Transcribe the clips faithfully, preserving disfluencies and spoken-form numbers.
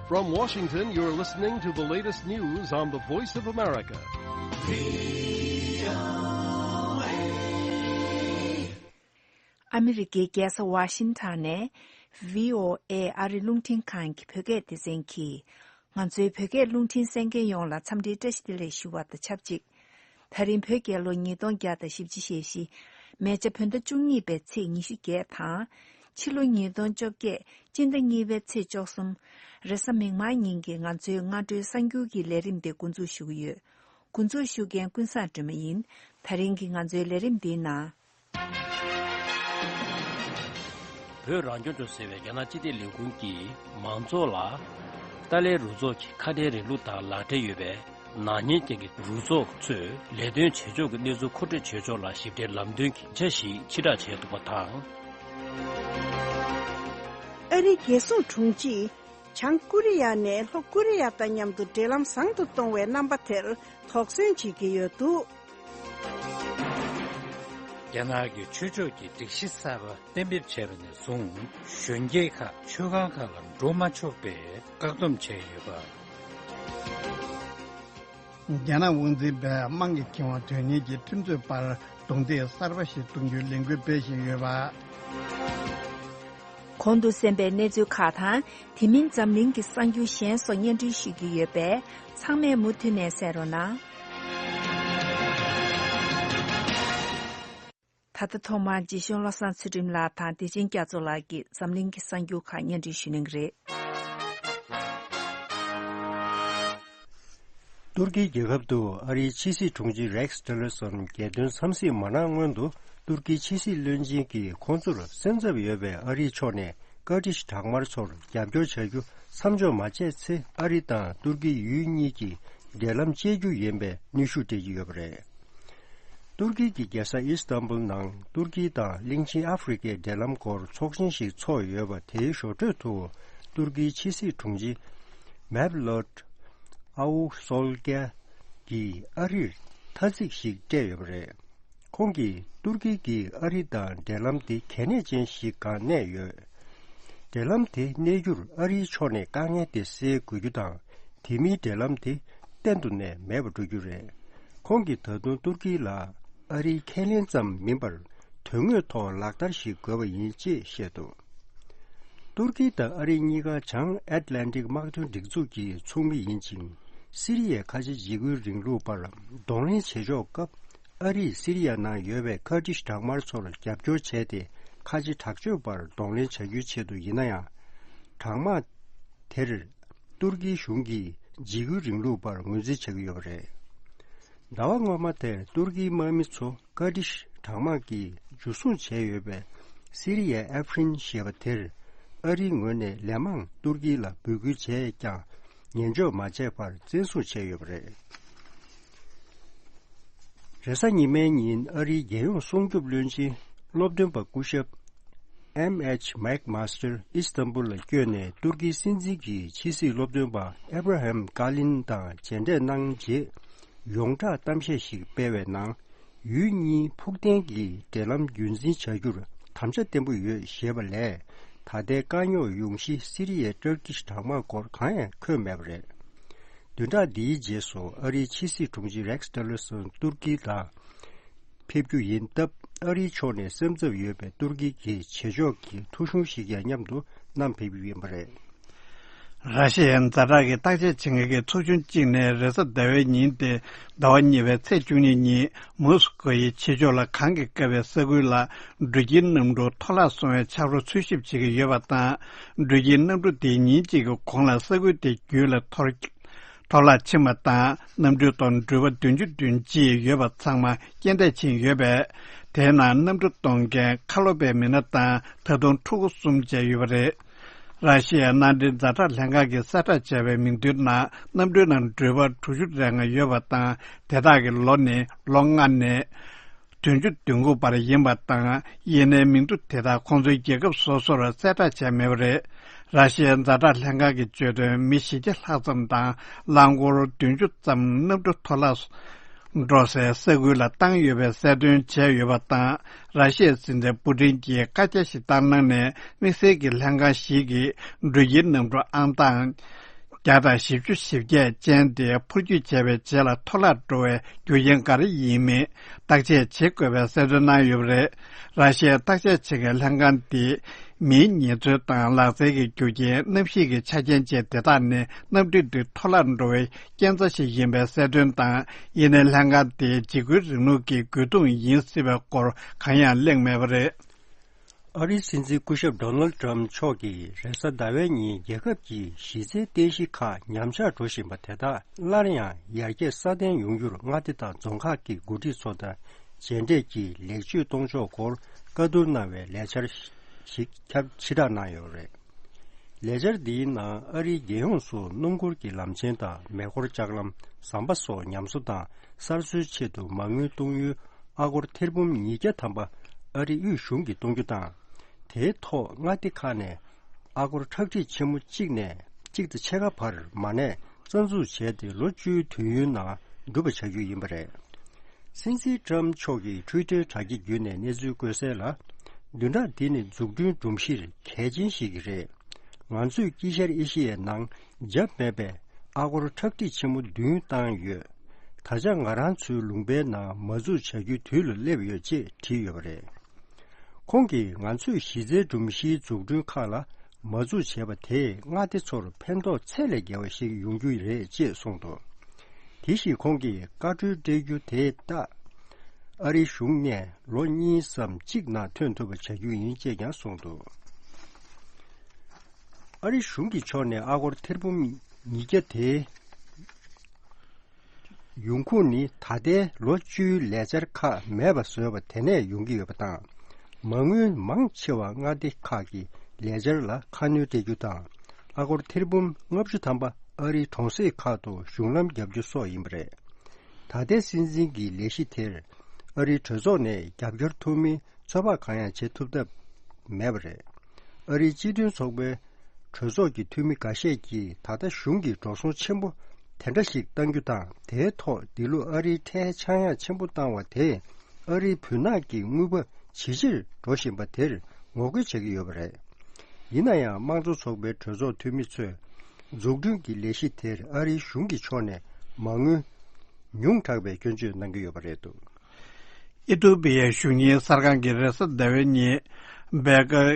From Washington, you're listening to the latest news on the Voice of America. ཨ་མི་རི་ཀའི་རྒྱལ་ས་ཝ་ཤིང་ཊོན་ནས་བྷི་ཨོ་ཨེ་ཨ་རི་རླུང་འཕྲིན་ཁང་གི་བོད་སྐད་སྡེ་ཚན་གྱིས། ང་ཚོའི་བོད་སྐད་རླུང་འཕྲིན་གསན་མཁན་ཡོངས་ལ་འཚམས་འདྲིའི་བཀྲ་ཤིས་བདེ་ལེགས་ཞུ་བ་དང་ཆབས་ཅིག། ད་རིང་བོད་རྒྱལ་ལོ་ཉིས་སྟོང་བརྒྱ་དང་བཞི་བཅུ་ཞེ་བཞི། མེ་བྱ་བོད་ཟླ་བཅུ་གཉིས་པའི་ཚེས་ཉི་ཤུ་བརྒྱད་དང་། ཕྱི་ལོ་ཉིས་སྟོང་བཅོ་བརྒྱད། སྤྱི་ཟླ་གཉིས་པའི་ཚེས་བཅུ་གསུམ། རེས་གཟའ་མིག་དམར་ཉིན་གྱི་ང་ཚོའི་སྔ་དྲོའི་གསར་འགྱུར་གྱི་ལས་རིམ་དེ་འགོ་འཛུགས་ཞུ་གི་ཡོད། འགོ་འཛུགས་ཞུ་མཁན་ཀུན་བཟང་སྒྲོལ་མ་ཡིན། ད་རིང་གི་ང་ཚོའི་ལས་རིམ་འདིའི་ནང་། བོད་རང་སྐྱོང་ལྗོངས་ཟེར་བའི་རྒྱ་ནག་སྤྱི་བདེ་ལས་ཁུངས་ཀྱིས་མང་ཚོགས་ལ། ཏཱ་ལའི་རུ་ཚོགས་ཀྱི་ཁ་བྲལ་རིང་ལུགས་དང་ལག་འབྲེལ་ཡོད་པའི་ནག་ཉེས་ཅན་གྱི་རུ་ཚོགས་ཚོས་ལས་དོན་བྱེད་ཕྱོགས་ཀྱི་གནས་ཚུལ་མཁོ་སྤྲོད་བྱེད་ཕྱོགས་ལ་ཞིབ་ཕྲའི་ལམ་སྟོན་གྱི་ཆ་ཞིག་ཕྱིར་བསྒྲགས་བྱས་འདུག་པ་དང་། ཨ་རིའི་རྒྱལ་སྲུང་དྲུང་ཆེས། བྱང་ཀོ་རི་ཡ་ནས་ལྷོ་ཀོ་རི་ཡ་དང་མཉམ་དུ་འབྲེལ་ལམ་བཟང་དུ་གཏོང་བའི་རྣམ་པ་དེར་དོགས་ཟོན་བྱེད་ཀྱི་ཡོད་འདུག། རྒྱ་ནག་གི་ཆོས་ཕྱོགས་ཀྱི་སྒྲིག་གཞི་གསར་པ་གཏན་འབེབས་བྱས་པ་ནས་བཟུང་། གཞོན་སྐྱེས་ཁག་ཆོས་ཁང་ཁག་ལ་འགྲོ་མ་ཆོག་པའི་བཀག་སྡོམ་བྱས་ཡོད་པ། རྒྱ་ནག་དབང་འཛིན་པས་དམངས་ཀྱི་ཁེ་དབང་དོན་གཉེར་གྱི་ཁྲིམས་རྩོད་པར་རྡུང་རྡེག་གསར་པ་ཞིག་གཏོང་རྒྱུའི་ལས་འགུལ་སྤེལ་བཞིན་ཡོད་པ། གོང་དུ་གསན་པའི་གནས་ཚུལ་ཁག་དང་། དེ་མིན་འཛམ་གླིང་གི་གསར་འགྱུར་གཞན་སོགས་སྙན་སྒྲོན་ཞུ་རྒྱུ་ཡོད་པས། ཚང་མས་མུ་མཐུད་ནས་གསན་རོགས་གནང་། ད་ལྟ་ཐོག་མར་རྗེ་གཞུང་བློ་བཟང་ཚུལ་ཁྲིམས་ལགས་དང་བདེ་ཆེན་རྒྱ་མཚོ་ལགས་ཀྱིས་འཛམ་གླིང་གི་གསར་འགྱུར་ཁག་སྙན་སྒྲོན་ཞུ་གནང་གི་རེད། ཏུར་ཀིའི་རྒྱལ་ཁབ་ཏུ་ཨ་རིའི་ཕྱི་སྲིད་དྲུང་ཆེ་རེགས་ཊི་ལར་སོན་རྒྱལ་དོན་འཚམས་གཟིགས་མ་གནང་སྔོན་དུ། ཏུར་ཀིའི་ཕྱི་སྲིད་བློན་ཆེན་གྱིས་ཁོང་ཚོར་སེམས་འཚབ་ཡོད་པའི་ཨ་རིའི་ཕྱོགས་ནས་ཀར་ཏིཤ་དྲག་དམར་ཚོར་རྒྱབ་སྐྱོར་བྱ་རྒྱུ་མཚམས་འཇོག་མ་བྱས་ཚེ། ཨ་རི་དང་ཏུར་ཀི་ཡུལ་གཉིས་ཀྱི་འབྲེལ་ལམ་བཅད་རྒྱུ་ཡིན་པའི་གནོན་ཤུགས་སྤྲད་ཀྱི་ཡོད་པ་རེད། ཏུར་ཀི་གི་རྒྱལ་ས་ཨི་སི་ཏམ་བུལ་ནང་ཏུར་ཀི་དང་གླིང་ཆེན་ཨ་ཧྥེ་རི་ཁའི་འབྲེལ་ལམ་སྐོར་ཚོགས་ཆེན་ཞིག་ཚོགས་ཡོད་པ། དེའི་ཞོར་འཕྲོས་དུ་ཏུར་ཀིའི་ཕྱི་སྲིད་དྲུང་ཆེ་མེབ་ལོད་ཨའུ་སོལ་ཀྱ་གིས་ཨ་རིར་ཐ་ཚིག་ཞིག་སྤྲད་ཡོད་པ་རེད། ཁོང་གིས་ཏུར་ཀི་གིས་ཨ་རི་དང་འབྲེལ་ལམ་དེ་གལ་གནད་ཅན་ཞིག་གང་གནས་ཡོད། འབྲེལ་ལམ་དེ་གནས་རྒྱུར་ཨ་རིའི་ཕྱོགས་ནས་དཀའ་ངལ་དེ་སེལ་དགོས་རྒྱུ་དང་། དེ་མིན་འབྲེལ་ལམ་དེ་གཏན་དུ་ནས་མེད་པར་འགྲོ་རྒྱུ་རེད། ཁོང་གིས་ད་དུང་ཏུར་ཀི་ལ་ཨ་རིའི་ཁས་ལེན་ཙམ་མིན་པར། དོན་དངོས་ཐོག་ལག་བསྟར་ཞིག་དགོས་པ་ཡིན་ཅེས་བཤད་འདུག། ཏུར་ཀི་དང་ཨ་རི་གཉིས་ཀ་བྱང་ཨེཊ་ལན་ཊིག་དམག་དོན་སྒྲིག་འཛུགས་ཀྱི་ཚོགས་མི་ཡིན་ཅིང་། སི་རི་ཡའི་ཁ་ཆེ་འཇིགས་སྐུལ་རིང་ལུགས་པར་གདོང་ལེན་བྱེད་ཕྱོགས་སྐབས། ཨ་རིས་སི་རི་ཡ་ནང་ཡོད་པའི་ཀར་ཏིཤ་དྲག་དམར་ཚོར་རྒྱབ་སྐྱོར་བྱས་ཏེ། ཁ་ཆེ་དྲག་སྤྱོད་པར་གདོང་ལེན་བྱ་རྒྱུའི་ཆེད་དུ་ཡིན་ན་ཡང་། དྲག་དམག་དེར་ཏུར་ཀིའི་གཞུང་གིས་འཇིགས་སྐུལ་རིང་ལུགས་པར་ངོས་འཛིན་བྱེད་ཀྱི་ཡོད་པ་རེད། ཟླ་བ་སྔོན་མ་དེར་ཏུར་ཀིའི་དམག་མི་ཚོ་ཀར་ཏིཤ་དྲག་དམག་གིས་འཇུ་བཟུང་བྱས་ཡོད་པའི་སི་རི་ཡའི་ཨེ་ཕྲིན་ཞེས་པ་དེར། ཨ་རིའི་ངོས་ནས་ལན་མང་ཏུར་ཀི་ལ་འབོད་སྐུལ་བྱས་ཀྱང་། ཉན་འཇོག་མ་བྱས་པར་བཙན་བཟུང་བྱས་ཡོད་པ་རེད། རེས་གཟའ་ཉི་མའི་ཉིན་ཨ་རིའི་རྒྱལ་ཡོངས་སྲུང་སྐྱོབ་བློན་ཆེན་སློབ་སྟོན་པ་སྐུ་ཞབས་ཨེམ་ཨེཆ་མེག་མཱ་སི་ཏར་ཨི་སི་ཐན་བུལ་ལ་བསྐྱོད་ནས། ཏུར་ཀིའི་སྲིད་འཛིན་གྱི་ཕྱི་སྲིད་སློབ་སྟོན་པ་ཨེ་བྷ་ར་ཧམ་ཀ་ལིན་དང་མཇལ་འཕྲད་གནང་རྗེས། ཡོངས་བསྒྲགས་གཏམ་བཤད་ཞིག་སྤེལ་བའི་ནང་། ཡུལ་གཉིས་ཕུགས་བརྟན་གྱི་འབྲེལ་ལམ་རྒྱུན་འཛིན་བྱ་རྒྱུར་དམ་བཅའ་བརྟན་པོ་ཡོད་ཞེས་པ་ལས། ད་ལྟའི་དཀའ་རྙོག་ཡོང་གཞི་སི་རི་ཡའི་ཏུར་ཀིཤ་དྲག་དམག་སྐོར་གང་ཡང་འཁོད་མེད་པ་རེད། བདུན་ཕྲག་འདིའི་རྗེས་སུ་ཨ་རིའི་ཕྱི་སྲིད་དྲུང་ཆེ་རེགས་ཊི་ལར་སོན་ཏུར་ཀི་ལ་ཕེབས་རྒྱུ་ཡིན་སྟབས། ཨ་རིའི་ཕྱོགས་ནས་སེམས་འཚབ་ཡོད་པའི་ཏུར་ཀི་གི་བྱེད་ཕྱོགས་ཀྱི་ཐོ་གཞུང་ཞིག་ཀྱང་མཉམ་དུ་བསྣམས་ཕེབས་རྒྱུ་ཡིན་པ་རེད། ར་ཤི་ཡའི་ཛ་དྲག་གི་བརྟག་དཔྱད་བྱེད་མཁན་གྱི་ཚོགས་ཆུང་གཅིག་ནས་རེས་གཟའ་ཟླ་བའི་ཉིན་ཏེ། ཟླ་བ་གཉིས་པའི་ཚེས་བཅུ་གཉིས་ཉིན་མོ་སི་ཀོ་ཡི་ཕྱི་ཕྱོགས་ལ་གངས་ཀྱིས་བཀབ་པའི་ས་ཁུལ་ལ་འགྲུལ་སྐྱེལ་གནམ་གྲུ་འཕྲོ་བརླག་སོང་བའི་ཆག་རོ་འཚོལ་ཞིབ་བྱེད་ཀྱི་ཡོད་པ་དང་། འགྲུལ་སྐྱེལ་གནམ་གྲུ་དེ་ཉིན་གཅིག་གི་གོང་ལ་ས་ཁུལ་དེ་བརྒྱུད་ལ་འཐོར་འཐོར་བརླག་ཕྱིན་པ་དང་། གནམ་གྲུའི་ཐོག་འགྲུལ་པ་བདུན་ཅུ་བདུན་ཅིག་ཡོད་པ་ཚང་མ་རྐྱེན་འདས་ཕྱིན་ཡོད་པས། དེའི་ནང་གནམ་གྲུ་གཏོང་མཁན་ཁ་ལོ་པའི་མི་སྣ་དང་། ད་དུང་ཕྲུ་གུ་གསུམ་བཅས་ཡོད་པ་རེད། ར་ཤི་ཡའི་མནའ་འབྲེལ་ཛ་དྲག་ལྷན་ཁང་གིས་གསལ་བསྒྲགས་ekvt བྱས་པའི་མིག་མདུན་ན། གནམ་གྲུའི་ནང་འགྲུལ་པ་དྲུག་ཅུ་རེ་ལྔ་ཡོད་པ་དང་། དེ་དག་གི་ལོ་ནི་ལོ་ལྔ་ནས་བདུན་ཅུ་དོན་དགུ་བར་ཡིན་པ་དང་། ཡིན་ནའི་མིག་འབྲུ་དེ་དག་ཁོང་ཚོའི་རྒྱལ་ཁབ་སོ་སོར་གསལ་བསྒྲགས་བྱས་མེད་པ་རེད། ར་ཤི་ཡའི་ཛ་དྲག་ལྷན་ཁང་གིས་བརྗོད་དོན། མི་བཞི་བརྒྱ་ལྷག་ཙམ་དང་རླངས་འཁོར་བདུན་ཅུ་ཙམ་གནམ་གྲུ་འཕྲོ་བརླག་འགྲོ་སའི་ས་ཁུལ་ལ་བཏང་ཡོད་པའི་གསལ་སྟོན་བྱས་ཡོད་པ་དང་། ར་ཤི་ཡའི་སྲིད་འཛིན་པུ་ཏིན་གྱིས་བཀའ་རྒྱ་ཞིག་བཏང་གནང་ནས། དམིགས་བསལ་གྱི་ལྷན་ཁང་ཞིག་གིས་འགྲུལ་སྐྱེལ་གནམ་གྲུ་ཨང་དང་ བརྒྱ་དང་བཞི་བཅུ་ཞེ་བརྒྱད་ཅན་དེ་འཕུར་སྐྱོད་བྱས་པའི་རྗེས་ལ་འཐོར་བརླག་འགྲོ་བའི་རྒྱུ་རྐྱེན་ག་རེ་ཡིན་མིན་བརྟག་དཔྱད་བྱེད་དགོས་པའི་གསལ་སྟོན་གནང་ཡོད་པ་རེད། ར་ཤི་ཡའི་བརྟག་དཔྱད་བྱེད་མཁན་ལྷན་ཁང་དེས་མིའི་ཉེས་འཛུགས་དང་ལག་རྩལ་གྱི་རྒྱུ་རྐྱེན། གནམ་གཤིས་ཀྱི་ཆ་རྐྱེན་བཅས་དེ་དག་ནི་གནམ་གྲུ་འདི་འཐོར་བརླག་འགྲོ་བའི་རྐྱེན་རྩ་ཞིག་ཡིན་པའི་གསལ་སྟོན་དང་། ཡིན་ནའི་ལྷན་ཁང་དེས་འཇིགས་སྐུལ་རིང་ལུགས་ཀྱི་རྒོལ་རྡུང་ཡིན་སྲིད་པའི་སྐོར་གང་ཡང་གླེང་མེད་པ་རེད། ཨ་རིའི་སྲིད་འཛིན་སྐུ་ཞབས་ཌོ་ནལ་ཌི་ཊརམ་མཆོག་གིས་རེས་གཟའ་ཟླ་བའི་ཉིན་རྒྱལ་ཁབ་ཀྱི་གཞི་རྩའི་རྟེན་གཞི་ཁག་ཉམས་ཆག་འགྲོ་བཞིན་པ་དེ་དག་སླར་ཡང་ཡར་རྒྱས་སྲ་བརྟན་ཡོང་རྒྱུར་མངའ་སྡེ་དང་རྫོང་ཁག་གི་འགོ་ཁྲིད་ཚོ་དང་མཇལ་འཕྲད་ཀྱིས་ལེགས་བཅོས་གཏོང་ཕྱོགས་སྐོར་བཀའ་བསྡུར་གནང་བའི་ལས་འཆར་ཞིག་ཁྱབ་ཕྱིར་བསྒྲགས་གནང་ཡོད་རེད། ལས་འཆར་འདིའི་ནང་ཨ་རིའི་རྒྱལ་ཡོངས་སུ་སྣུམ་འཁོར་གྱི་ལམ་ཆེན་དང་མེ་འཁོར་ལྕགས་ལམ། ཟམ་པ་སོགས་ཉམས་གསོ་དང་གསར་བཟོའི་ཆེད་དུ་མ་དངུལ་གཏོང་ཡུལ་ཨ་སྒོར་ཐེར་འབུམ་ཉིས་བརྒྱ་ཐམ་པ་ཨ་རི་དབུས་གཞུང་གིས་གཏོང་རྒྱུ་དང་། དེའི་ཐོག་མངའ་སྡེ་ཁག་ནས་ཨ་སྒོར་ཁྲག་ཁྲིག་ཆེན་མོ་གཅིག་ནས་གཅིག་དང་ཕྱེད་ཀ་བར་མ་གནས་རྩ་འཛུགས་བྱས་ཏེ་ལོ་བཅུའི་དུས་ཡུན་ནང་འགྲུབ་པ་བྱ་རྒྱུ་ཡིན་པ་རེད། སྲིད་འཛིན་ཊརམ་མཆོག་གིས་ཊུའི་ཊར་དྲ་རྒྱ་བརྒྱུད་ནས་གནས་ཚུལ་བཀོད་གསལ་ལ། བདུན་ཕྲག་འདི་ནི་འཛུགས་སྐྲུན་སྒྲོམ་གཞི་གལ་ཆེན་ཞིག་རེད། ང་ཚོས་དཀྱིལ་ཤར་ཨེ་ཤི་ཡའི་ནང་འཇབ་མེད་པའི་ཨ་སྒོར་ཁྲག་ཁྲིག་ཆེན་མོ་བདུན་བཏང་ཡོད། ད་ཆ་ང་རང་ཚོའི་ལུང་པའི་ནང་མ་འཛུགས་བྱ་རྒྱུའི་དུས་ལ་སླེབས་ཡོད་ཅེས་བྲིས་ཡོད་པ་རེད། ཁོང་གིས་ང་ཚོས་གཞི་རྩའི་སྒྲོམ་གཞིའི་འཛུགས་སྐྲུན་ཁག་ལ་མ་འཛུགས་བྱས་པ་དེས་མངའ་སྡེ་ཚོར་ཕན་ཐོགས་ཚད་ལས་བརྒལ་བ་ཞིག་ཡོང་རྒྱུ་རེད་ཅེས་གསུངས་འདུག་དེ་བཞིན་ཁོང་གིས་བཀའ་འཁྲོལ་སྤྲད་རྒྱུ་དེ་ལྟ། ཨ་རིའི་གཞུང་ནས་ལོ་གཉིས་སམ་གཅིག་ནང་ཐོན་ཐུབ་པ་བྱ་རྒྱུ་ཡིན་ཅེས་ཀྱང་གསུངས་འདུག་ཨ་རིའི་གཞུང་གི་ཕྱོགས་ནས་ཨ་སྒོར་ཐེར་འབུམ་ཉིས་བརྒྱ་དེའི་ཡོང་ཁུངས་ནི་ད་ལྟའི་ལོ་བཅུའི་ལས་འཆར་ཁག་མེད་པ་བཟོས་པ་དེ་ནས་ཡོང་གི་ཡོད་པ་དང་། མ་དངུལ་མང་ཆེ་བ་མངའ་སྡེ་ཁག་གི་ལས་འཆར་ལ་ཁ་སྣོན་སྤྲད་རྒྱུ་དང་། ཨ་སྒོར་ཐེར་འབུམ་ལྔ་བཅུ་ཐམ་པ་ཨ་རིའི་གྲོང་གསེབ་ཁག་ཏུ་གཞུང་ལམ་བརྒྱབ་རྒྱུ་སོགས་ཡིན་པ་རེད། ད་ལྟའི་སྲིད་འཛིན་གྱི་ལས་གཞི་དེར་ཨ་རིའི་གྲོས་ཚོགས་ནས་རྒྱབ་སྐྱོར་ཐོབ་མིན་ཚོད་དཔག་གང་ཡང་བྱེད་ཐུབ་ཐབས་མེད་པ་རེད། ཨ་རིའི་སྤྱི་མཐུན་ཚོགས་པའི་གྲོས་ཚོགས་ཀྱི་འཐུས་མི་འགའ་ཤས་ཀྱིས་ད་ལྟ་གཞུང་གིས་འགྲོ་སོང་ཆེན་པོ་དེ་འདྲ་ཞིག་གཏང་རྒྱུ་དང་། དེའི་ཐོག་འདི་ལོ་ཨ་རིའི་ཁྲལ་ཆག་ཡང་ཆེན་པོ་བཏང་བ་དེས་ཨ་རིའི་བུན་ནག་གི་དངུལ་པ་ཇེ་ཆེར་འགྲོ་བཞིན་པ་དེར་ངོ་རྒོལ་བྱེད་ཀྱི་ཡོད་པ་རེད། ཡིན་ན་ཡང་། དམངས་གཙོ་ཚོགས་པའི་གྲོས་ཚོགས་འཐུས་མི་ཚོས་འཛུགས་སྐྲུན་གྱི་ལས་གཞི་དེར་ཨ་རིའི་གཞུང་གི་ཕྱོགས་ནས་མ་དངུལ་ཉུང་དྲགས་པའི་སྐྱོན་བརྗོད་གནང་གི་ཡོད་པ་རེད་འདུག་ཨི་ཐུ་པི་ཡའི་གཞུང་གཉེར་གསར་ཁང་གིས་རེས་གཟའ་ཟླ་བའི་ཉིན་སྦེལ་ཀར་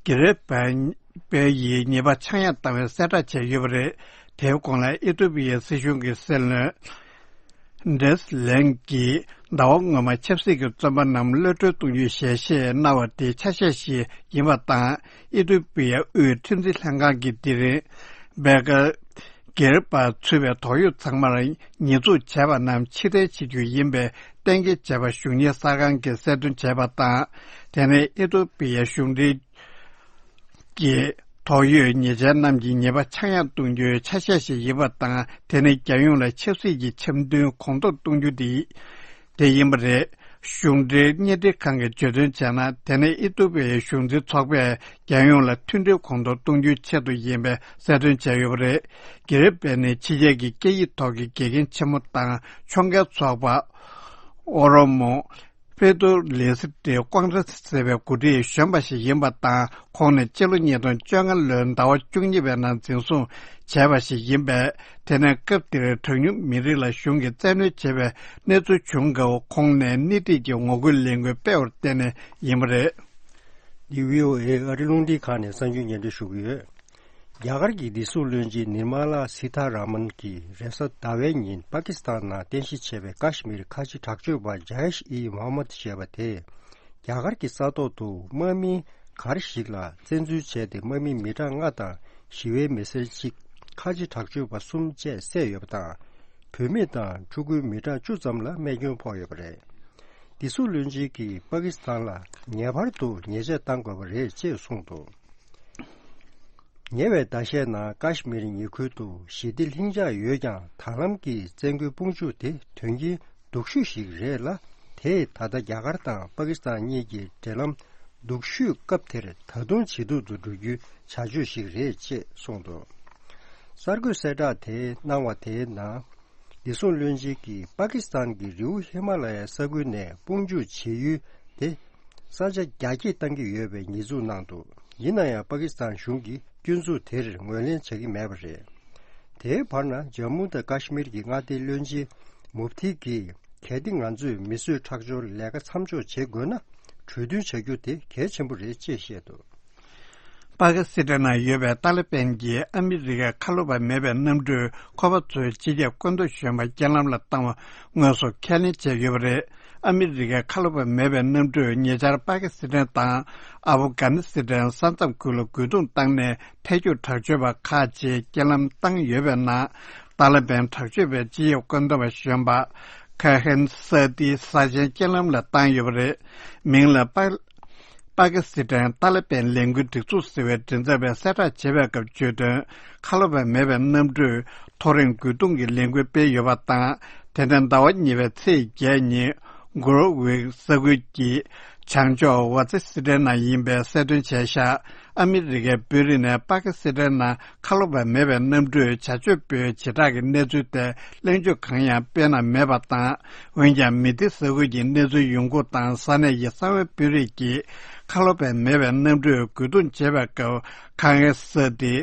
གྷི་རེ་པན་པེ་ཡིས་ཉེས་པ་ཆག་ཡང་བཏང་བའི་གསལ་བསྒྲགས་བྱས་ཡོད་པ་རེད། དེའི་གོང་ལ་ཨི་ཐུ་པི་ཡའི་སྲིད་གཞུང་གི་སྲིད་བློན་འདྲེས་ལེང་གིས་ཟླ་བ་སྔོན་མ་ཆབ་སྲིད་ཀྱི་བཙོན་པ་རྣམས་གློད་གྲོལ་གཏོང་རྒྱུའི་ཞལ་བཞེས་གནང་བ་དེ་ཆ་ཤས་ཤིག་ཡིན་པ་དང་། ཨི་ཐུ་པི་ཡ་དབུས་ཁྲིམས་འཛིན་ལྷན་ཁང་གིས་དེ་རིང་སྦེལ་ཀར་སྒེར་པར་ཚུད་པའི་དོགས་ཡོད་ཚང་མར་ཉེས་འཛུགས་བྱས་པ་རྣམས་ཕྱིར་འཐེན་བྱེད་རྒྱུ་ཡིན་པའི་གཏན་འཁེལ་བྱས་པ་གཞུང་གཉེར་གསར་ཁང་གིས་གསལ་སྟོན་བྱས་པ་དང་། དེ་ནས་ཨི་ཐུ་པི་ཡའི་གཞུང་འབྲེལ་གྱི་དོགས་ཡོད་ཉེས་ཅན་རྣམས་ཀྱི་ཉེས་པ་ཆག་ཡང་གཏོང་རྒྱུའི་ཆ་ཤས་ཤིག་ཡིན་པ་དང་། དེ་ནི་རྒྱལ་ཡོངས་ལ་ཆབ་སྲིད་ཀྱི་འཆམ་མཐུན་གོང་མཐོར་གཏོང་རྒྱུ་དེ་དེ་ཡིན་པ་རེད། གཞུང་འབྲེལ་བརྙན་འཕྲིན་ཁང་གིས་བརྗོད་དོན་བྱས་ན། དེ་ནི་ཨི་ཐུ་པི་ཡའི་གཞུང་འཛིན་ཚོགས་པས་རྒྱལ་ཡོངས་ལ་མཐུན་སྒྲིལ་གོང་མཐོར་གཏོང་རྒྱུའི་ཆེད་དུ་ཡིན་པའི་གསལ་སྟོན་བྱས་ཡོད་པ་རེད། གྷི་རེ་པན་ནི་ཕྱི་རྒྱལ་གྱི་སྐད་ཡིག་ཐོག་གི་དགེ་རྒན་ཆེན་མོ་དང་ཕྱོགས་འགལ་ཚོགས་པ་ཨོ་རོ་མོ་ཕེ་ཏུ་ལེ་སི་ཏི་ཀོང་ཏྲེ་སི་ཟེར་བའི་འགོ་ཁྲིད་གཞོན་པ་ཞིག་ཡིན་པ་དང་། ཁོང་ནི་སྤྱི་ལོ་ཉིས་སྟོང་བཅོ་ལྔ་ལོའི་ཟླ་བ་བཅུ་གཉིས་པའི་ནང་འཛིན་བཟུང་བྱས་པ་ཞིག་ཡིན་པས། དེ་ནས་སྐབས་དེར་གྲངས་ཉུང་མི་རིགས་ལ་གཞུང་གིས་བཙན་གནོན་བྱས་པའི་གནས་ཚུལ་བྱུང་སྐབས། ཁོང་ནས་སྣེ་ཁྲིད་ཀྱི་ངོ་རྒོལ་ལས་འགུལ་སྤེལ་བར་བརྟེན་ནས་ཡིན་པ་རེད། འདི་བྷི་ཨོ་ཨེ་ཨ་རི་རླུང་འཕྲིན་ཁང་ནས་གསར་འགྱུར་སྙན་སྒྲོན་ཞུ་གི་ཡོད། རྒྱ་གར་གྱི་བདེ་སྲུང་བློན་ཆེན་ནིར་མ་ལ་སི་ཐ་ར་མན་གྱིས་རེས་གཟའ་ཟླ་བའི་ཉིན་པ་ཀི་སི་ཐན་ནང་རྟེན་གཞི་བྱས་པའི་ཀ་ཤི་མིར་ཁ་ཆེ་དྲག་སྤྱོད་པ་ཇཱ་ཡེཤ་ཨི་མོ་ཧམ་མད་ཞེས་པ་དེས། རྒྱ་གར་གྱི་ས་ཐོག་ཏུ་དམག་མི་ག་རེ་ཞིག་ལ་བཙན་འཛུལ་བྱས་ཏེ། དམག་མི་མི་གྲངས་ལྔ་དང་ཞི་བའི་མི་སེར་གཅིག་ཁ་ཆེ་དྲག་སྤྱོད་པ་གསུམ་བཅས་བསད་ཡོད་པ་དང་། བུད་མེད་དང་ཕྲུ་གུ་མི་གྲངས་བཅུ་ཙམ་ལ་རྨས་སྐྱོན་ཕོག་ཡོད་པ་རེད། བདེ་སྲུང་བློན་ཆེན་གྱིས་པ་ཀི་སི་ཐན་ལ་ངེས་པར་དུ་ཉེས་ཆད་གཏང་དགོས་པ་རེད་ཅེས་གསུངས་འདུག་ཉེ་བའི་ཟླ་ཤས་ནང་ཀ་ཤི་མིར་ཉེ་ཁུལ་དུ་ཞི་བདེ་ལྷིང་འཇགས་ཡོད་ཀྱང་། ད་ལམ་གྱི་བཙན་རྒོལ་དཔུང་འཇུག་དེ་དོན་རྐྱེན་སྡུག་ཤོས་ཤིག་རེད་ལ། དེས་ད་ལྟ་རྒྱ་གར་དང་པ་ཀི་སི་ཐན་གཉིས་ཀྱི་འབྲེལ་ལམ་སྡུག་ཤོས་སྐབས་དེར་ད་དུང་ཇེ་སྡུག་ཏུ་འགྲོ་རྒྱུའི་བྱ་སྤྱོད་ཞིག་རེད་ཅེས་གསུངས་འདུག་གསར་འགོད་གསལ་བསྒྲགས་དེ་གནང་བ་དེའི་ནང་། བདེ་སྲུང་བློན་ཆེན་གྱིས་པ་ཀི་སི་ཐན་གྱི་རི་བོ་ཧི་མ་ལ་ཡའི་ས་ཁུལ་ནས་དཔུང་འཇུག་བྱེད་ཡུལ་དེ་ས་ཆ་རྒྱ་སྐྱེད་གཏང་གི་ཡོད་པའི་ཉེས་འཛུགས་གནང་འདུག་ཡིན་ན་ཡང་པ་ཀི་སི་ཐན་གཞུང་གིས་སྐྱོན་འཛུགས་དེར་ངོས་ལེན་བྱ་གི་མེད་པ་རེད། དེའི་བར་ན་ཇམ་མུ་དང་ཀ་ཤི་མིར་གྱི་མངའ་སྡེའི་བློན་ཆེན་མུབ་ཐི་གིས། གལ་ཏེ་ང་ཚོས་མི་གསོད་ཁྲག་སྦྱོར་ལས་ཀ་མཚམས་འཇོག་བྱེད་དགོས་ན། གྲོས་མཐུན་བྱ་རྒྱུ་དེ་གལ་ཆེན་པོ་རེད་ཅེས་བཤད་འདུག། པ་ཀི་སི་ཐན་ནང་ཡོད་པའི་ཏཱ་ལི་བན་གྱིས་ཨ་མི་རི་ཀའི་ཁ་ལོ་པ་མེད་པའི་གནམ་གྲུས་ཁོ་པ་ཚོའི་སྤྱི་ཁྱབ་བཀོད་འདོམས་གཞོན་པ་རྐྱེན་ལམ་ལ་བཏང་བ་དངོས་སུ་ཁས་ལེན་བྱས་ཡོད་པ་རེད། ཨ་མི་རི་ཀའི་ཁ་ལོ་པ་མེད་པའི་གནམ་གྲུས་ཉེ་ཆར་པ་ཀི་སི་ཐན་དང་ཨ་ཕོ་གྷ་ནི་སི་ཐན་ས་མཚམས་ཁུལ་ལ་རྒོལ་རྡུང་བཏང་ནས། ཐལ་འགྱུར་དྲག་སྤྱོད་པ་ཁག་ཅིག་རྐྱེན་ལམ་བཏང་ཡོད་པའི་ནང་། ཏཱ་ལི་བན་དྲག་སྤྱོད་པའི་སྤྱི་ཁྱབ་བཀོད་འདོམས་པ་གཞོན་པ་ཁ་ཧན་ས་ཏི་ས་ཆེན་རྐྱེན་ལམ་ལ་བཏང་ཡོད་པ་རེད། མིང་ལ་པ་པ་ཀི་སི་ཐན་ཏཱ་ལི་བན་ལས་འགུལ་སྒྲིག་འཛུགས་ཟེར་བའི་མགྲིན་ཚབ་པས་གསལ་བསྒྲགས་བྱས་པའི་སྐབས་བརྗོད་དོན། ཁ་ལོ་པ་མེད་པའི་གནམ་གྲུས་ཐོ་རེངས་རྒོལ་རྡུང་གི་ལས་འགུལ་སྤེལ་ཡོད་པ་དང་། དེ་ཟླ་བ་གཉིས་པའི་ཚེས་བརྒྱད་ཉིན། གོ་རོ་ཝིག་ས་ཁུལ་གྱི་བྱང་ཕྱོགས་ཝ་ཙི་སི་ཐན་ནང་ཡིན་པའི་གསལ་སྟོན་བྱས་ཤག། ཨ་མི་རི་ཀའི་དཔོན་རིགས་ནས་པ་ཀི་སི་ཐན་ནང་ཁ་ལོ་པ་མེད་པའི་གནམ་གྲུས་བྱ་སྤྱོད་སྤེལ་བའི་བྱེ་བྲག་གི་གནས་ཚུལ་ཐད་གླེང་བརྗོད་གང་ཡང་སྤེལ་གནང་མེད་པ་དང་། འོན་ཀྱང་མི་ཏི་ས་ཁུལ་གྱི་གནས་ཚུལ་ཡོང་ཁུངས་དང་ས་གནས་ཀྱི་གསང་བའི་དཔོན་རིགས་ཀྱིས་ཁ་ལོ་པ་མེད་པའི་གནམ་གྲུས་རྒོལ་རྡུང་བྱེད་པའི་སྐབས། ཁ་ངན་ས་ཏི་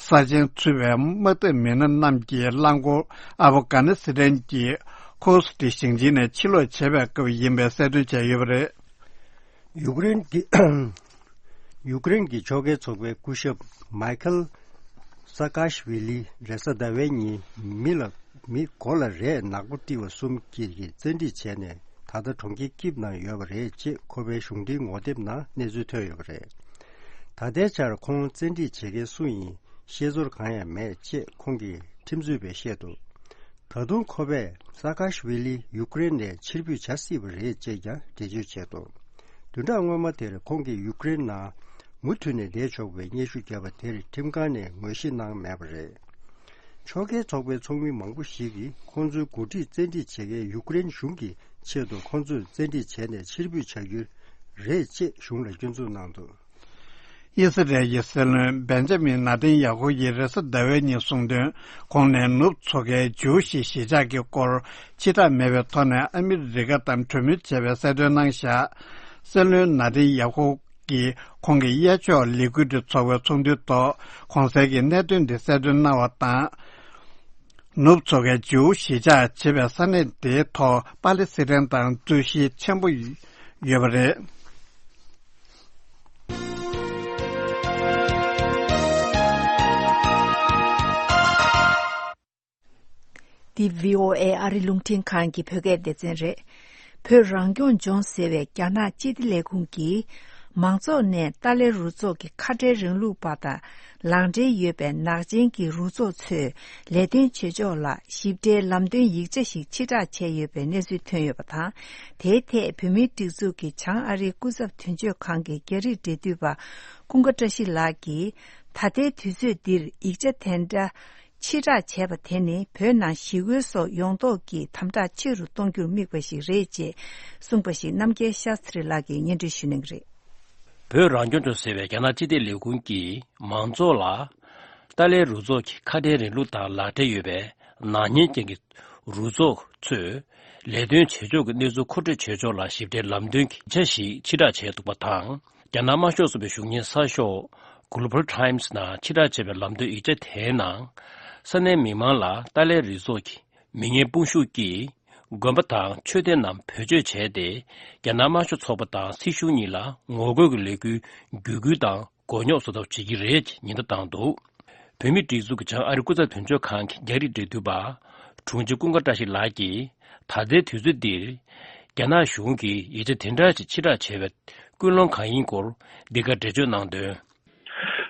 ས་ཆེན་ཚུད་པའི་དམག་འཐབ་མི་སྣ་རྣམས་ཀྱིས་རླངས་འཁོར་ཨ་ཕོ་གྷ་ནི་སི་ཐན་གྱི་ཁོ་སི་ཏི་ཞིང་ཆེན་ནས་ཕྱིར་ལོག་བྱས་པའི་སྐབས་ཡིན་པའི་གསལ་སྟོན་བྱས་ཡོད་པ་རེད། ཡུཀ་རེན་གྱི་ཡུཀ་རེན་གྱི་ཕྱོགས་འགལ་ཚོགས་པའི་སྐུ་ཞབས་མའི་ཁལ་ས་ཀཱ་ཤི་ཝི་ལི་རེས་གཟའ་ཟླ་བའི་ཉིན་མི་ལ་མི་མགོ་ལ་རས་ནག་པོ་དཀྲིས་པ་གསུམ་གྱིས་བཙན་ཁྲིད་བྱས་ནས། ད་ལྟ་གྲོང་ཁྱེར་ཀིབ་ནང་ཡོད་པ་རེད་ཅེས་ཁོ་པའི་གཞུང་འབྲེལ་ངོ་དེབ་ནང་གནས་ཚུལ་ཐོན་ཡོད་པ་རེད། ད་ལྟའི་ཆར་ཁོང་བཙན་ཁྲིད་བྱེད་མཁན་སུ་ཡིན་ཤེས་ཚོར་གང་ཡང་མེད་ཅེས་ཁོང་གི་ཁྲིམས་རྩོད་པས་བཤད་འདུག། ད་དུང་ཁོ་པས་ས་ཀཱ་ཤི་ཝི་ལི་ཡུཀ་རེན་ནས་ཕྱིར་འབུད་བྱ་སྲིད་པ་རེད་ཅེས་ཀྱང་འགྲེལ་བརྗོད་བྱས་འདུག། བདུན་ཕྲག་སྔོན་མ་དེར་ཁོང་གིས་ཡུཀ་རེན་ནང་མུ་མཐུད་ནས་བསྡད་ཆོག་པའི་སྙན་ཞུ་བརྒྱབ་པ་དེར་ཁྲིམས་ཁང་ནས་ངོས་བཞེས་གནང་མེད་པ་རེད། ཕྱོགས་འགལ་ཚོགས་པའི་ཚོགས་མི་མང་པོ་ཞིག་གིས་ཁོང་ཚོའི་འགོ་ཁྲིད་བཙན་ཁྲིད་བྱེད་མཁན་ཡུཀ་རེན་གཞུང་གི་ཆེད་དུ་ཁོང་ཚོས་བཙན་ཁྲིད་བྱས་ནས་ཕྱིར་འབུད་བྱ་རྒྱུ་རེད་ཅེས་གཞུང་ལ་སྐྱོན་འཛུགས་གནང་འདུག། ཨི་སི་རལ་གྱི་སྲིད་བློན་བེན་ཇ་མིན་ནཱ་ཏན་ཡ་ཧུ་ཡིས་རེས་གཟའ་ཟླ་བའི་ཉིན་གསུངས་དོན། ཁོང་ནས་ནུབ་མཚོ་ཁའི་ཇིའུ་ཤི་གཞིས་ཆགས་ཀྱི་སྐོར་ཕྱིར་བསྒྲགས་མེད་པའི་ཐོག་ནས་ཨ་མི་རི་ཀ་དང་གྲོས་མོལ་བྱས་པའི་གསལ་སྟོན་གནང་བཞག། སྲིད་བློན་ནཱ་ཏན་ཡ་ཧུ་གིས་ཁོང་གི་གཡས་ཕྱོགས་ལི་ཀུ་ཏི་ཚོགས་པའི་ཚོགས་འདུའི་ཐོག་གོང་གསལ་གྱི་གནད་དོན་འདི་གསལ་སྟོན་གནང་བ་དང་། ནུབ་མཚོ་ཁའི་ཇིའུ་གཞིས་ཆགས་ཞེས་པའི་ས་གནས་དེའི་ཐོག་པ་ལི་སི་ཐན་དང་རྩོད་གཞི་ཆེན་པོ་ཡོད་པ་རེད། འདི་བྷི་ཨོ་ཨེ་ཨ་རི་རླུང་འཕྲིན་ཁང་གི་བོད་སྐད་སྡེ་ཚན་རེད། བོད་རང་སྐྱོང་ལྗོངས་ཟེར་བའི་རྒྱ་ནག་སྤྱི་བདེ་ལས་ཁུངས་ཀྱིས། མང་ཚོགས་ནས་ཏཱ་ལའི་རུ་ཚོགས་ཀྱི་ཁ་བྲལ་རིང་ལུགས་པ་དང་ལག་འབྲེལ་ཡོད་པའི་ནག་ཅན་གྱི་རུ་ཚོགས་ཚོས་ལས་དོན་བྱེད་ཕྱོགས་ལ་ཞིབ་ཕྲའི་ལམ་སྟོན་ཡིག་ཆ་ཞིག་ཕྱིར་བསྒྲགས་བྱས་ཡོད་པའི་གནས་ཚུལ་ཐོན་ཡོད་པ་དང་། དེའི་ཐད་བོད་མིའི་སྒྲིག་འཛུགས་ཀྱི་བྱང་ཨ་རིའི་སྐུ་ཚབ་དོན་གཅོད་ཁང་གི་རྒྱ་རིགས་འབྲེལ་མཐུད་པ་ཀུན་དགའ་བཀྲ་ཤིས་ལགས་ཀྱིས། ད་ལྟའི་དུས་ཚོད་འདིར་ཡིག་ཆ་དེ་འདྲ། ཕྱིར་བསྒྲགས་བྱས་པ་དེ་ནི་བོད་ནང་ཞི་རྒོལ་སོགས་ཡོང་ཐབས་ཀྱི་དམ་དྲག་ཆེ་རུ་གཏོང་རྒྱུར་དམིགས་པ་ཞིག་རེད་ཅེས་གསུངས་པ་ཞིག་རྣམ་རྒྱལ་ཤཱ་སྟྲི་ལགས་ཀྱིས་སྙན་སྒྲོན་ཞུ་གནང་གི་རེད། བོད་རང་སྐྱོང་ལྗོངས་ཟེར་བའི་རྒྱ་ནག་སྤྱི་བདེ་ལས་ཁུངས་ཀྱིས་མང་ཚོགས་ལ་ཏཱ་ལའི་རུ་ཚོགས་ཀྱི་ཁ་བྲལ་རིང་ལུགས་དང་ལག་འབྲེལ་ཡོད་པའི་ནག་ཉེས་ཅན་གྱི་རུ་ཚོགས་ཚོས་ལས་དོན་བྱེད་ཕྱོགས་ཀྱི་གནས་ཚུལ་མཁོ་སྤྲོད་བྱེད་ཕྱོགས་ལ་ཞིབ་ཕྲའི་ལམ་སྟོན་གྱི་ཆ་ཞིག་ཕྱིར་བསྒྲགས་བྱས་འདུག་པ་དང་། རྒྱ་ནག་དམར་ཤོག་ཚོགས་པའི་གཞུང་གཉེར་གསར་ཤོག་Global Times ནང་ཕྱིར་བསྒྲགས་བྱས་པའི་ལམ་སྟོན་ཡིག་ཆ་དེའི་ནང་། ས་གནས་མི་མང་ལ་ཏཱ་ལའི་རུ་ཚོགས་ཀྱི་མི་ངན་དཔུང་ཤུགས་ཀྱིས་དགོན་པ་དང་མཆོད་རྟེན་རྣམས་བེད་སྤྱོད་བྱས་ཏེ། རྒྱ་ནག་དམར་ཤོག་ཚོགས་པ་དང་སྲིད་གཞུང་གཉིས་ལ་ངོ་རྒོལ་གྱི་ལས་འགུལ་བརྒྱུད་སྐུལ་དང་མགོ་རྙོག་བཟོ་ཐབས་བྱེད་ཀྱི་རེད་ཅེས་ཉེན་བརྡ་བཏང་འདུག། བོད་མིའི་སྒྲིག་འཛུགས་ཀྱི་བྱང་ཨ་རི་སྐུ་ཚབ་དོན་གཅོད་ཁང་གི་རྒྱ་རིགས་འབྲེལ་མཐུད་པ། དྲུང་ཆེ་ཀུན་དགའ་བཀྲ་ཤིས་ལགས་ཀྱིས། ད་ལྟའི་དུས་ཚོད་འདིར། རྒྱ་ནག་གཞུང་གིས་ཡིག་ཆ་དེ་འདྲ་ཞིག་ཕྱིར་བསྒྲགས་བྱས་པའི་ཀུན་སློང་གང་ཡིན་སྐོར། འདི་གར་འགྲེལ་བརྗོད་གནང་དོན།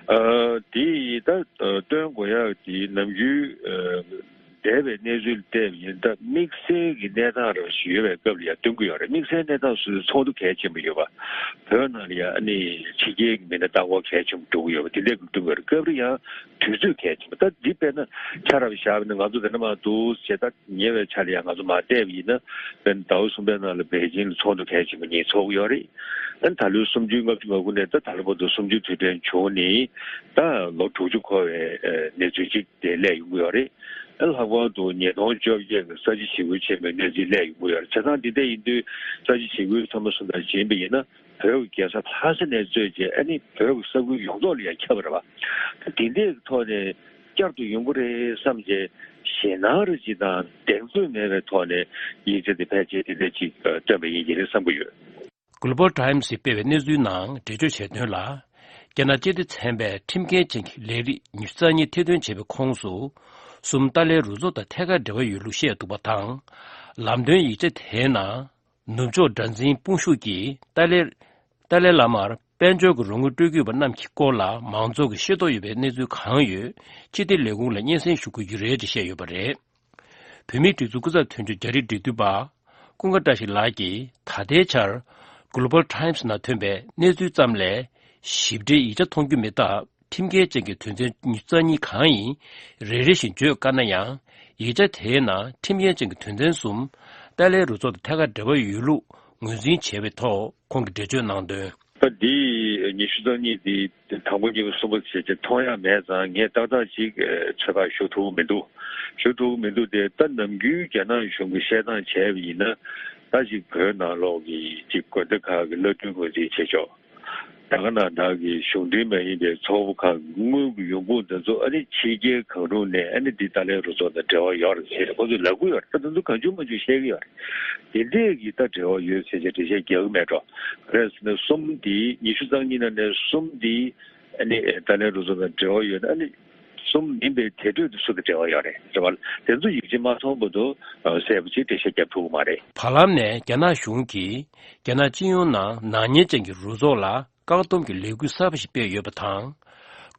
ཨ། དེ་ཡིས་ད་སྟོན་དགོས་ཡག་དེ་ནམ་རྒྱུན་ཨ། འདས་པའི་གནས་ཚུལ་བལྟས་པ་ཡིན་ན། ད་དམིགས་བསལ་གྱི་གནས་སྟངས་རང་ཞིག་ཡོད་པའི་སྐབས་ལ་ཡང་སྟོན་གྱི་ཡོད་རེད། དམིགས་བསལ་གནས་སྟངས་སུ་ཚོགས་འདུ་གལ་ཆེན་པོ་ཡོད་པ། བོད་ནང་ལ་ཡང་ཨ་ནི་ཕྱི་རྒྱལ་གྱི་མི་སྣ་ལྟ་སྐོར་གལ་ཆེན་པོ་འགྲོ་གི་ཡོད་པ། དེ་འདྲའི་སྐབས་སྟོན་གྱི་ཡོད་རེད། སྐབས་རེ་ཡང་དུས་ཚོད་གལ་ཆེན་པོ། ད་འདི་དཔེར་ན་ཆ་རབ་བཞག་པ་ན། ང་ཚོ་དེ་འདྲ་མ་འདུག་ཟེར། ད་ཉེ་བའི་ཆར་ལ་ཡང་ང་ཚོ་མར་བལྟས་པ་ཡིན་ན། དཔེར་ན་ཟླ་བ་གསུམ་པའི་ནང་ལ་པེ་ཅིང་ལ་ཚོགས་འདུ་གལ་ཆེན་པོ་གཉིས་ཚོགས་ཀྱི་ཡོད་རེད། ཨ་ནི་ད་ལོའི་གསུམ་བཅུའི་ལྔ་བཅུ་ང་དགུ་ནས་ད་ད་ལོ་བར་དུ་གསུམ་བཅུའི་དུས་དྲན་བྱུང་ནས་ད་ལོ་དྲུག་ཅུ་འཁོར་བའི་ཨ་གནས་ཚུལ་ཅིག་དེ་སླེབས་ཡོང་གི་ཡོད་རེད། ཨ་ལྷག་པར་དུ་ཉིས་སྟོང་བཅོ་བརྒྱད་ཀྱི་ས་བྱི་ཞི་རྒོལ་ཆེན་མོའི་གནས་ཚུལ་སླེབས་ཡོང་གི་ཡོད་རེད། བྱས་ཙང་འདི་འདྲ་ཡིན་དུས་ས་བྱི་ཞི་རྒོལ་ཚང་མ་སོང་ཙང་ཡིན་པ་ཡིན་ན། བོད་ཀྱི་རྒྱལ་ས་ལྷ་ས་ནས་རྩོད་བྱས། ཨ་ནི་བོད་ཀྱི་ས་ཁུལ་ཡོངས་རྫོགས་ལ་ཡང་ཁྱབ་པ་རེད་པ། ད་དེ་འདྲའི་ཐོག་ནས། བསྐྱར་དུ་ཡོང་གི་རེད་བསམ་བྱས་ཞེད་སྣང་རེ་ཅིག་དང་གདེང་ཚོད་མེད་པའི་ཐོག་ནས་ཡིག་ཆ་དེ་ཕལ་ཆེར་དེ་འདྲ་ཅིག་བཏོན་པ་ཡིན་གྱི་རེད་བསམ་གྱི་ཡོད། Global Times་ཡིས་སྤེལ་བའི་གནས་ཚུལ་ནང་འགྲེལ་བརྗོད་བྱས་དོན་ལ། རྒྱ་ནག་སྤྱི་བདེ་ཚན་པས་ཁྲིམས་འགལ་ཅན་གྱི་ལས་རིགས་ཉི་ཤུ་རྩ་གཉིས་ཐེར་འདོན་བྱས་པའི་ཁོངས་སུ། གསུམ་ཏཱ་ལའི་རུ་ཚོགས་དང་ཐད་ཀར་འབྲེལ་བ་ཡོད་ལུགས་བཤད་འདུག་པ་དང་། ལམ་སྟོན་ཡིག་ཆ་དེའི་ནང་ནུབ་ཕྱོགས་དགྲར་འཛིན་དཔུང་ཤུགས་ཀྱིས་ཏཱ་ལའི་ཏཱ་ལའི་བླ་མར་དཔལ་འབྱོར་གྱི་རོགས་དངུལ་སྤྲོད་ཀྱི་ཡོད་པ་རྣམས་ཀྱི་སྐོར་ལ་མང་ཚོགས་ཀྱིས་ཤེས་རྟོགས་ཡོད་པའི་གནས་ཚུལ་གང་ཡོད་སྤྱི་བདེ་ལས་ཁུངས་ལ་སྙན་སེང་ཞུ་དགོས་ཀྱི་རེད་ཅེས་བཤད་ཡོད་པ་རེད། བོད་མིའི་སྒྲིག་འཛུགས་སྐུ་ཚབ་དོན་གཅོད་རྒྱ་རིགས་འབྲེལ་མཐུད་པ་ཀུན་དགའ་བཀྲ་ཤིས་ལགས་ཀྱིས་ད་ལྟའི་ཆར་Global Times་ནང་ཐོན་པའི་གནས་ཚུལ་ཙམ་ལས་ཞིབ་ཕྲའི་ཡིག་ཆ་མཐོང་རྒྱུ་མེད་སྟབས། ཁྲིམས་འགལ་ཅན་གྱི་དོན་ཚན་ཉི་ཤུ་རྩ་གཉིས་གང་ཡིན་རེ་རེ་བཞིན་བརྗོད་དཀའ་ན་ཡང་། ཡིག་ཆ་དེའི་ནང་ཁྲིམས་འགལ་ཅན་གྱི་དོན་ཚན་གསུམ་ཏཱ་ལའི་རུ་ཚོགས་དང་ཐད་ཀར་འབྲེལ་བ་ཡོད་ལུགས་ངོས་འཛིན་བྱས་པའི་ཐོག་ཁོང་གིས་འགྲེལ་བརྗོད་གནང་དོན། ད་འདི་ཉི་ཤུ་རྩ་གཉིས་འདི་དང་པོ་གཉིས་པ་གསུམ་པ་བྱས་ཅིག་མཐོང་ཡ་མེད་ཙང་ངས་ཏག་ཏག་ཅིག་ཚོད་དཔག་ཞུ་ཐུབ་ཀྱི་མི་འདུག་ཞུ་ཐུབ་ཀྱི་མི་འདུག་སྟེ། ད་ནམ་རྒྱུན་རྒྱ་ནག་གཞུང་གིས་བཤད་སྟངས་བྱས་པ་ཡིན་ན། ད་ཅིག་བོད་ནང་ལོགས་ཀྱི་ཅིག་དགོན་སྡེ་ཁག་གི་བླ་སྤྲུལ་ངོས་འཛིན་བྱེད་ཆོག་ད་ག་ནང་བདག་གི་གཞུང་འབྲེལ་མ་ཡིན་པའི་ཚོགས་པ་ཁག་དངུལ་གྱི་ཡོང་ཁུངས་འདི་ཚོ་ཨ་ནི་ཕྱི་རྒྱལ་གང་རུང་ནས་ཨ་ནི་འདི་ཏཱ་ལའི་རུ་ཚོགས་དང་འབྲེལ་བ་ཡོད་རེད་ཟེར་ཁོ་ཚོས་ལབ་ཀྱི་ཡོད་རེད། ད་དེ་ཚོ་གང་བྱུང་མང་བྱུང་བཤད་ཀྱི་ཡོད་རེད། དེ་འདྲས་ཀྱི་ད་འབྲེལ་བ་ཡོད་ཟེར་བྱས་འགྲེལ་བཤད་རྒྱག་གི་མེད་འགྲོ། ག་རེ་ཟེར་ན་གསུམ་འདི་ཉི་ཤུ་རྩ་གཉིས་ནང་ནས་གསུམ་འདི་ཨ་ནི་ཏཱ་ལའི་རུ་ཚོགས་དང་འབྲེལ་བ་ཡོད་ན་ཨ་ནི། གསུམ་མིན་པའི་དེ་འཕྲོས་དུ་སུ་དང་འབྲེལ་བ་ཡོད་རེད་ཟེར་བ། དེ་ཚོ་ཡིག་ཆ་མ་མཐོང་བར་དུ་གསལ་པོ་ཅིག་འགྲེལ་བཤད་རྒྱབ་ཐུབ་ཀྱི་མ་རེད། བར་ལམ་ནས་རྒྱ་ནག་གཞུང་གིས་རྒྱ་ནག་སྤྱི་ཡོངས་ནང་ནག་ཉེས་ཅན་གྱི་རུ་ཚོགས་ལ་བཀག་སྡོམ་གྱི་ལས་འགུལ་གསར་པ་ཞིག་སྤེལ་ཡོད་པ་དང་།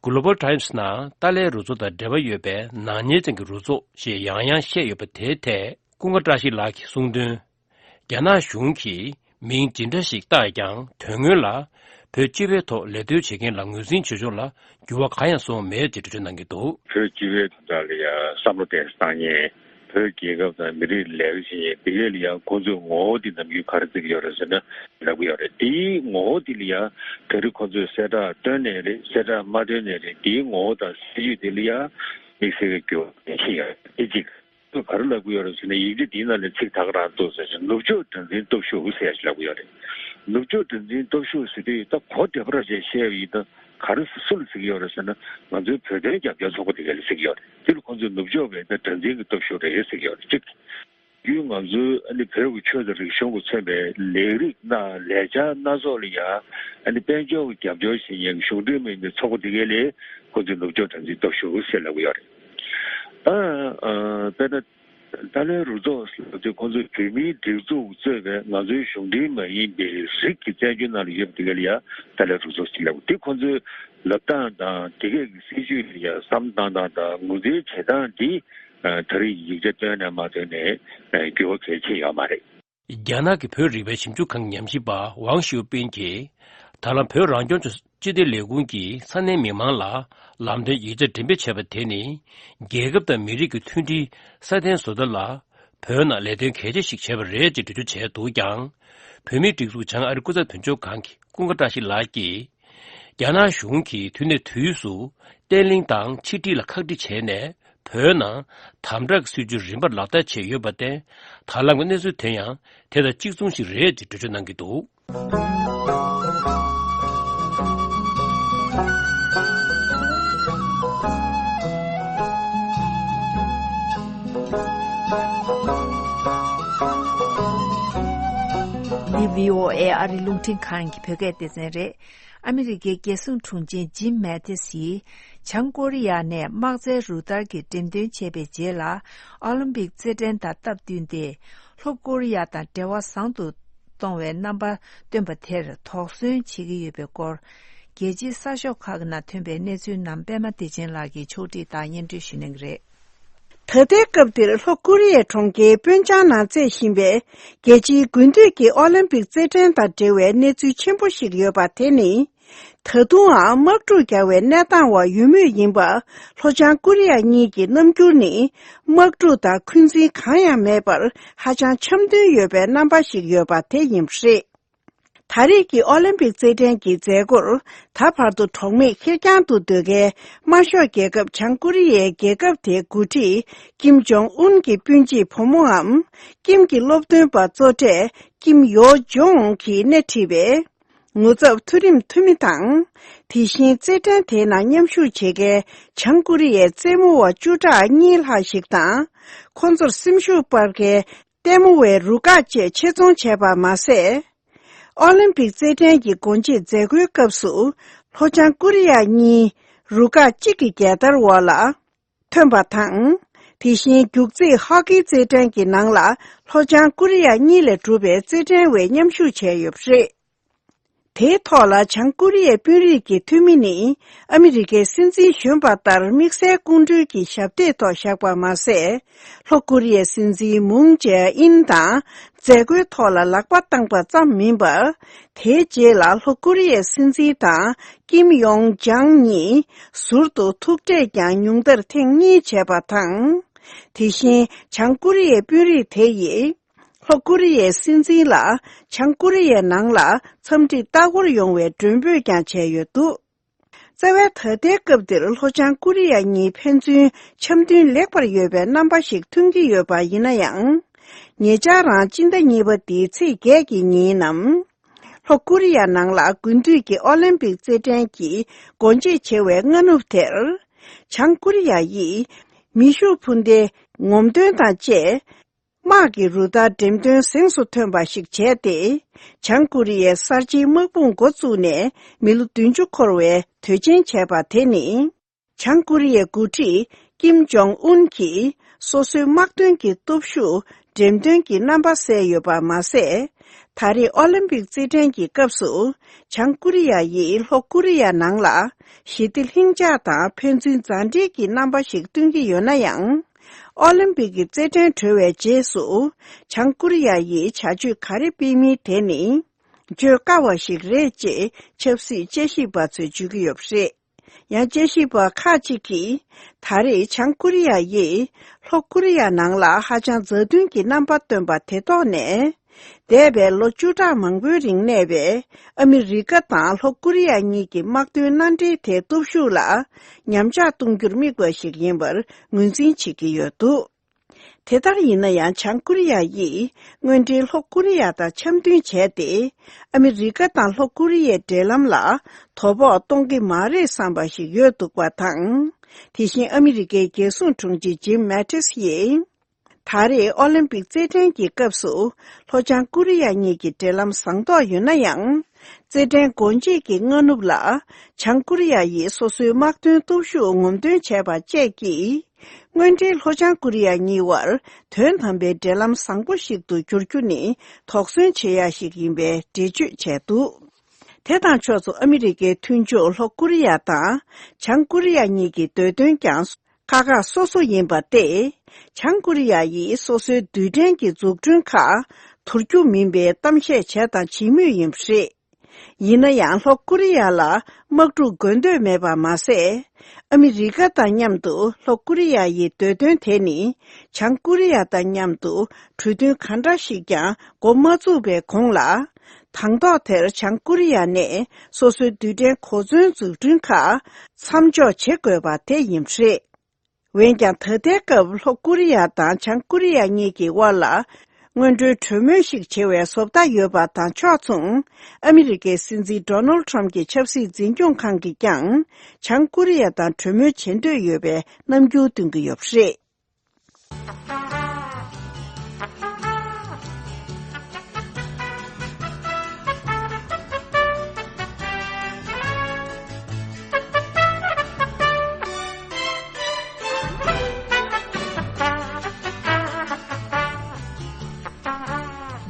Global Times་ནང་ཏཱ་ལའི་རུ་ཚོགས་དང་འབྲེལ་བ་ཡོད་པའི་ནག་ཉེས་ཅན་གྱི་རུ་ཚོགས་ཞེས་ཡང་ཡང་བཤད་ཡོད་པ་དེའི་ཐད་ཀུན་དགའ་བཀྲ་ཤིས་ལགས་ཀྱིས་གསུངས་དོན། རྒྱ་ནག་གཞུང་གིས་མིང་ཇི་འདྲ་ཞིག་བཏགས་ཀྱང་དོན་དངོས་ལ་བོད་སྤྱི་པའི་ཐོག་ལས་དོན་བྱེད་མཁན་ལ་ངོས་འཛིན་བྱེད་ཕྱོགས་ལ་འགྱུར་བ་གང་ཡང་སོང་མེད་ཅེས་འགྲེལ་བརྗོད་གནང་གི་འདུག་བོད་སྤྱི་པའི་དོན་དག་ལ་ཡང་བསམ་བློ་གཏད་ས་བཏང་མཁན། བོད་རྒྱལ་ཁབ་དང་མི་རིགས་ལས་ཀ་བྱེད་མཁན་དེ་གས་ལ་ཡང་ཁོང་ཚོས་ངོ་བོ་དེ་ནམ་རྒྱུན་ག་རེ་བརྩི་གི་ཡོད་རེད་ཟེར་ན་ལབ་གི་ཡོད་རེད། དེའི་ངོ་བོ་དེ་ལ་ཡང་ག་རེ་ཁོང་ཚོས་གསལ་བསྒྲགས་བཏོན་ནའི་རེད། གསལ་བསྒྲགས་མ་བཏོན་ནའི་རེད། དེའི་ངོ་བོ་དང་སྲིད་ཇུས་དེ་ལ་ཡང་དམིགས་བསལ་གྱི་འགྱུར་བ་ཕྱིན་ཡོད་རེད། དེ་གཅིག་ག་རེ་ལབ་ཀྱི་ཡོད་རེད་ཟེར་ན། ཡིག་ཆ་འདིའི་ནང་ནས་ཚིག་ད་ག་རང་འདུག་ཟེར་ཞིང་ནུབ་ཕྱོགས་དགྲར་འཛིན་སྟོབས་ཤུགས་ཟེར་ཡ་ཞིག་ལབ་ཀྱི་ཡོད་རེད། ནུབ་ཕྱོགས་དགྲར་འཛིན་སྟོབས་ཤུགས་ཟེར་དུས་ད་གོ་བདེ་པོ་ར་བྱས་བཤད་པ་ཡིན་ན་ག་རེ་སུ་ལ་ཟེར་གྱི་ཡོད་རེད་ཟེར་ན། ང་ཚོའི་བོད་དོན་རྒྱབ་སྐྱོར་ཚོགས་པ་དེ་ག་ལ་ཟེར་གྱི་ཡོད་རེད། དེ་ལ་ཁོང་ཚོས་ནུབ་ཕྱོགས་པའི་ད་དགྲར་འཛིན་གྱི་སྟོབས་ཤུགས་རེད་ཟེར་གྱི་ཡོད་རེད། གཅིག་རྒྱུན་ང་ཚོའི་ཨ་ནི་བོད་ཀྱི་ཆོས་དང་རིག་གཞུང་གིས་མཚོན་པའི་ལས་རིགས་སྣ་ལས་འཆར་སྣ་ཚོགས་ལ་ཡང་ཨ་ནི་དཔལ་འབྱོར་གྱི་རྒྱབ་སྐྱོར་བྱེད་མཁན་གྱི་གཞུང་འབྲེལ་མིན་པའི་ཚོགས་པ་དེ་གས་ལ་ཁོ་ཚོས་ནུབ་ཕྱོགས་དགྲར་འཛིན་སྟོབས་ཤུགས་ཟེར་ལབ་ཀྱི་ཡོད་རེད། ད་ཨ་དཔེར་ན་ཏཱ་ལའི་རུ་ཚོགས་ཟེར་དུས་ཁོ་ཚོས་བོད་མིའི་སྒྲིག་འཛུགས་གཙོས་པའི་ང་ཚོའི་གཞུང་འབྲེལ་མ་ཡིན་པའི་རིགས་ཀྱི་བཙན་བྱོལ་ནང་ལ་ཡོད་པ་དེ་གས་ལ་ཡང་ཏཱ་ལའི་རུ་ཚོགས་ཟེར་ལབ་དེ་ཁོ་ཚོའི་ལབ་སྟངས་དང་དེ་གས་ཀྱི་སྲིད་ཇུས་ལ་ཡང་བསམ་བཏང་སྟངས་དང་ངོས་འཛིན་བྱེད་སྟངས་འདི། ད་རེས་ཡིག་ཆ་བཏོན་ནས་མ་བཏོན་ནས་འགྱུར་བ་གལ་ཆེ་ཡོད་མ་རེད། རྒྱ་ནག་གི་བོད་རིག་པའི་ཞིབ་འཇུག་ཁང་གི་ཉམས་ཞིབ་པ་ཝང་ཞིའུ་པིན་གྱིས། ད་ལམ་བོད་རང་སྐྱོང་ལྗོངས་སྤྱི་བདེ་ལས་ཁུངས་ཀྱིས་ས་གནས་མི་མང་ལ་ལམ་སྟོན་ཡིག་ཆ་འགྲེམས་སྤེལ་བྱས་པ་དེ་ནི། རྒྱལ་ཁབ་དང་མི་རིགས་ཀྱི་མཐུན་སྒྲིལ་སྲ་བརྟན་བཟོ་ཐབས་ལ་བོད་ནང་ལས་དོན་གལ་ཆེ་ཞིག་བྱས་པ་རེད་ཅེས་འགྲེལ་བརྗོད་བྱས་འདུག་ཀྱང་། བོད་མིའི་སྒྲིག་འཛུགས་བྱང་ཨ་རི་སྐུ་ཚབ་དོན་གཅོད་ཁང་གི་ཀུན་དགའ་བཀྲ་ཤིས་ལགས་ཀྱིས། རྒྱ་ནག་གཞུང་གིས་དུས་ནས་དུས་སུ་བརྟན་ལྷིང་དང་ཆིག་སྒྲིལ་ལ་ཁག་དཀྲི་བྱས་ནས་བོད་ནང་དམ་དྲག་གི་སྲིད་བྱུས་རིམ་པར་ལག་བསྟར་བྱས་ཡོད་པར་བརྟེན། ད་ལམ་གྱི་གནས་ཚུལ་དེ་ཡང་དེ་དང་གཅིག་མཚུངས་ཤིག་རེད་ཅེས་འགྲེལ་བརྗོད་གནང་གི་འདུག་འདི་བྷི་ཨོ་ཨེ་ཨ་རི་རླུང་འཕྲིན་ཁང་གི་བོད་སྐད་སྡེ་ཚན་རེད། ཨ་མི་རི་ཀའི་རྒྱལ་སྲུང་དྲུང་ཆེ་ཇིམ་མེ་ཏིས་ཡིས་བྱང་ཀོ་རི་ཡ་ནས་དམག་རྩལ་རུ་སྟར་གྱི་འགྲེམས་སྟོན་བྱས་པའི་རྗེས་ལ། ཨོ་ལིམ་པིག་རྩེད་འགྲན་དང་སྟབས་བསྟུན་ཏེ། ལྷོ་ཀོ་རི་ཡ་དང་འབྲེལ་བ་བཟང་དུ་གཏོང་བའི་རྣམ་པ་སྟོན་པ་དེར་དོགས་ཟོན་བྱེད་ཀྱི་ཡོད་པའི་སྐོར། རྒྱལ་སྤྱིའི་གསར་ཤོག་ཁག་ནང་ཐོན་པའི་གནས་ཚུལ་རྣམས་པད་མ་བདེ་ཆེན་ལགས་ཀྱིས་ཕྱོགས་སྒྲིག་དང་སྙན་སྒྲོན་ཞུ་གནང་གི་རེད། ད་ལྟའི་སྐབས་འདིར་ལྷོ་ཀོ་རི་ཡའི་གྲོང་ཁྱེར་པུན་ཅང་ནང་རྩེད་བཞིན་པའི་རྒྱལ་སྤྱིའི་དགུན་དུས་ཀྱི་ཨོ་ལིམ་པིག་རྩེད་འགྲན་དང་འབྲེལ་བའི་གནས་ཚུལ་ཆེན་པོ་ཞིག་ཡོད་པ་དེ་ནི། ད་དུང་ཡང་དམག་འཁྲུག་རྒྱག་པའི་གནས་སྟངས་འོག་ཡོད་མུས་ཡིན་པ་ལྷོ་བྱང་ཀོ་རི་ཡ་གཉིས་ཀྱི་རྣམ་འགྱུར་ནི། དམག་འཁྲུག་དང་འཁོན་འཛིན་གང་ཡང་མེད་པར་ཧ་ཅང་འཆམ་མཐུན་ཡོད་པའི་རྣམ་པ་ཞིག་ཡོད་པ་དེ་ཡིན་པ་རེད། ད་རེས་ཀྱི་ཨོ་ལིམ་པིག་རྩེད་འགྲན་གྱི་མཛད་སྒོར་ད་བར་དུ་གྲོགས་མེད་ཁེར་རྐྱང་དུ་སྡོད་མཁན་དམར་ཤོག་རྒྱལ་ཁབ་བྱང་ཀོ་རི་ཡའི་རྒྱལ་ཁབ་དེའི་འགོ་ཁྲིད་ཀིམ་ཇོང་ཨུན་གྱི་སྤུན་མཆེད་བུ་མོའམ་ཀིམ་གྱི་སློབ་སྟོན་པ་གཙོ་གྲས་ཀིམ་ཡོ་ཇོང་གིས་སྣེ་ཁྲིད་པའི་ ངོ་ཚབ་མཐོ་རིམ་འཐུས་མི་དང་། དེ་བཞིན་རྩེད་འགྲན་དེའི་ནང་མཉམ་ཞུགས་བྱེད་མཁན་བྱང་ཀོ་རི་ཡའི་རྩེད་མོ་བ་བཅུ་ཕྲག་གཉིས་ལྷག་ཞིག་དང་། ཁོང་ཚོར་སེམས་ཤུགས་སྤར་མཁན་ལྟད་མོ་བའི་རུ་ཁག་བཅས་ཆེད་རྫོང་བྱས་པ་མ་ཟད། ཨོ་ལིམ་པིག་རྩེད་འགྲན་གྱི་སྒོ་འབྱེད་མཛད་སྒོའི་སྐབས་སུ། ལྷོ་བྱང་ཀོ་རི་ཡ་གཉིས་རུ་ཁག་གཅིག་གི་རྒྱལ་དར་འོག་ལ་ཐོན་པ་དང་། དེ་བཞིན་རྒྱུག་རྩེད་ཧོ་ཀི་རྩེད་འགྲན་གྱི་ནང་ལ་ལྷོ་བྱང་ཀོ་རི་ཡ་གཉིས་ལས་གྲུབ་པའི་རྩེད་འགྲན་བས་མཉམ་ཞུགས་བྱས་ཡོད་པ་རེད། དེའི་ཐོག་ལ་བྱང་ཀོ་རི་ཡའི་དཔོན་རིགས་ཀྱི་འཐུས་མི་ནི་ཨ་མི་རི་ཀའི་སྲིད་འཛིན་གཞོན་པ་ལྟར་དམིགས་བསལ་སྐུ་མགྲོན་གྱི་ཞབས་སྟེགས་ཐོག་བཞག་པ་མ་ཟད། ལྷོ་ཀོ་རི་ཡའི་སྲིད་འཛིན་མུང་ཇེ་ཨིན་དང་མཛད་སྒོའི་ཐོག་ལ་ལག་པ་བཏང་པ་ཙམ་མིན་པར། དེའི་རྗེས་ལ་ལྷོ་ཀོ་རི་ཡའི་སྲིད་འཛིན་དང་ཀིམ་ཡོང་ཇང་གཉིས་ཟུར་དུ་ཐུག་འཕྲད་ཀྱང་ཉུང་མཐར་ཐེངས་གཉིས་བྱས་པ་དང་། དེ་བཞིན་བྱང་ཀོ་རི་ཡའི་དཔོན་རིགས་དེ་ཡིས། ལྷོ་ཀོ་རི་ཡའི་སྲིད་འཛིན་ལ་བྱང་ཀོ་རི་ཡའི་ནང་ལ་འཚམས་འདྲི་ལྟ་སྐོར་ཡོང་བའི་མགྲོན་འབོད་ཀྱང་བྱས་ཡོད་འདུག། རྩ་བའི་ད་ལྟའི་སྐབས་འདིར་ལྷོ་བྱང་ཀོ་རི་ཡ་གཉིས་ཕན་ཚུན་འཆམ་མཐུན་ལེགས་པར་ཡོད་པའི་རྣམ་པ་ཞིག་ཐོན་གྱི་ཡོད་པ་ཡིན་ན་ཡང་། ཉེ་ཆར་རང་སྤྱི་ཟླ་གཉིས་པ་འདིའི་ཚེས་བརྒྱད་ཀྱི་ཉིན་ནམ། ལྷོ་ཀོ་རི་ཡ་ནང་ལ་དགུན་དུས་ཀྱི་ཨོ་ལིམ་པིག་རྩེད་འགྲན་གྱི་སྒོ་འབྱེད་བྱེད་པའི་སྔ་ནུབ་དེར། བྱང་ཀོ་རི་ཡ་ཡིས་མེ་ཤུགས་འཕུར་མདེལ་ངོམ་སྟོན་དང་བཅས། དམག་གི་རུ་སྟར་འགྲེམས་སྟོན་གཟེངས་སུ་ཐོན་པ་ཞིག་བྱས་ཏེ། བྱང་ཀོ་རི་ཡའི་གསར་བརྗེའི་དམག་དཔུང་འགོ་བཙུགས་ནས་མི་ལོ་བདུན་ཅུ་འཁོར་བའི་དུས་ཆེན་བྱས་པ་དེ་ནི། བྱང་ཀོ་རི་ཡའི་འགོ་ཁྲིད་ཀིམ་ཇོང་ཨུན་གྱིས་སོ་སོའི་དམག་དོན་གྱི་སྟོབས་ཤུགས་འགྲེམས་སྟོན་གྱི་རྣམ་པ་གསལ་ཡོད་པ་མ་ཟད། ད་རེས་ཨོ་ལིམ་པིག་རྩེད་འགྲན་གྱི་སྐབས་སུ། བྱང་ཀོ་རི་ཡ་ཡིས་ལྷོ་ཀོ་རི་ཡ་ནང་ལ་ཞི་བདེ་ལྷིང་འཇགས་དང་ཕན་ཚུན་མཛའ་འབྲེལ་གྱི་རྣམ་པ་ཞིག་སྟོན་གྱི་ཡོད་ན་ཡང་། ཨོ་ལིམ་པིག་གི་རྩེད་འགྲན་གྲོལ་བའི་རྗེས་སུ། བྱང་ཀོ་རི་ཡ་ཡིས་བྱ་སྤྱོད་ག་རེ་སྤེལ་མིན་དེ་ནི། བརྗོད་དཀའ་བ་ཞིག་རེད་ཅེས་ཆབ་སྲིད་དཔྱད་ཞིབ་པ་ཚོས་བརྗོད་ཀྱི་ཡོད་པ་རེད། ཡང་དཔྱད་ཞིབ་པ་ཁག་ཅིག་གིས། ད་རེས་བྱང་ཀོ་རི་ཡ་ཡིས་ལྷོ་ཀོ་རི་ཡ་ནང་ལ་ཧ་ཅང་མཛའ་མཐུན་གྱི་རྣམ་པ་སྟོན་པ་དེ་ཐོག་ནས། འདས་པའི་ལོ་བཅུ་ཕྲག་མང་པོའི་རིང་གནས་པའི་ཨ་མི་རི་ཀ་དང་ལྷོ་ཀོ་རི་ཡ་གཉིས་ཀྱི་དམག་དོན་མནའ་འབྲེལ་དེའི་སྟོབས་ཤུགས་ལ་ཉམས་ཆག་གཏོང་རྒྱུར་དམིགས་པ་ཞིག་ཡིན་པར་ངོས་འཛིན་བྱེད་ཀྱི་ཡོད་འདུག། དེ་ལྟར་ཡིན་ན་ཡང་། བྱང་ཀོ་རི་ཡ་ཡིས་དངོས་འབྲེལ་ལྷོ་ཀོ་རི་ཡ་དང་འཆམ་མཐུན་བྱས་ཏེ། ཨ་མི་རི་ཀ་དང་ལྷོ་ཀོ་རི་ཡའི་འབྲེལ་ལམ་ལ་དོ་ཕོག་གཏོང་གི་མ་རེད་བསམ་པ་ཞིག་ཡོད་འདུག་པ་དང་། དེ་བཞིན་ཨ་མི་རི་ཀའི་རྒྱལ་སྲུང་དྲུང་ཆེ་ཇིམ་མེ་ཏིས་ཡིས། ད་རེས་ཨོ་ལིམ་པིག་རྩེད་འགྲན་གྱི་སྐབས་སུ་ལྷོ་བྱང་ཀོ་རི་ཡ་གཉིས་ཀྱི་འབྲེལ་ལམ་བཟང་ཐོག་ཡོད་ན་ཡང་། རྩེད་འགྲན་སྒོ་འབྱེད་ཀྱི་སྔ་ནུབ་ལ་བྱང་ཀོ་རི་ཡ་ཡིས་སོ་སོའི་དམག་དོན་སྟོབས་ཤུགས་ངོམ་སྟོན་བྱས་པ་བཅས་ཀྱིས། དངོས་འབྲེལ་ལྷོ་བྱང་ཀོ་རི་ཡ་གཉིས་བར་དོན་དམ་པའི་འབྲེལ་ལམ་བཟང་པོ་ཞིག་ཏུ་འགྱུར་རྒྱུ་ནི་དོགས་ཟོན་བྱེད་ཡ་ཞིག་ཡིན་པའི་འགྲེལ་བརྗོད་བྱས་འདུག། དེ་དང་ཕྱོགས་སུ་ཨ་མི་རི་ཀའི་མཐུན་ཕྱོགས་ལྷོ་ཀོ་རི་ཡ་དང་བྱང་ཀོ་རི་ཡ་གཉིས་ཀྱི་འདོད་དོན་ཀྱང་ཁག་ཁག་སོ་སོ་ཡིན་པ་སྟེ། བྱང་ཀོ་རི་ཡ་ཡིས་སོ་སོའི་རྡུལ་ཕྲན་གྱི་འཛུགས་སྐྲུན་ཁག་དུར་རྒྱུ་མིན་པའི་གཏམ་བཤད་བྱས་དང་བྱེད་མུས་ཡིན་པ་རེད། ཡིན་ན་ཡང་ལྷོ་ཀོ་རི་ཡ་ལ་དམག་འཁྲུག་དགོས་འདོད་མེད་པ་མ་ཟད། ཨ་མི་རི་ཀ་དང་མཉམ་དུ་ལྷོ་ཀོ་རི་ཡ་ཡི་འདོད་དོན་དེ་ནི་བྱང་ཀོ་རི་ཡ་དང་མཉམ་དུ་གྲོས་མཐུན་ག་འདྲ་ཞིག་ཀྱང་འགོ་མ་བཙུགས་པའི་གོང་ལ། དང་ཐོག་དེར་བྱང་ཀོ་རི་ཡ་ནས་སོ་སོའི་རྡུལ་ཕྲན་གོ་མཚོན་འཛུགས་སྐྲུན་ཁག་མཚམས་འཇོག་བྱེད་དགོས་པ་དེ་ཡིན་པ་རེད། འོན་ཀྱང་ད་ལྟའི་སྐབས་ལྷོ་ཀོ་རི་ཡ་དང་བྱང་ཀོ་རི་ཡ་གཉིས་ཀྱི་དབར་ལ་སྔོན་འགྲོའི་གྲོས་མོལ་ཞིག་བྱེད་པའི་བཟོ་ལྟ་ཡོད་པ་དང་ཕྱོགས་མཚུངས། ཨ་མི་རི་ཀའི་སྲིད་འཛིན་ཌོ་ནལ་ཌི་ཊརམ་ཕི་གྱི་ཆབ་སྲིད་འཛིན་སྐྱོང་ཁང་གིས་ཀྱང་བྱང་ཀོ་རི་ཡ་དང་གྲོས་མོལ་བྱེད་འདོད་ཡོད་པའི་རྣམ་འགྱུར་སྟོན་གྱི་ཡོད་པ་རེད།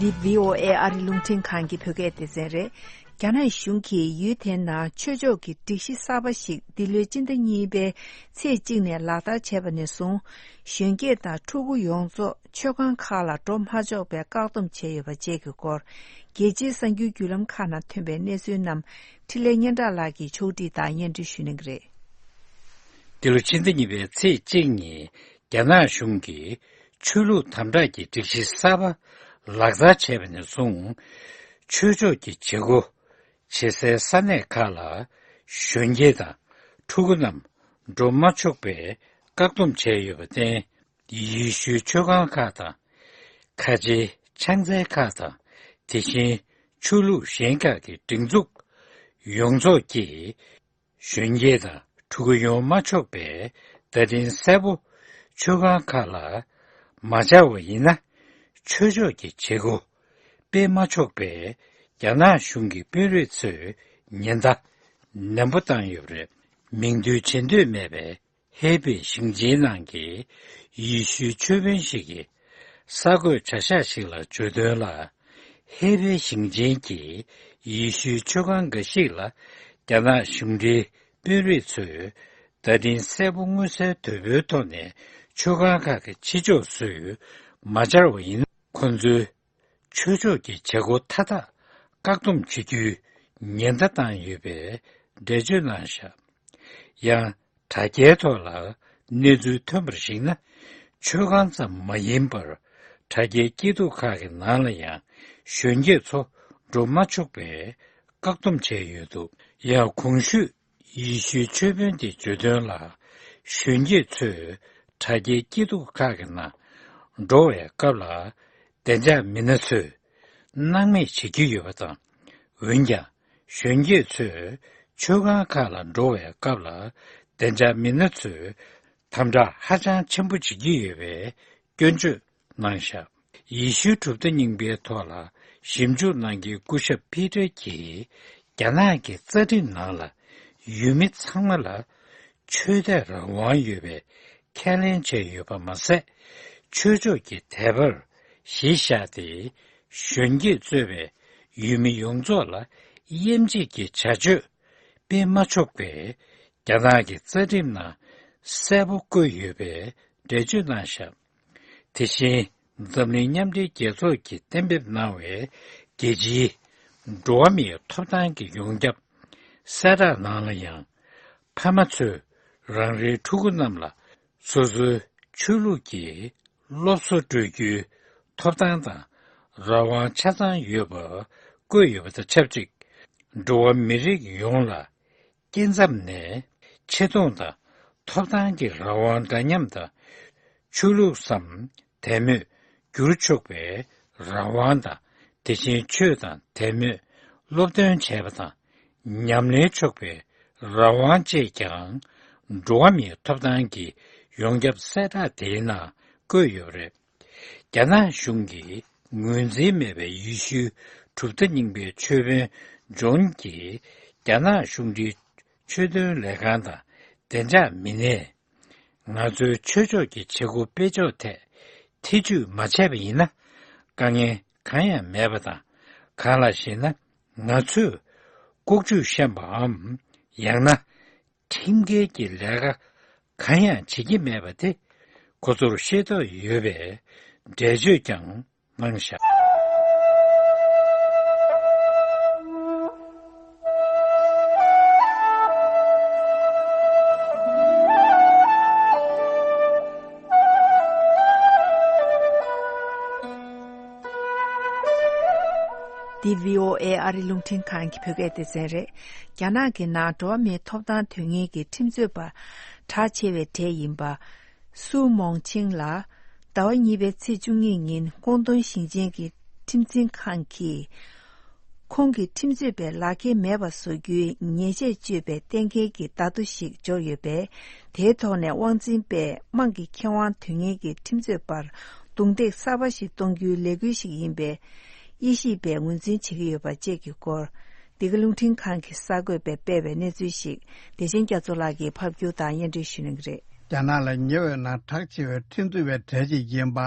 འདི་བྷི་ཨོ་ཨེ་ཨ་རི་རླུང་འཕྲིན་ཁང་གི་བོད་སྐད་སྡེ་ཚན་རེད། རྒྱ་ནག་གཞུང་གིས་ཡུལ་དེའི་ནང་ཆོས་ཕྱོགས་ཀྱི་སྒྲིག་གཞི་གསར་པ་ཞིག་འདི་ལོའི་སྤྱི་ཟླ་གཉིས་པའི་ཚེས་གཅིག་ནས་ལག་བསྟར་བྱས་པ་ནས་བཟུང་། གཞོན་སྐྱེས་དང་ཕྲུ་གུ་ཡོངས་རྫོགས་མཆོད་ཁང་ཁག་ལ་འགྲོ་མ་ཆོག་པའི་བཀག་སྡོམ་བྱས་ཡོད་པ་བཅས་ཀྱི་སྐོར། རྒྱལ་སྤྱིའི་གསར་འགྱུར་བརྒྱུད་ལམ་ཁག་ནང་ཐོན་པའི་གནས་ཚུལ་རྣམས་འཕྲིན་ལས་སྙན་གྲགས་ལགས་ཀྱིས་ཕྱོགས་སྒྲིག་དང་སྙན་སྒྲོན་ཞུ་གནང་གི་རེད། འདི་ལོ་ཕྱི་ཟླ་གཉིས་པའི་ཚེས་གཅིག་ཉིན་རྒྱ་ནག་གཞུང་གིས་ཆོས་ལུགས་དམ་དྲག་གི་སྒྲིག་གཞི་གསར་པ་ལག་བསྟར་བྱས་པ་ནས་བཟུང་། ཆོས་ཕྱོགས་ཀྱི་བྱེད་སྒོ་བྱེད་སའི་ས་གནས་ཁག་ལ་གཞོན་སྐྱེས་དང་ཕྲུ་གུ་རྣམས་འགྲོ་མ་ཆོག་པའི་བཀག་སྡོམ་བྱས་ཡོད་པར་བརྟེན། ཡེ་ཤུའི་མཆོད་ཁང་ཁག་དང་། ཁ་ཆེའི་ཕྱག་འཚལ་ཁག་དང་། དེ་བཞིན་ཆོས་ལུགས་གཞན་ཁག་གི་སྒྲིག་འཛུགས་ ཡོངས་རྫོགས་ཀྱིས་གཞོན་སྐྱེས་དང་ཕྲུ་གུ་ཡོང་མ་ཆོག་པའི་བརྡ་འཕྲིན་གསལ་པོ་ཆོས་ཁང་ཁག་ལ་མ་སྦྱར་བ་ཡིན་ན། ཆོས་ཕྱོགས་ཀྱི་བྱེད་སྒོ་སྤེལ་མ་ཆོག་པའི་རྒྱ་ནག་གཞུང་གི་དཔོན་རིགས་ཚོས་ཉེན་བརྡ་ནན་པོ་བཏང་ཡོད་པ་རེད། མིང་འདོན་བྱེད་འདོད་མེད་པའི་ཧེ་པེ་ཞིང་ཆེན་ནང་གི་ཡེ་ཤུའི་ཆོས་དཔོན་ཞིག་གིས་གསར་འགོད་གྲྭ་ཤག་ཞིག་ལ་བརྗོད་དོན་ལ། ཧེ་པེ་ཞིང་ཆེན་གྱི་ཡེ་ཤུའི་ཆོས་ཁང་འགའ་ཞིག་ལ་རྒྱ་ནག་གཞུང་འབྲེལ་དཔོན་རིགས་ཚོས་བརྡ་འཕྲིན་གསལ་པོ་མངོན་གསལ་དོད་པོའི་ཐོག་ནས་ཆོས་ཁང་ཁག་གི་ཕྱི་ཕྱོགས་སུ་མ་སྦྱར་བ་ཡིན་ན། ཁོང་ཚོས་ཆོས་ཕྱོགས་ཀྱི་བྱེད་སྒོ་མཐའ་དག་བཀག་སྡོམ་བྱེད་རྒྱུའི་ཉེན་བརྡ་བཏང་ཡོད་པའི་འགྲེལ་བརྗོད་གནང་བཞག་ཡང་། དྲ་རྒྱའི་ཐོག་ལ་གནས་ཚུལ་ཐོན་པར་གཞིགས་ན། ཆོས་ཁང་ཙམ་མ་ཡིན་པར། དྲ་རྒྱའི་སྐྱིད་སྡུག་ཁག་གི་ནང་ལ་ཡང་གཞོན་སྐྱེས་ཚོ་འགྲོ་མ་ཆོག་པའི་བཀག་སྡོམ་བྱས་ཡོད་འདུག་ཡང་གོང་ཞུས་ཡེ་ཤུའི་ཆོས་དཔོན་དེ་བརྗོད་དོན་ལ། གཞོན་སྐྱེས་ཚོས་དྲ་རྒྱའི་སྐྱིད་སྡུག་ཁག་གི་ནང་འགྲོ་བའི་སྐབས་ལ། བདེ་འཇགས་མི་སྣ་ཚོས་སྣང་མེད་བྱེད་ཀྱི་ཡོད་པ་དང་། འོན་ཀྱང་། གཞོན་སྐྱེས་ཚོས་ཆོས་ཁང་ཁག་ལ་འགྲོ་བའི་སྐབས་ལ། བདེ་འཇགས་མི་སྣ་ཚོས་དམ་དྲག་ཧ་ཅང་ཆེན་པོ་བྱེད་ཀྱི་ཡོད་པའི་སྐྱོན་བརྗོད་གནང་བཞག་ཡེ་ཤུའི་གྲུབ་མཐའ་རྙིང་པའི་ཐོག་ལ་ཞིབ་འཇུག་གནང་མཁན་སྐུ་ཞབས་ཕི་ཏྲ་གྱིས། རྒྱ་ནག་གི་རྩ་ཁྲིམས་ནང་ལ་ཡུལ་མི་ཚང་མ་ལ་ཆོས་དད་རང་དབང་ཡོད་པའི་ཁས་ལེན་བྱས་ཡོད་པ་མ་ཟད། ཆོས་ཕྱོགས་ཀྱི་དད་པར་གཞི་བཞག་སྟེ། གཞོན་སྐྱེས་གཙོས་པའི་ཡུལ་མི་ཡོངས་རྫོགས་ལ་དབྱེ་འབྱེད་ཀྱི་བྱ་སྤྱོད་སྤེལ་མ་ཆོག་པའི་རྒྱ་ནག་གི་རྩ་ཁྲིམས་ནང་གསལ་པོ་བཀོད་ཡོད་པའི་འགྲེལ་བརྗོད་གནང་བཞག་དེ་བཞིན། འཛམ་གླིང་མཉམ་འབྲེལ་རྒྱལ་ཚོགས་ཀྱིས་གཏན་འབེབས་གནང་བའི་རྒྱལ་སྤྱིའི་འགྲོ་བ་མིའི་ཐོབ་ཐང་གི་ཡོངས་ཁྱབ་གསལ་བསྒྲགས་ནང་ལ་ཡང་། ཕ་མ་ཚོས་རང་རེའི་ཕྲུ་གུ་རྣམས་ལ་སོ་སོའི་ཆོས་ལུགས་ཀྱི་སློབ་གསོ་སྤྲོད་རྒྱུའི་ཐོབ་ཐང་དང་རང་དབང་ཆ་ཚང་ཡོད་པ་བཀོད་ཡོད་པ་དང་ཆབས་ཅིག་འགྲོ་བ་མི་རིགས་ཡོངས་ལ། སྐྱེ་མཚམས་ནས་ཆེ་མཐོང་དང་ཐོབ་ཐང་གི་རང་དབང་འདྲ་མཉམ་དང་། ཆོས་ལུགས་སམ་དད་མོས་བསྒྱུར་ཆོག་པའི་རང་དབང་དང་། དེ་བཞིན་ཆོས་དང་དད་མོས་སློབ་སྟོན་བྱས་པ་དང་ཉམས་ལེན་ཆོག་པའི་རང་དབང་བཅས་ཀྱང་འགྲོ་བ་མིའི་ཐོབ་ཐང་གི་ཡོངས་ཁྱབ་གསལ་བསྒྲགས་དེའི་ནང་བཀོད་ཡོད་པ་རེད། རྒྱ་ནག་གཞུང་གིས་ངོས་འཛིན་མེད་པའི་ཡེ་ཤུའི་གྲུབ་མཐའ་རྙིང་པའི་ཆོས་དཔོན་ཇོན་གྱིས་རྒྱ་ནག་གཞུང་འབྲེལ་ཆོས་དོན་ལས་ཁང་དང་བདེ་འཇགས་མི་སྣས། ང་ཚོའི་ཆོས་ཕྱོགས་ཀྱི་བྱེད་སྒོ་སྤེལ་ཕྱོགས་ཐད་ཐེ་ཇུས་མ་བྱས་པ་ཡིན་ན། དཀའ་ངལ་གང་ཡང་མེད་པ་དང་། གང་ལགས་ཤེ་ན། ང་ཚོས་ལྐོག་ཇུས་བཤམས་པའམ། ཡང་ན། ཁྲིམས་འགལ་གྱི་ལས་ཀ་གང་ཡང་བྱེད་ཀྱི་མེད་པ་དེ་ཁོ་ཚོར་ཤེས་རྟོགས་ཡོད་པའི་འགྲེལ་བརྗོད་ཀྱང་གནང་བཞག་འདི་བྷི་ཨོ་ཨེ་ཨ་རི་རླུང་འཕྲིན་ཁང་གི་བོད་སྐད་སྡེ་ཚན་རེད། རྒྱ་ནག་གི་ནང་འགྲོ་བ་མིའི་ཐོབ་ཐང་དོན་གཉེར་གྱི་ཁྲིམས་རྩོད་པ་གྲགས་ཆེ་བའི་གྲས་ཡིན་པ། སུའུ་མོང་ཆིང་ལ། ཟླ་བ་གཉིས་པའི་ཚེས་བཅུ་གཉིས་ཉིན་ཀོང་ཏུང་ཞིང་ཆེན་གྱི་ཁྲིམས་འཛིན་ཁང་གིས། ཁོང་གི་ཁྲིམས་རྩོད་པའི་ལག་འཁྱེར་མེད་པ་བཟོ་རྒྱུའི་ཉེས་ཆད་གཅོད་པའི་གཏན་འཁེལ་གྱི་བརྡ་ཐོ་ཞིག་འབྱོར་ཡོད་པས། དེའི་ཐོག་ནས་དབང་འཛིན་པས་དམངས་ཀྱི་ཁེ་དབང་དོན་གཉེར་གྱི་ཁྲིམས་རྩོད་པར་རྡུང་རྡེག་གསར་པ་ཞིག་གཏོང་རྒྱུའི་ལས་འགུལ་ཞིག་ཡིན་པའི་དབྱེ་ཞིབ་པས་ངོས་འཛིན་བྱེད་ཀྱི་ཡོད་པ་བཅས་ཀྱི་སྐོར། འདི་ག་རླུང་འཕྲིན་ཁང་གིས་གསར་འགོད་པས་སྤེལ་བའི་གནས་ཚུལ་ཞིག་བདེ་ཆེན་རྒྱ་མཚོ་ལགས་ཀྱིས་ཕབ་སྒྱུར་དང་སྙན་སྒྲོན་ཞུ་གནང་གི་རེད། རྒྱ་ནག་ལ་ཉེ་བའི་ནང་གྲགས་ཆེ་བའི་ཁྲིམས་རྩོད་པའི་གྲས་ཤིག་ཡིན་པ་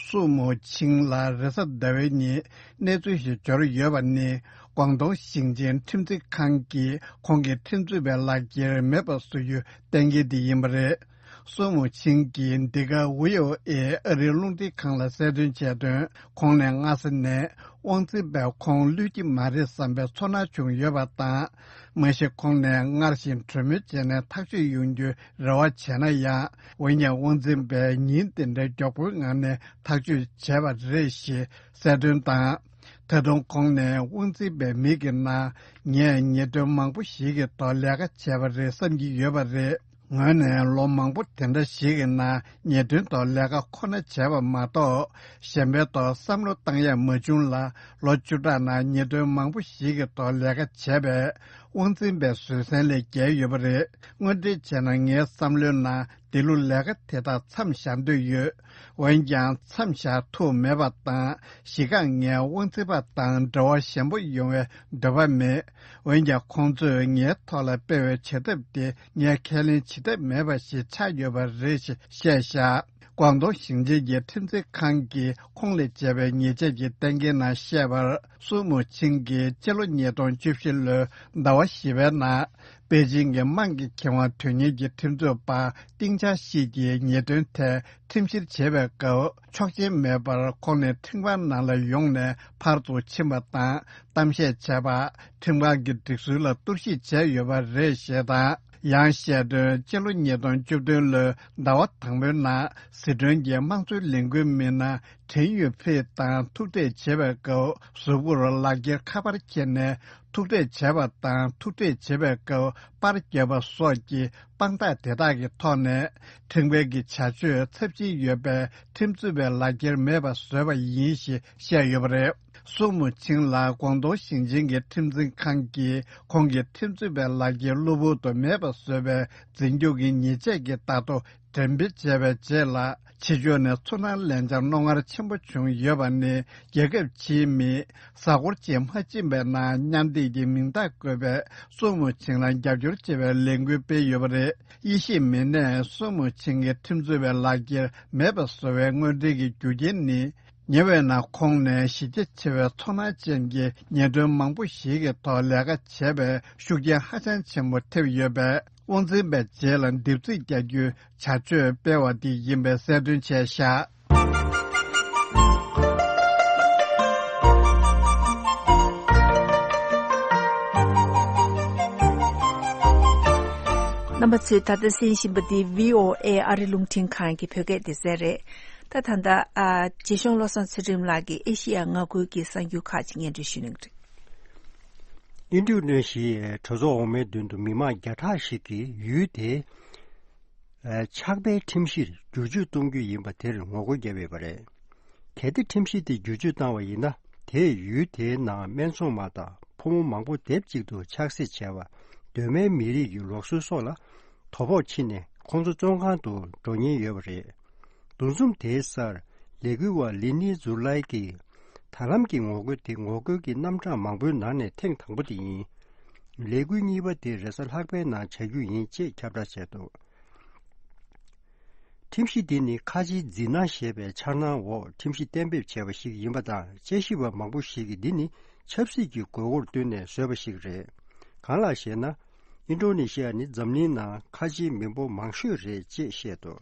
སུའུ་མོ་ཆིང་ལ་རེས་གཟའ་ཟླ་བའི་ཉིན་གནས་ཚུལ་ཞིག་འབྱོར་ཡོད་པ་ནི། ཀོང་ཏུང་ཞིང་ཆེན་ཁྲིམས་འཛིན་ཁང་གིས་ཁོང་གི་ཁྲིམས་རྩོད་པའི་ལག་འཁྱེར་མེད་པ་བཟོ་རྒྱུ་གཏན་འཁེལ་དེ་ཡིན་པ་རེད། སུའུ་མུ་ཆིང་གིས་འདི་ག་ཝི་ཨོ་ཨེ་ཨ་རིའི་རླུང་འཕྲིན་ཁང་ལ་གསལ་སྟོན་བྱས་དོན། ཁོང་ནས་སྔ་ས་ནས་དབང་འཛིན་པས་ཁོང་བློས་ཀྱི་མ་རེད་བསམ་པའི་ཚོར་སྣང་བྱུང་ཡོད་པ་དང་། མ་གཞི་ཁོང་ནས་སྔར་བཞིན་གྲོས་མོལ་བྱས་ནས་ཐག་གཅོད་ཡོང་རྒྱུའི་རེ་བ་བྱས་ན་ཡང་། འོན་ཀྱང་དབང་འཛིན་པས་ཉིན་དེ་འདྲའི་མགྱོགས་པོའི་ངང་ནས་ཐག་གཅོད་བྱས་པ་རེད་ཞེས་གསལ་སྟོན་དང་། ད་དུང་ཁོང་ནས་དབང་འཛིན་པའི་མིག་གི་ནང་ངས་ཉེས་དོན་མང་པོ་ཞིག་གི་ཐོག་ལས་ཀ་བྱས་པ་རེད་བསམ་གྱི་ཡོད་པ་རེད། ངོས་ནས་ལོ་མང་པོ་དེ་འདྲ་ཞིག་གི་ནང་ཉེས་དོན་ཐོག་ལས་ཀ་ཁོ་ན་བྱས་པ་མ་གཏོགས། གཞན་པའི་ཐོག་བསམ་བློ་བཏང་ཡ་མ་བྱུང་ལ། ལོ་བཅུ་ཕྲག་ནང་ཉེས་དོན་མང་པོ་ཞིག་གི་ཐོག་ལས་ཀ་བྱས་པས། དབང་འཛིན་པའི་བཟོད་བསྲན་ལས་བརྒལ་ཡོད་པ་རེད། དངོས་འབྲེལ་བྱས་ན་ངའི་བསམ་བློའི་ནང་འདི་ལོ་ལས་ཀ་དེ་དག་མཚམས་བཞག་འདོད་ཡོད། འོན་ཀྱང་མཚམས་བཞག་ཐུབ་མེད་པ་དང་། གཞི་རྐང་ངའི་དབང་འཛིན་པ་དང་འབྲེལ་བ་ཞན་པོ་ཡོང་བའི་འདོད་པ་མེད། འོན་ཀྱང་ཁོང་ཚོས་ངའི་ཐོག་ལ་སྤེལ་བའི་བྱེད་ཐབས་དེ་ངས་ཁས་ལེན་བྱེད་ཐབས་མེད་པ་ཞིག་ཆགས་ཡོད་པ་རེད་ཞེས་བཤད་བཞག། ཀོང་ཏུང་ཞིང་ཆེན་གྱི་ཁྲིམས་འཛིན་ཁང་གིས་ཁོང་ལ་བྱས་པའི་ཉེས་ཆད་ཀྱི་གཏན་འཁེལ་ནང་བཤད་པར། སུའུ་མུའུ་ཆིང་གིས་སྤྱི་ལོ་ཉིས་སྟོང་བཅུ་བཞི་ལོའི་ཟླ་བ་བཞི་པའི་ནང་པེ་ཅིང་གི་དམངས་ཀྱི་ཁེ་དབང་དོན་གཉེར་གྱི་ཁྲིམས་རྩོད་པ་ཏིང་ཅཱ་ཤི་གྱི་ཉེས་དོན་ཐད་ཁྲིམས་བཤེར་བྱེད་པའི་སྐབས་ཆོག་མཆན་མེད་པར་ཁོང་ནས་ཁྲིམས་ཁང་ནང་ལ་ཡོང་ནས་ཕར་ཚུར་ཕྱིན་པ་དང་གཏམ་བཤད་བྱས་པ། ཁྲིམས་ཁང་གི་སྒྲིག་སྲོལ་ལ་གཏོར་བཤིག་བྱས་ཡོད་པ་རེད་ཞེས་དང་། ཡང་བཤད་དོན། སྤྱི་ལོ་ཉིས་སྟོང་བཅུ་བདུན་ལོའི་ཟླ་བ་དང་པོའི་ནང་ཟི་ཁྲོན་གྱི་དམངས་གཙོའི་ལས་འགུལ་མི་སྣ་ཁྲེན་ཡུས་ཕེ་དང་ཐུག་འཕྲད་བྱེད་པའི་སྐབས་གཟུགས་པོར་ལག་འཁྱེར་ཁ་པར་འཁྱེར་ནས་ཐུག་འཕྲད་བྱས་པ་དང་ཐུག་འཕྲད་བྱེད་པའི་སྐབས་པར་བརྒྱབ་པ་སོགས་ཀྱི་དཔང་རྟགས་དེ་དག་གི་ཐོག་ནས་ཁྲིམས་འགལ་གྱི་བྱ་སྤྱོད་ཚབས་ཆེན་ཡོད་པས་ཁྲིམས་རྩོད་པའི་ལག་འཁྱེར་མེད་པ་བཟོས་པ་ཡིན་ཞེས་བཤད་ཡོད་པ་རེད། སུའུ་མུའུ་ཆིང་ལ་ཀོང་ཏུང་ཞིང་ཆེན་གྱི་ཁྲིམས་འཛིན་ཁང་གིས་ཁོང་གི་ཁྲིམས་རྩོད་པའི་ལག་འཁྱེར་གློ་བུར་དུ་མེད་པ་བཟོས་པའི་འཛིན་སྐྱོང་གི་ཉེས་ཆད་ཀྱི་ལྟ་རྟོག་འགྲེམས་སྤེལ་བྱས་པའི་རྗེས་ལ། ཕྱི་ཕྱོགས་ནས་ཚོར་སྣང་ལན་འཆང་རྣོ་ངར་ཆེན་པོ་བྱུང་ཡོད་པ་ནི། རྒྱལ་ཁབ་ཕྱིའི་མི་གཟའ་འཁོར་གཅིག་མ་ཕྱིན་པའི་ནང་མཉམ་འདེགས་ཀྱི་མིང་རྟགས་བཀོད་པའི་སུའུ་མུའུ་ཆིང་ལ་རྒྱབ་སྐྱོར་བྱེད་པའི་ལས་འགུལ་སྤེལ་ཡོད་པ་རེད། དབྱེ་ཞིབ་མི་སྣས་སུའུ་མུའུ་ཆིང་གི་ཁྲིམས་རྩོད་པའི་ལག་འཁྱེར་མེད་པ་བཟོ་བའི་དངོས་འབྲེལ་གྱི་རྒྱུ་རྐྱེན་ནི། ཉེ་བའི་ནང་ཁོང་ནས་གཞི་རྒྱ་ཆེ་བའི་ཚོར་སྣང་ཅན་གྱི་ཉེས་དོན་མང་པོ་ཞིག་གི་ཐོག་ལས་ཀ་བྱས་པའི་ཤུགས་རྐྱེན་ཧ་ཅང་ཆེན་པོ་ཐེབས་ཡོད་པས། དབང་འཛིན་པའི་རྗེས་ལ་འདེབས་རྩིས་རྒྱག་རྒྱུའི་བྱ་སྤྱོད་སྤེལ་བ་དེ་ཡིན་པའི་གསལ་སྟོན་བྱས་བཞག། རྣམ་པ་ཚོས་ད་ལྟ་གསན་བཞིན་པ་འདི་བྷི་ཨོ་ཨེ་ཨ་རི་རླུང་འཕྲིན་ཁང་གི་བོད་སྐད་སྡེ་ཚན་རེད། ད་ད་ལྟ་ཨ། རྗེ་གཞུང་བློ་བཟང་ཚུལ་ཁྲིམས་ལགས་ཀྱིས་ཨེ་ཤི་ཡ་མངའ་ཁུལ་གྱི་གསར་འགྱུར་ཁག་ཅིག་སྙན་སྒྲོན་ཞུ་གནང་གི་རེད། ཨིན་ཌོ་ནེ་ཤི་ཡའི་གྲོས་ཚོགས་འོག་མའི་མདུན་དུ་མི་མང་བརྒྱ་ཕྲག་ཞིག་གིས་ཡུལ་དེའི་ཨ། ཆགས་པའི་ཁྲིམས་གཞིར་བསྒྱུར་བཅོས་གཏོང་རྒྱུ་ཡིན་པ་དེར་ངོ་རྒོལ་བརྒྱབ་ཡོད་པ་རེད། གལ་ཏེ་ཁྲིམས་གཞི་དེ་བསྒྱུར་བཅོས་བཏང་བ་ཡིན་ན། དེས་ཡུལ་དེའི་ནང་སྨད་འཚོང་མ་དང་ཕོ་མོ་མང་པོ་སྡེབ་གཅིག་ཏུ་ཆགས་སྲེད་བྱས་པ། གདོད་མའི་མི་རིགས་ཀྱི་ལུགས་སྲོལ་སོགས་ལ་དོ་ཕོག་ཕྱིན་ནས་ཁོང་ཚོ་བཙོན་ཁང་དུ་འགྲོ་ཉེན་ཡོད་པ་རེད། འདུ་འཛོམས་དེའི་སར་ལས་འགུལ་བ་ལི་ནི་ཛུ་ལའི་གིས། ད་ལམ་གྱི་ངོ་རྒོལ་དེ་ངོ་རྒོལ་གྱི་རྣམ་གྲངས་མང་པོའི་ནང་ནས་ཐེངས་དང་པོ་དེ་ཡིན། ལས་འགུལ་གཉིས་པ་དེ་རེས་གཟའ་ལྷག་པའི་ནང་བྱ་རྒྱུ་ཡིན་ཅེས་ཁྱབ་བསྒྲགས་བྱས་འདུག་ཁྲིམས་གཞི་འདི་ནི་ཁ་ཆེའི་འཛིན་སྣང་ཞེས་པའི་འཆར་སྣང་འོག་ཁྲིམས་གཞི་གཏན་འབེབས་བྱས་པ་ཞིག་ཡིན་པ་དང་། དཔྱད་ཞིབ་པ་མང་པོ་ཞིག་གིས་འདི་ནི་ཆབ་སྲིད་ཀྱི་དགོས་མཁོར་བསྟུན་ནས་བཟོས་པ་ཞིག་རེད། གང་ལགས་ཤེ་ན། ཨིན་ཌོ་ནེ་ཤི་ཡ་ནི་འཛམ་གླིང་ནང་ཁ་ཆེའི་མི་འབོར་མང་ཤོས་རེད་ཅེས་བཤད་འདུག་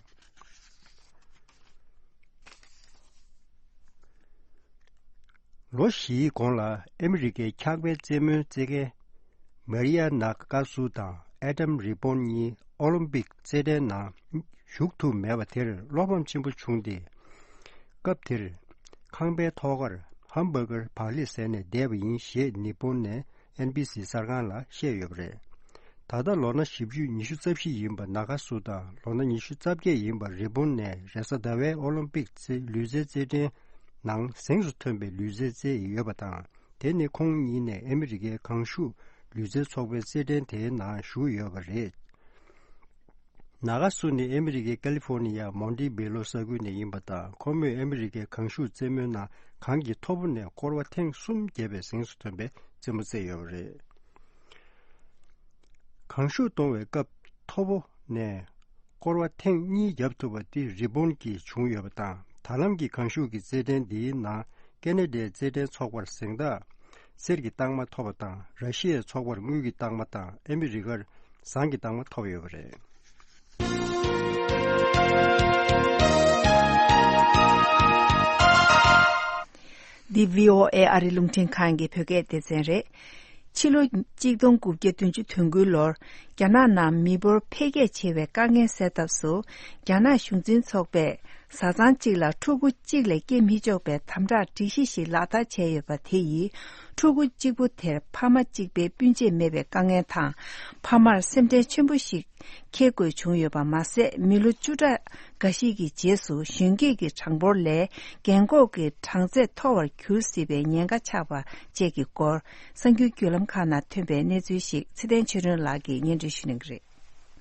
ལོ་བཞིའི་གོང་ལ་ཨ་མི་རི་ཀའི་འཁྱག་པའི་རྩེད་མོའི་རྩེད་མཁན་མ་རི་ཡ་ནཱ་ཀ་སུ་དང་ཨེ་ཌམ་རི་བོན་གཉིས་ཨོ་ལིམ་པིག་རྩེད་འགྲན་ནང་ཞུགས་ཐུབ་མེད་པ་དེར་བློ་ཕམ་ཆེན་པོ་བྱུང་སྟེ། སྐབས་དེར་ཁང་པའི་ཐོག་ཁར་ཧམ་བྷར་གར་བག་ལེབ་ཟས་ནས་བསྡད་པ་ཡིན་ཞེས་ནི་བོན་ནས་ཨེན་བྷི་སི་གསར་ཁང་ལ་བཤད་ཡོད་པ་རེད། ད་ལྟ་ལོ་ན་བཞི་བཅུ་ཉི་ཤུ་རྩ་བཞི་ཡིན་པ་ནཱ་ཀ་སུ་དང་ལོ་ན་ཉི་ཤུ་རྩ་བརྒྱད་ཡིན་པ་རི་བོན་ནས་རེས་གཟའ་ཟླ་བའི་ཨོ་ལིམ་པིག་རྩེད་ལུས་རྩལ་རྩེད་འགྲན་ནང་གཟེངས་སུ་ཐོན་པའི་ལུས་རྩལ་རྩེད་ཡོད་པ་དང་། དེ་ནི་ཁོང་ཉིད་ནས་ཨ་མི་རི་ཀའི་གངས་ཤུགས་ལུས་རྩལ་ཚོགས་པའི་རྩེད་འགྲན་དེའི་ནང་ཞུགས་ཡོད་པ་རེད། ནཱ་ཀ་སུ་ནི་ཨ་མི་རི་ཀའི་ཀ་ལི་ཧྥོ་ནི་ཡ་མོན་ཏི་བྷེ་ལོ་ས་ཁུལ་ནས་ཡིན་པ་དང་། ཁོ་མོས་ཨ་མི་རི་ཀའི་གངས་ཤུགས་རྩེད་མོའི་ནང་གངས་ཀྱི་མཐོ་པོ་ནས་སྐོར་བ་ཐེངས་གསུམ་བརྒྱབ་པའི་གཟེངས་སུ་ཐོན་པའི་རྩེད་མོ་རྩེས་ཡོད་པ་རེད། གངས་ཤུགས་གཏོང་བའི་སྐབས་མཐོ་པོ་ནས་སྐོར་བ་ཐེངས་གཉིས་བརྒྱབ་ཐུབ་པ་དེ་རི་བོན་གྱིས་བྱུང་ཡོད་པ་དང་། ད་ལམ་གྱི་གངས་ཤུགས་ཀྱི་རྩེད་འགྲན་འདིའི་ནང་ཀེ་ན་ཌའི་རྩེད་འགྲན་ཚོགས་པར་གཟེངས་རྟགས་གསེར་གྱི་རྟགས་མ་ཐོབ་པ་དང་། ར་ཤི་ཡའི་ཚོགས་པར་དངུལ་གྱི་རྟགས་མ་དང་ཨ་མི་རི་ཀར་ཟངས་ཀྱི་རྟགས་མ་ཐོབ་ཡོད་པ་རེད། འདི་བྷི་ཨོ་ཨེ་ཨ་རི་རླུང་འཕྲིན་ཁང་གི་བོད་སྐད་སྡེ་ཚན་རེད། ཕྱི་ལོ་གཅིག་སྟོང་དགུ་བརྒྱ་བདུན་ཅུ་དོན་དགུའི་ལོར་རྒྱ་ནག་ནང་མི་འབོར་འཕེལ་རྒྱས་ཆེ་བའི་དཀའ་ངལ་སེལ་ཐབས་སུ། རྒྱ་ནག་གཞུང་འཛིན་ཚོགས་པས་ བཟའ་ཚང་གཅིག་ལ་ཕྲུ་གུ་གཅིག་ལས་སྐྱེ་མི་ཆོག་པའི་དམ་དྲག་སྒྲིག་གཞི་ཞིག་ལག་བསྟར་བྱས་ཡོད་པ་དེ་ཡིས། ཕྲུ་གུ་གཅིག་པུ་དེར་ཕ་མ་གཅིག་པའི་སྤུན་མཆེད་མེད་པའི་དཀའ་ངལ་དང་། ཕ་མར་སེམས་ཁྲལ་ཆེན་པོ་ཞིག་འཁྱེར་དགོས་བྱུང་ཡོད་པ་མ་ཟད། མི་ལོ་བཅུ་ཕྲག་འགའ་ཞིག་གི་རྗེས་སུ་གཞོན་སྐྱེས་ཀྱི་གྲངས་འབོར་ལས་རྒན་འཁོགས་ཀྱི་གྲངས་ཚད་མཐོ་བར་གྱུར་སྲིད་པའི་ཉེན་ཁ་ཆགས་པ་བཅས་ཀྱི་སྐོར། གསར་འགྱུར་བརྒྱུད་ལམ་ཁག་ནང་ཐོན་པའི་གནས་ཚུལ་ཞིག་ཚེ་བརྟན་ཆོས་སྒྲོན་ལགས་ཀྱིས་སྙན་སྒྲོན་ཞུ་གནང་གི་རེད།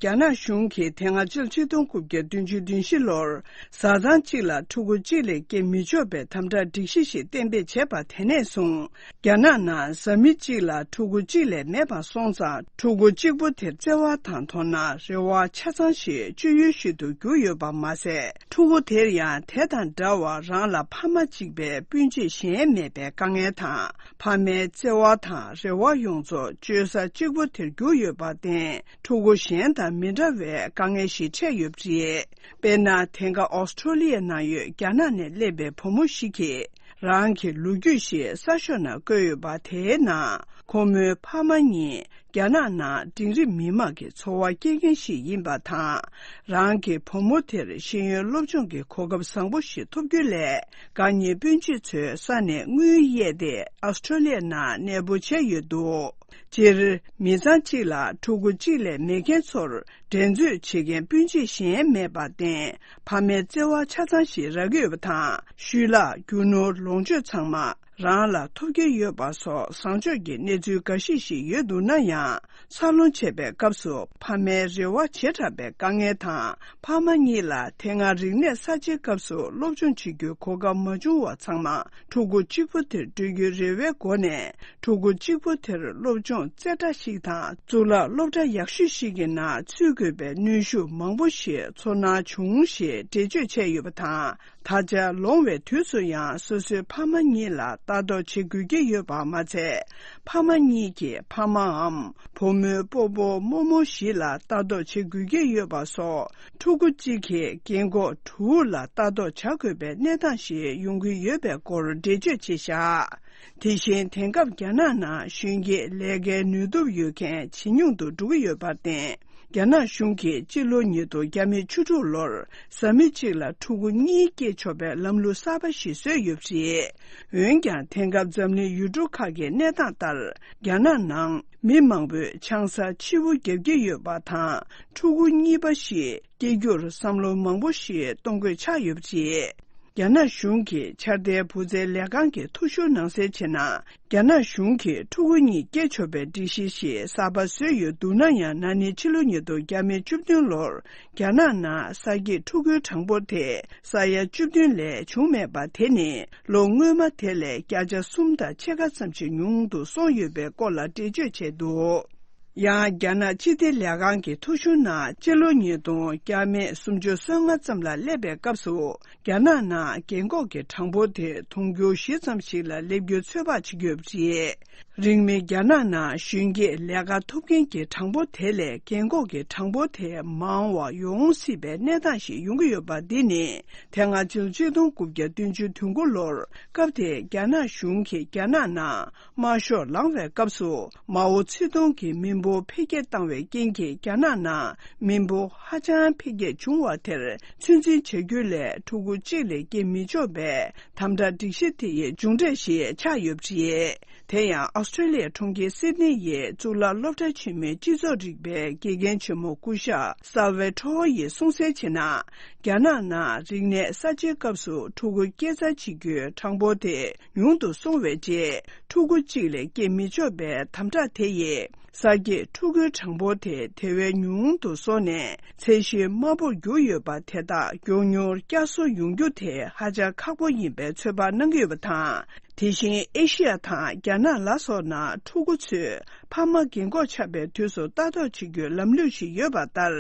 རྒྱ་ནག་གཞུང་གིས་དེ་སྔ་ཕྱི་ལོ་ཆིག་སྟོང་དགུ་བརྒྱ་བདུན་ཅུ་དོན་བཞི་ལོར་བཟའ་ཚང་གཅིག་ལ་ཕྲུ་གུ་གཅིག་ལས་སྐྱེ་མི་ཆོག་པའི་དམ་དྲག་སྒྲིག་གཞི་ཞིག་གཏན་འབེབས་བྱས་པ་དེ་ནས་བཟུང་། རྒྱ་ནག་ནང་བཟའ་མི་གཅིག་ལ་ཕྲུ་གུ་གཅིག་ལས་མེད་པ་སོང་ཙང་། ཕྲུ་གུ་གཅིག་པོ་དེར་བརྩེ་བ་དང་དོ་སྣང་རེ་བ་ཆ་ཚང་ཞིག་སྤྱོད་ཡུལ་ཞིག་ཏུ་གྱུར་ཡོད་པ་མ་ཟད། ཕྲུ་གུ་དེར་ཡང་དེ་དང་འདྲ་བར་རང་ལ་ཕ་མ་གཅིག་པའི་སྤུན་མཆེད་གཞན་མེད་པའི་དཀའ་ངལ་དང་། ཕ་མའི་བརྩེ་བ་དང་རེ་བ་ཡོངས་རྫོགས་སྤྱོད་ས་གཅིག་པོ་དེར་གྱུར་ཡོད་པར་བརྟེན། ཕྲུ་གུ་གཞན་དང་མི་འདྲ་བའི་དཀའ་ངལ་ཞིག་འཕྲད་ཡོད་པ་རེད། དཔེར་ན། དེང་སྐབས་ཨོ་སི་ཁྲོ་ལི་ཡའི་ནང་ཡོད་རྒྱ་ནག་ནས་སླེབས་པའི་བུ་མོ་ཞིག་གིས། རང་གི་ལོ་རྒྱུས་ཤིག་གསར་ཤོག་ནང་བཀོད་ཡོད་པ་དེའི་ནང་། ཁོ་མོའི་ཕ་མ་གཉིས་རྒྱ་ནག་ནང་འབྲིང་རིམ་མི་མང་གི་འཚོ་བ་སྐྱེལ་མཁན་ཞིག་ཡིན་པ་དང་། རང་གི་བུ་མོ་དེར་ཤེས་ཡོན་སློབ་སྦྱོང་གི་གོ་སྐབས་བཟང་པོ་ཞིག་ཐོབ་རྒྱུ་ལས། དགའ་ཉེ་སྤུན་མཆེད་ཚོའི་ས་ནས་དངུལ་གཡར་ཏེ་ཨོ་སི་ཁྲོ་ལི་ཡའི་ནང་གནས་སྤོ་བྱས་ཡོད་འདུག་སྤྱིར། མི་ཚང་གཅིག་ལ་ཕྲུ་གུ་གཅིག་ལས་མེད་མཁན་ཚོར་འགྲན་རྩོད་བྱེད་མཁན་སྤུན་མཆེད་གཞན་མེད་པར་བརྟེན། ཕ་མའི་བརྩེ་བ་ཆ་ཚང་ཞིག་རག་གི་ཡོད་པ་དང་། ཤུལ་ལྷག་རྒྱུ་ནོར་ལོངས་སྤྱོད་ཚང་མ་རང་ལ་ཐོབ་ཀྱི་ཡོད་པ་སོགས་བཟང་ཕྱོགས་ཀྱི་གནས་ཚུལ་འགའ་ཤས་ཤིག་ཡོད་འདུག་ན་ཡང་། འཚར་ལོངས་བྱེད་པའི་སྐབས་སུ་ཕ་མའི་རེ་བ་བྱེ་བྲག་པའི་དཀའ་ངལ་དང་། ཕ་མ་གཉིས་ལ་དེ་སྔ་རིག་གནས་གསར་བརྗེའི་སྐབས་སུ་སློབ་སྦྱོང་བྱེད་རྒྱུའི་གོ་སྐབས་མ་བྱུང་བ་ཚང་མ། ཕྲུ་གུ་གཅིག་པུ་དེར་སྤྲོད་རྒྱུའི་རེ་བའི་སྒོ་ནས། ཕྲུ་གུ་གཅིག་པུ་དེར་སློབ་སྦྱོང་རྩེ་གྲ་ཞིག་དང་། གཙུག་ལག་སློབ་གྲྭ་ཡག་ཤོས་ཤིག་གི་ནང་ཚུད་དགོས་པའི་གནོན་ཤུགས་མང་པོ་ཞིག་ཚོར་སྣང་བྱུང་ཞེས་འགྲེལ་བརྗོད་བྱས་ཡོད་པ་དང་། ད་ཆ་ལོང་བའི་དུས་སུ་ཡང་སོ་སོའི་ཕ་མ་གཉིས་ལ་ལྟ་རྟོག་བྱེད་དགོས་ཀྱི་ཡོད་པ་མ་ཚད། ཕ་མ་གཉིས་ཀྱིས་ཕ་མའམ་བུ་མོའི་སྤོ་བོ་རྨོ་མོ་བཞི་ལ་ལྟ་རྟོག་བྱེད་དགོས་ཀྱི་ཡོད་པ་སོགས། ཕྲུ་གུ་གཅིག་གིས་རྒན་འཁོགས་དྲུག་ལ་ལྟ་རྟོག་བྱ་དགོས་པའི་གནས་སྟངས་ཤིག་ཡོང་གི་ཡོད་པའི་སྐོར་འགྲེལ་བརྗོད་བྱས་བཞག་དེ་བཞིན་དེང་སྐབས་རྒྱ་ནག་ནང་གཞོན་སྐྱེས་ལས་ཀའི་ནུས་སྟོབས་ཡོད་མཁན་ཇེ་ཉུང་དུ་འགྲོ་གི་ཡོད་པར་བརྟེན། རྒྱ་ནག་གཞུང་གིས་སྤྱི་ལོ་ཉིས་སྟོང་བརྒྱ་མེད་བཅུ་དྲུག་ལོར་བཟའ་མི་གཅིག་ལ་ཕྲུ་གུ་གཉིས་སྐྱེ་ཆོག་པའི་ལམ་ལུགས་གསར་པ་ཞིག་བཟོས་ཡོད་པ་རེད། འོན་ཀྱང་། དེང་སྐབས་འཛམ་གླིང་ཡུལ་གྲུ་ཁག་གི་གནས་སྟངས་ལྟར། རྒྱ་ནག་ནང་མི་མང་པོས་ཆང་ས་ཕྱི་བོ་བརྒྱབ་ཀྱི་ཡོད་པ་དང་། ཕྲུ་གུ་གཉིས་པ་ཞིག་སྐྱེ་རྒྱུར་བསམ་བློ་མང་པོ་ཞིག་གཏོང་དགོས་ཆགས་ཡོད་པ་རེད། རྒྱ་ནག་གཞུང་གི་འཆར་ལྡན་བུ་བཙའི་ལས་ཁང་གི་ཐོ་གཞུང་ནང་གསལ་བྱས་ན། རྒྱ་ནག་གཞུང་གིས་ཕྲུ་གུ་གཉིས་སྐྱེ་ཆོག་པའི་སྒྲིག་གཞི་ཞིག་གསར་པ་བཟོས་ཡོད་འདུག་ན་ཡང་། ན་ནིང་ཕྱི་ལོ་ཉིས་སྟོང་བརྒྱ་མེད་བཅུ་བདུན་ལོར་རྒྱ་ནག་ནང་ས་སྐྱེས་ཕྲུ་གུའི་གྲངས་འབོར་དེ་ས་ཡ་བཅུ་བདུན་ལས་བྱུང་མེད་པ་དེ་ནི། ལོ་སྔོན་མ་དེ་ལས་བརྒྱ་ཆ་གསུམ་དང་ཕྱེད་ཀ་ཙམ་ཞིག་ཉུང་དུ་སོང་ཡོད་པའི་སྐོར་ལ་འགྲེལ་བརྗོད་བྱས་འདུག་ཡང་། རྒྱ་ནག་སྤྱི་བདེ་ལས་ཁང་གི་ཐོ་གཞུང་ནང་། སྤྱི་ལོ་ཉིས་སྟོང་བརྒྱ་མེད་སུམ་ཅུ་སོ་ལྔ་ཙམ་ལ་སླེབས་པའི་སྐབས་སུ། རྒྱ་ནག་ནང་རྒན་འཁོགས་ཀྱི་གྲངས་འབོར་དེ་དུང་ཕྱུར་བཞི་ཙམ་ཞིག་ལ་སླེབས་རྒྱུའི་ཚོད་དཔག་བྱེད་ཀྱི་ཡོད་པ་རེད། རིང་མིན་རྒྱ་ནག་ནང་གཞོན་སྐྱེས་ལས་ཀ་ཐོབ་མཁན་གྱི་གྲངས་འབོར་དེ་ལས་རྒན་འཁོགས་ཀྱི་གྲངས་འབོར་དེ་མང་བ་ཡོང་སྲིད་པའི་གནས་སྟངས་ཤིག་ཡོང་གི་ཡོད་པ་འདི་ནི། དེ་སྔ་ཕྱི་ལོ་ཆིག་སྟོང་དགུ་བརྒྱ་བདུན་ཅུ་དོན་དགུ་ལོར། སྐབས་དེའི་རྒྱ་ནག་གཞུང་གིས་རྒྱ་ནག་ནང་དམར་ཤོག་ལངས་པའི་སྐབས་སུ། མའོ་ཙེ་ཏུང་གིས་མི་འབོར་འཕེལ་རྒྱས་བཏང་བའི་རྐྱེན་གྱིས། རྒྱ་ནག་ནང་མི་འབོར་ཧ་ཅང་འཕེལ་རྒྱས་བྱུང་བ་དེར་ཚོད་འཛིན་བྱ་རྒྱུ་ལས། ཕྲུ་གུ་གཅིག་ལས་སྐྱེ་མི་ཆོག་པའི་དམ་དྲག་སྒྲིག་གཞི་དེ་ཡི་མཇུག་འབྲས་ཤིག་ཆགས་ཡོད་པ་རེད། དེ་ཡང་། ཨོ་སི་ཁྲོ་ལི་ཡའི་གྲོང་ཁྱེར་སིད་ནི་ཡི་གཙུག་ལག་སློབ་གྲྭ་ཆེན་མོའི་སྤྱི་ཚོགས་རིག་པའི་དགེ་རྒན་ཆེན་མོ་སྐུ་ཞབས་སཱ་ཝེ་ཁྲོ་བོ་ཡིས་གསུངས་གསལ་བྱས་ན། རྒྱ་ནག་ནང་རིག་གནས་གསར་བརྗེའི་སྐབས་སུ་ཕྲུ་གུ་སྐྱེ་འཚར་བྱེད་རྒྱུའི་གྲངས་འབོར་དེ་ཉུང་དུ་སོང་བའི་རྗེས། ཕྲུ་གུ་གཅིག་ལས་སྐྱེ་མི་ཆོག་པའི་དམ་དྲག་དེ་ཡིས། ས་སྐྱེས་ཕྲུ་གུའི་གྲངས་འབོར་དེ་དེ་བས་ཉུང་དུ་སོང་ནས། ཚད་གཞི་དམའ་པོར་གྱུར་ཡོད་པ་དེ་དག་མགྱོགས་མྱུར་བསྐྱར་གསོ་ཡོང་རྒྱུ་དེ་ཧ་ཅང་ཁག་པོ་ཡིན་པའི་ཚོད་དཔག་གནང་གི་ཡོད་པ་དང་། དེ་བཞིན་ཨེ་ཤི་ཡ་དང་རྒྱ་ནག་ལ་སོགས་ནང་ཕྲུ་གུ་ཚོས་ཕ་མ་རྒན་འཁོགས་ཆགས་པའི་དུས་སུ་ལྟ་རྟོག་བྱེད་རྒྱུའི་ལམ་ལུགས་ཤིག་ཡོད་པ་ལྟར།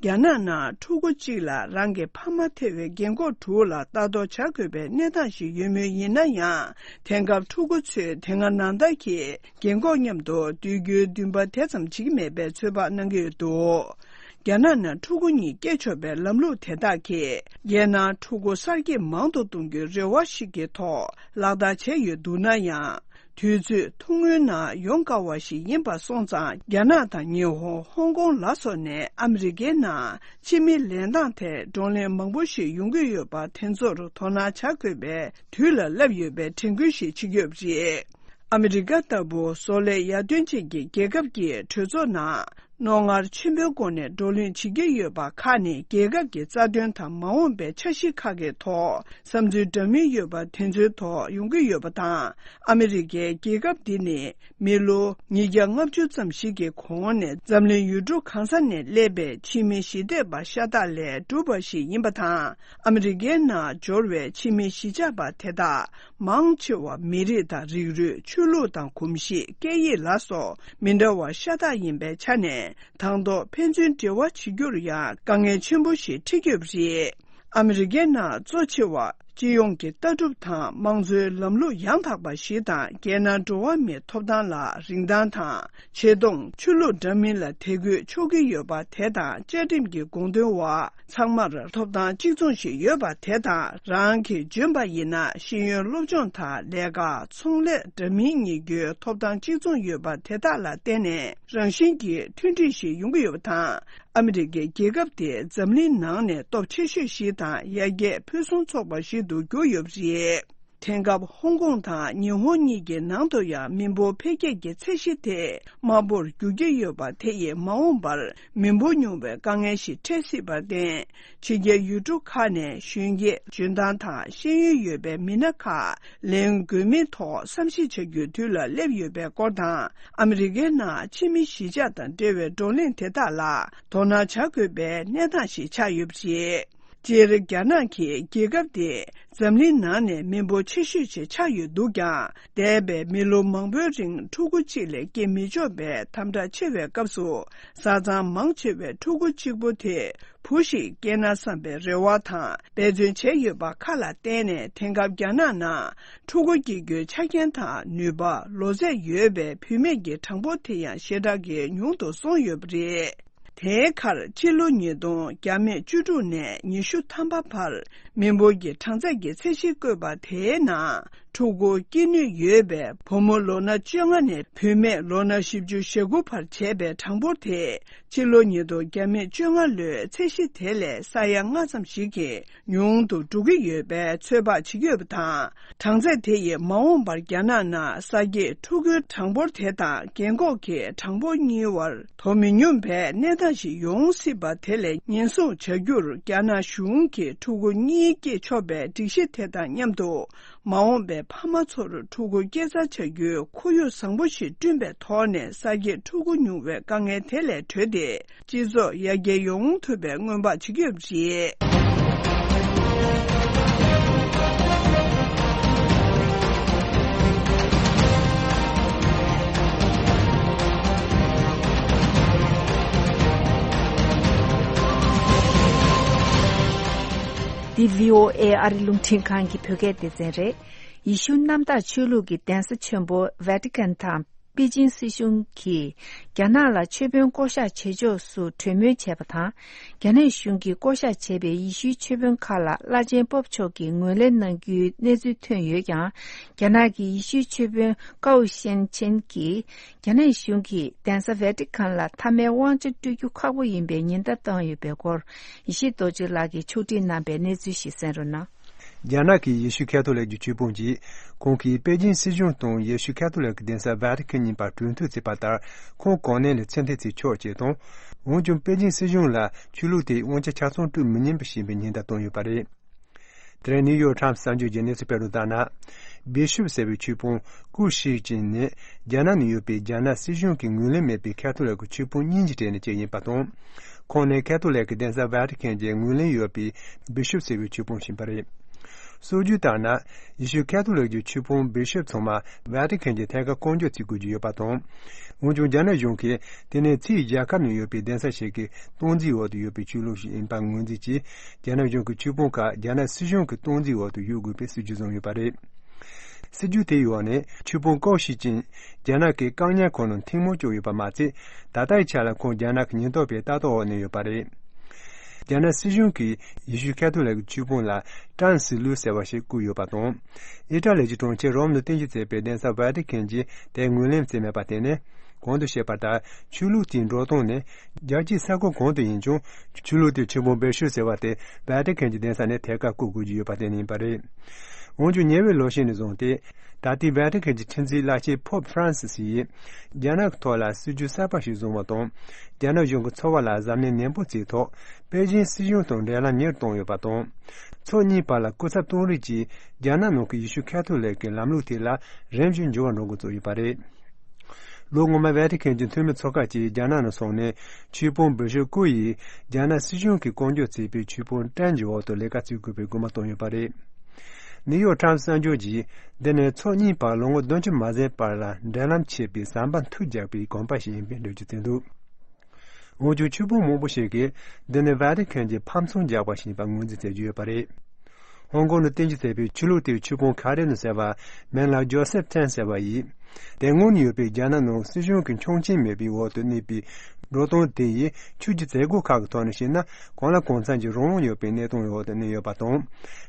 རྒྱ་ནག་ནང་ཕྲུ་གུ་གཅིག་ལ་རང་གི་ཕ་མ་ཐེ་བའི་རྒན་འཁོགས་དྲུག་ལ་ལྟ་རྟོག་བྱ་དགོས་པའི་གནས་སྟངས་ཤིག་ཡོད་མུས་ཡིན་ན་ཡང་། དེང་སྐབས་ཕྲུ་གུ་ཚོས་དེ་སྔ་ནང་ལྟར་གྱི་རྒན་འཁོགས་མཉམ་དུ་སྡོད་རྒྱུའི་འདུན་པ་དེ་ཙམ་བྱེད་ཀྱི་མེད་པའི་ཚོད་དཔག་གནང་གི་ཡོད་འདུག་རྒྱ་ནག་ནང་ཕྲུ་གུ་གཉིས་སྐྱེ་ཆོག་པའི་ལམ་ལུགས་དེ་དག་གིས། རྒྱལ་ནང་ཕྲུ་གུ་གསར་སྐྱེས་མང་དུ་གཏོང་རྒྱུའི་རེ་བ་ཞིག་གི་ཐོག་ལག་བསྟར་བྱས་ཡོད་འདུག་ན་ཡང་། དུས་ཚོད་ཐུང་ངུའི་ནང་ཡོང་དཀའ་བ་ཞིག་ཡིན་པ་སོང་ཙང་། རྒྱ་ནག་དང་ཉི་ཧོང་། ཧོང་ཀོང་ལ་སོགས་ནས་ཨ་མི་རི་ཀའི་ནང་ཕྱི་མི་ལེན་སྟངས་ཐད་བགྲོ་གླེང་མང་པོ་ཞིག་ཡོང་གི་ཡོད་པ་དེ་ཚོར་དོ་སྣང་བྱ་དགོས་པའི་དུས་ལ་སླེབས་ཡོད་པའི་དྲན་སྐུལ་ཞིག་བྱེད་ཀྱི་ཡོད་པ་རེད། ཨ་མི་རི་ཀ་ལྟ་བུ་བཟོ་ལས་ཡར་ཐོན་ཅན་གྱི་རྒྱལ་ཁབ་ཀྱི་གྲོས་ཚོགས་ནང་རྣོ་ངར་ཆེན་པོའི་སྒོ་ནས་བགྲོ་གླེང་བྱེད་ཀྱི་ཡོད་པ་ཁག་ནི། རྒྱལ་ཁབ་ཀྱི་རྩ་དོན་དང་མ་འོངས་པའི་འཆར་གཞི་ཁག་གི་ཐོག་བསམ་ཚུལ་འདྲ་མིན་ཡོད་པ་དེ་ཚོའི་ཐོག་ཡོང་གི་ཡོད་པ་དང་། ཨ་མི་རི་ཀའི་རྒྱལ་ཁབ་འདི་ནི་མི་ལོ་ཉིས་བརྒྱ་ལྔ་བཅུ་ཙམ་ཞིག་གི་གོང་ནས་འཛམ་གླིང་ཡུལ་གྲུ་གང་ས་ནས་སླེབས་པའི་ཕྱི་མི་ཞི་བདེ་བ་ཤ་སྟག་ལས་གྲུབ་པ་ཞིག་ཡིན་པ་དང་། ཨ་མི་རི་ཀའི་ནང་འབྱོར་བའི་ཕྱི་མི་གཞིས་ཆགས་པ་དེ་དག་མང་ཆེ་བ་མི་རིགས་དང་རིགས་རུས། ཆོས་ལུགས་དང་གོམས་གཤིས། སྐད་ཡིག་ལ་སོགས་མི་འདྲ་བ་ཤ་སྟག་ཡིན་པའི་ཆ་ནས། དང་ཐོག་ཕན་ཚུན་འབྲེལ་བ་བྱེད་རྒྱུར་ཡང་དཀའ་ངལ་ཆེན་པོ་ཞིག་འཕྲད་ཀྱི་ཡོད་པ་རེད། ཨ་མི་རི་ཀའི་ནང་གཙོ་ཆེ་བ་སྤྱི་ཡོངས་ཀྱི་ལྟ་གྲུབ་དང་དམངས་གཙོའི་ལམ་ལུགས་ཡང་དག་པ་ཞིག་དང་། རྒྱལ་ནང་འགྲོ་བ་མིའི་ཐོབ་ཐང་ལ་རིན་ཐང་དང་། ཆེ་མཐོང་། ཆོས་ལུགས་འདྲ་མིན་ལ་དད་གུས་ཆོག་གི་ཡོད་པ་དེ་དང་། བཅའ་ཁྲིམས་ཀྱི་དགོངས་དོན་འོག་ཚང་མར་ཐོབ་ཐང་གཅིག་མཚུངས་ཤིག་ཡོད་པ་དེ་དང་། རང་གིས་འཇོན་པ་ཡིན་ན་ཤེས་ཡོན་སློབ་སྦྱོང་དང་ལས་ཀ་ཚོང་ལས་འདྲ་མིན་གཉེར་རྒྱུའི་ཐོབ་ཐང་གཅིག་མཚུངས་ཡོད་པ་དེ་དག་ལ་བརྟེན་ནས་རང་བཞིན་གྱིས་མཐུན་སྒྲིལ་ཞིག་ཡོང་གི་ཡོད་པ་དང་། ཨ་མི་རི་ཀའི་རྒྱལ་ཁབ་དེ་འཛམ་གླིང་ནང་ནས་སྟོབས་ཆེ་ཤོས་ཤིག་དང་ཡར་རྒྱས་ཕུན་སུམ་ཚོགས་པ་ཞིག་ཏུ་གྱུར་ཡོད་པ་རེད། དེང་སྐབས་ཧོང་ཀོང་དང་ཉི་ཧོང་གཉིས་ཀྱི་ནང་དུ་ཡང་མི་འབོར་འཕེལ་རྒྱས་ཀྱི་ཚད་གཞི་དེ་དམའ་པོར་འགྱུར་གྱི་ཡོད་པ་དེ་ཡིས་མ་འོངས་པར་མི་འབོར་ཉུང་བའི་དཀའ་ངལ་ཞིག་འཕྲད་སྲིད་པར་བརྟེན། ཕྱི་རྒྱལ་ཡུལ་གྲུ་ཁག་ནས་གཞོན་སྐྱེས། འཇོན་ཐང་དང་ཤེས་ཡོན་ཡོད་པའི་མི་སྣ་ཁག་ལེན་དགོས་མིན་ཐོག་བསམ་གཞིག་བྱ་རྒྱུའི་དུས་ལ་སླེབས་ཡོད་པའི་སྐོར་དང་། ཨ་མི་རི་ཀའི་ནང་ཕྱི་མི་གཞིས་ཆགས་དང་འབྲེལ་བའི་བགྲོ་གླེང་དེ་དག་ལ་དོ་སྣང་བྱ་དགོས་པའི་གནས་སྟངས་ཤིག་ཆགས་ཡོད་པ་རེད། སྤྱིར་རྒྱ་ནག་གི་རྒྱལ་ཁབ་དེ་འཛམ་གླིང་ནང་ནས་མི་འབོར་ཆེ་ཤོས་ཤིག་ཆགས་ཡོད་འདུག་ཀྱང་། འདས་པའི་མི་ལོ་མང་པོའི་རིང་ཕྲུ་གུ་གཅིག་ལས་སྐྱེ་མི་ཆོག་པའི་དམ་དྲག་ཆེ་བའི་སྐབས་སུ། བཟའ་ཚང་མང་ཆེ་བས་ཕྲུ་གུ་གཅིག་པོ་དེ་བུ་ཞིག་སྐྱེས་ན་བསམ་པའི་རེ་བ་དང་འབད་བརྩོན་བྱས་ཡོད་པ་ཁག་ལ་བརྟེན་ནས། དེང་སྐབས་རྒྱ་ནག་ནང་ཕྲུ་གུ་སྐྱེ་རྒྱུའི་ཆ་རྐྱེན་དང་ནུས་པ། ལོ་ཚད་ཡོད་པའི་བུད་མེད་ཀྱི་གྲངས་འབོར་དེ་ཡང་ཞེ་དྲག་གིས་ཉུང་དུ་སོང་ཡོད་པ་རེད། དེའི་ཁར་ཕྱི་ལོ་ཉིས་སྟོང་བརྒྱ་མེད་བཅུ་དྲུག་ནས་ཉི་ཤུ་ཐམ་པ་བར་མི་འབོར་གྱི་གྲངས་ཚད་ཀྱི་ཚད་གཞི་བཀོད་པ་དེའི་ནང་། ཕྲུ་གུ་སྐྱེ་ནུས་ཡོད་པའི་བུ་མོ་ལོ་ན་བཅོ་ལྔ་ནས་བུད་མེད་ལོ་ན་བཞི་བཅུ་ཞེ་དགུ་བར་བྱས་པའི་གྲངས་འབོར་དེ། ཕྱི་ལོ་ཉིས་སྟོང་བརྒྱ་མེད་བཅོ་ལྔ་ལོའི་ཚད་གཞི་དེ་ལས་ས་ཡ་ལྔ་ཙམ་ཞིག་གིས་ཉུང་དུ་འགྲོ་གི་ཡོད་པའི་ཚོད་དཔག་བྱེད་ཀྱི་ཡོད་པ་དང་། གྲངས་ཚད་དེ་ཡིས་མ་འོངས་པར་རྒྱ་ནག་ནང་ས་སྐྱེས་ཕྲུ་གུའི་གྲངས་འབོར་དེ་དང་རྒན་འཁོགས་ཀྱི་གྲངས་འབོར་གཉིས་བར་དོ་མི་སྙོམས་པའི་གནས་སྟངས་ཤིག་ཡོང་སྲིད་པ་དེ་ལ་ཉེན་སྲུང་བྱ་རྒྱུར། རྒྱ་ནག་གཞུང་གིས་ཕྲུ་གུ་གཉིས་སྐྱེས་ཆོག་པའི་སྒྲིག་གཞི་དེ་དང་མཉམ་དུ། མ་འོངས་པའི་ཕ་མ་ཚོར་ཕྲུ་གུ་སྐྱེ་འཚར་བྱ་རྒྱུའི་ཁོར་ཡུག་བཟང་པོ་ཞིག་བསྐྲུན་པའི་ཐོག་ནས། ས་སྐྱེས་ཕྲུ་གུ་ཉུང་བའི་དཀའ་ངལ་དེ་ལས་གྲོལ་ཏེ། སྤྱི་ཚོགས་ཡར་རྒྱས་ཡོང་ཐུབ་པའི་སྔོན་དཔག་བྱེད་ཀྱི་ཡོད་པ་རེད། འདི་བྷི་ཨོ་ཨེ་ཨ་རི་རླུང་འཕྲིན་ཁང་གི་བོད་སྐད་སྡེ་ཚན་རེད། ཡེ་ཤུ་གནམ་བདག་ཆོས་ལུགས་ཀྱི་གདན་ས་ཆེན་པོ་ཝེ་ཏི་ཀན་དང་པེ་ཅིན་སྲིད་གཞུང་གིས་རྒྱ་ནག་ལ་ཆོས་དཔོན་བསྐོ་གཞག་བྱེད་ཕྱོགས་སུ་གྲོས་མོལ་བྱས་པ་དང་། རྒྱ་ནག་གཞུང་གིས་བསྐོ་གཞག་བྱས་པའི་ཡེ་ཤུའི་ཆོས་དཔོན་ཁག་ལ་བླ་ཆེན་པོབ་མཆོག་གིས་ངོས་ལེན་གནང་རྒྱུའི་གནས་ཚུལ་ཐོན་ཡོད་ཀྱང་། རྒྱ་ནག་གི་ཡེ་ཤུའི་ཆོས་དཔོན་ཀའོ་ཤན་ཆན་གྱིས། རྒྱ་ནག་གཞུང་གིས་གདན་ས་ཝེ་ཏི་ཀན་ལ་མཐའ་མའི་དབང་ཆ་སྤྲོད་རྒྱུ་ཁག་པོ་ཡིན་པའི་ཉེན་བརྡ་བཏང་ཡོད་པའི་སྐོར། ཡེ་ཤེས་རྡོ་རྗེ་ལགས་ཀྱིས་ཕྱོགས་སྒྲིག་གནང་པའི་གནས་ཚུལ་ཞིག་གསན་རོགས་གནང་། རྒྱ་ནག་གི་ཡེ་ཤུ་ཁ་ཐོ་ལིག་གི་ཆོས་དཔོན་གྱིས། ཁོང་གིས་པེ་ཅིན་སྲིད་གཞུང་དང་ཡེ་ཤུ་ཁ་ཐོ་ལིག་གི་གདན་ས་ཝེ་ཏི་ཀན་གཉིས་བར་གྲོས་མཐུན་བརྩིས་པ་ལྟར། ཁོང་གོ་གནས་ལས་ཕྱིར་འཐེན་བྱེད་ཆོག་ཅེས་དང་། འོན་ཀྱང་པེ་ཅིན་སྲིད་གཞུང་ལ་ཆོས་ལུགས་དེའི་དབང་ཆ་ཆ་ཚང་སྤྲོད་མི་ཉན་པ་ཞིག་ཡིན་པའི་ཉེན་བརྡ་བཏང་ཡོད་པ་རེད། དེ་རིང་ནིའུ་ཡོག་ཊའིམ་སི་གསར་འགྱུར་གྱིས་གནས་ཚུལ་སྤེལ་དོན་ལྟར་ན། བི་ཤོབ་ཟེར་བའི་ཆོས་དཔོན་ཀུ་ཤི་ཅིན་ནི། རྒྱ་ནག་ནང་ཡོད་པའི་རྒྱ་ནག་སྲིད་གཞུང་གིས་ངོས་ལེན་མེད་པའི་ཁ་ཐོ་ལིག་གི་ཆོས་དཔོན་གཉིས་ཀྱི་གྲས་ནས་གཅིག་ཡིན་པ་དང་། ཁོང་ནི་ཁ་ཐོ་ལིག་གི་གདན་ས་ཝེ་ཏི་ཀན་གྱི་ངོས་ལེན་ཡོད་པའི་བི་ཤོབ་ཟེར་བའི་ཆོས་དཔོན་ཞིག་ཡིན་པ་རེད། སྲོལ་རྒྱུན་ལྟར་ན། ཡེ་ཤུ་ཁ་ཐོ་ལིག་གི་ཆོས་དཔོན་བི་ཤོབ་ཚང་མ་ཝེ་ཏི་ཀན་གྱི་ཐད་ཀར་བསྐོ་འཇོག་བྱེད་དགོས་ཀྱི་ཡོད་པ་དང་། འོན་ཀྱང་རྒྱ་ནག་གཞུང་གིས་དེ་ནི་ཕྱིའི་རྒྱལ་ཁབ་ནང་ཡོད་པའི་གདན་ས་ཞིག་གི་སྟངས་འཛིན་འོག་ཏུ་ཡོད་པའི་ཆོས་ལུགས་ཤིག་ཡིན་པར་ངོས་འཛིན་གྱིས། རྒྱ་ནག་གཞུང་གི་ཆོས་དཔོན་ཁག་རྒྱ་ནག་སྲིད་གཞུང་གི་སྟངས་འཛིན་འོག་ཏུ་ཡོད་དགོས་པའི་སྲིད་ཇུས་བཟུང་ཡོད་པ་རེད། སྲིད་ཇུས་དེའི་འོག་ནས་ཆོས་དཔོན་ཀའོ་ཤི་ཅིན་རྒྱ་ནག་གི་བཀག་ཉར་ཁང་ནང་ཐེངས་མང་བཅུག་ཡོད་པ་མ་ཚད། ད་ལྟའི་ཆ་ལ་ཁོང་རྒྱ་ནག་གི་ཉེན་རྟོག་པའི་ལྟ་རྟོག་འོག་ནས་ཡོད་པ་རེད། རྒྱ་ནག་སྲིད་གཞུང་གིས་ཡེ་ཤུ་ཁ་ཐོ་ལིག་ཆོས་དཔོན་ལ་ཀྲན་སི་ལུ་ཟེར་བ་ཞིག་བསྐོས་ཡོད་པ་དང་། ཨི་ཊ་ལི་གྱི་གྲོང་ཁྱེར་རོམ་དུ་རྟེན་གཞི་བྱས་པའི་གདན་ས་ཝེ་ཏི་ཁན་གྱིས་དེར་ངོས་ལེན་བྱས་མེད་པར་བརྟེན་ནས། གོང་དུ་བཤད་པ་ལྟར་ཆོས་ལུགས་དེའི་འགྲོ་སྟངས་ནི། རྒྱལ་སྤྱིའི་ས་ཁུལ་གང་དུ་ཡིན་ཀྱང་། ཆོས་ལུགས་དེའི་ཆོས་དཔོན་བེ་ཤོ་ཟེར་བ་དེ་ཝེ་ཏི་ཁན་གྱི་གདན་ས་ནས་ཐད་ཀར་བསྐོ་དགོས་ཀྱི་ཡོད་པར་བརྟེན་ནས་ཡིན་པ་རེད། འོན་ཀྱང་ཉེ་བའི་ལོ་ཤས་ནས་བཟུང་སྟེ། ད་ལྟའི་ཝེ་ཏི་ཁན་གྱི་ཁྲི་འཛིན་བླ་ཆེན་ཕོབ་ཧྥ་རན་སིས་ཡིས། རྒྱ་ནག་གི་ཐོག་ལ་སྲིད་ཇུས་གསར་པ་ཞིག་བཟུང་བ་དང་། རྒྱ་ནག་གཞུང་གི་འཚོ་བ་ལ་གཟབ་ནན་ནན་པོ་བྱས་ཐོག་པེ་ཅིན་སྲིད་གཞུང་དང་འབྲེལ་ལམ་ཉེ་རུ་བཏང་ཡོད་པ་དང་། ཕྱོགས་གཉིས་བར་ལ་སྐུ་ཚབ་དོན་རིགས་ཀྱིས་རྒྱ་ནག་ནང་གི་ཡེ་ཤུ་ཁ་ཐོ་ལིག་གི་ལམ་ལུགས་དེ་ལ་རིམ་བཞིན་འགྱུར་བ་འགྲོ་འགོ་བཙུགས་ཡོད་པ་རེད། ལོ་སྔོན་མ་ཝེ་ཏི་ཁན་གྱི་འཐུས་མི་ཚོ་ཁག་ཅིག་རྒྱ་ནག་ནང་སོང་ནས་ཆོས་དཔོན་བེ་ཤོ་ཀུ་ཡིས་རྒྱ་ནག་སྲིད་གཞུང་གིས་བསྐོ་འཇོག་བྱས་པའི་ཆོས་དཔོན་ཀྲན་གྱི་འོག་ཏུ་ལས་ཀ་བྱེད་དགོས་པའི་སྐུལ་མ་བཏང་ཡོད་པ་རེད། ནིའུ་ཡོག་ཊའིམ་གསར་འགྱུར་གྱིས། འདི་ནི་ཕྱོགས་གཉིས་བར་ལོ་ངོ་བདུན་ཅུ་མ་ཟིན་བར་ལ་འབྲེལ་ལམ་ཆད་པའི་ཟམ་པ་མཐུད་རྒྱག་པའི་གོམ་པ་ཞིག་ཡིན་པའི་འགྲེལ་བརྗོད་བྱས་འདུག་འོན་ཀྱང་ཆོས་དཔོན་མང་པོ་ཞིག་གིས་འདི་ནི་ཝེ་ཏི་ཁན་གྱིས་ཕམ་ཚོང་རྒྱག་པ་ཞིག་ཡིན་པར་ངོས་འཛིན་བྱེད་ཀྱི་ཡོད་པ་རེད། ཧོང་ཀོང་དུ་རྟེན་གཞི་བྱས་པའི་ཆོས་ལུགས་དེའི་ཆོས་དཔོན་ཁ་རེ་ནོ་ཟེར་བ་མིང་ལ་ཇོ་སེབ་ཐན་ཟེར་བ་ཡིས། དེ་སྔོན་ནས་ཡོད་པའི་རྒྱ་ནག་ནང་སྲིད་གཞུང་གི་ཆོག་མཆན་མེད་པའི་འོག་ཏུ་གནས་པའི་འགྲོ་སྟངས་དེ་ཡིས་ཆོས་ཀྱི་མཛད་སྒོ་ཁག་གི་ཐོག་ནས་བཤད་ན་གང་ལ་གང་འཚམ་གྱི་རང་དབང་ཡོད་པའི་གནས་སྟངས་འོག་ཏུ་གནས་ཡོད་པ་དང་།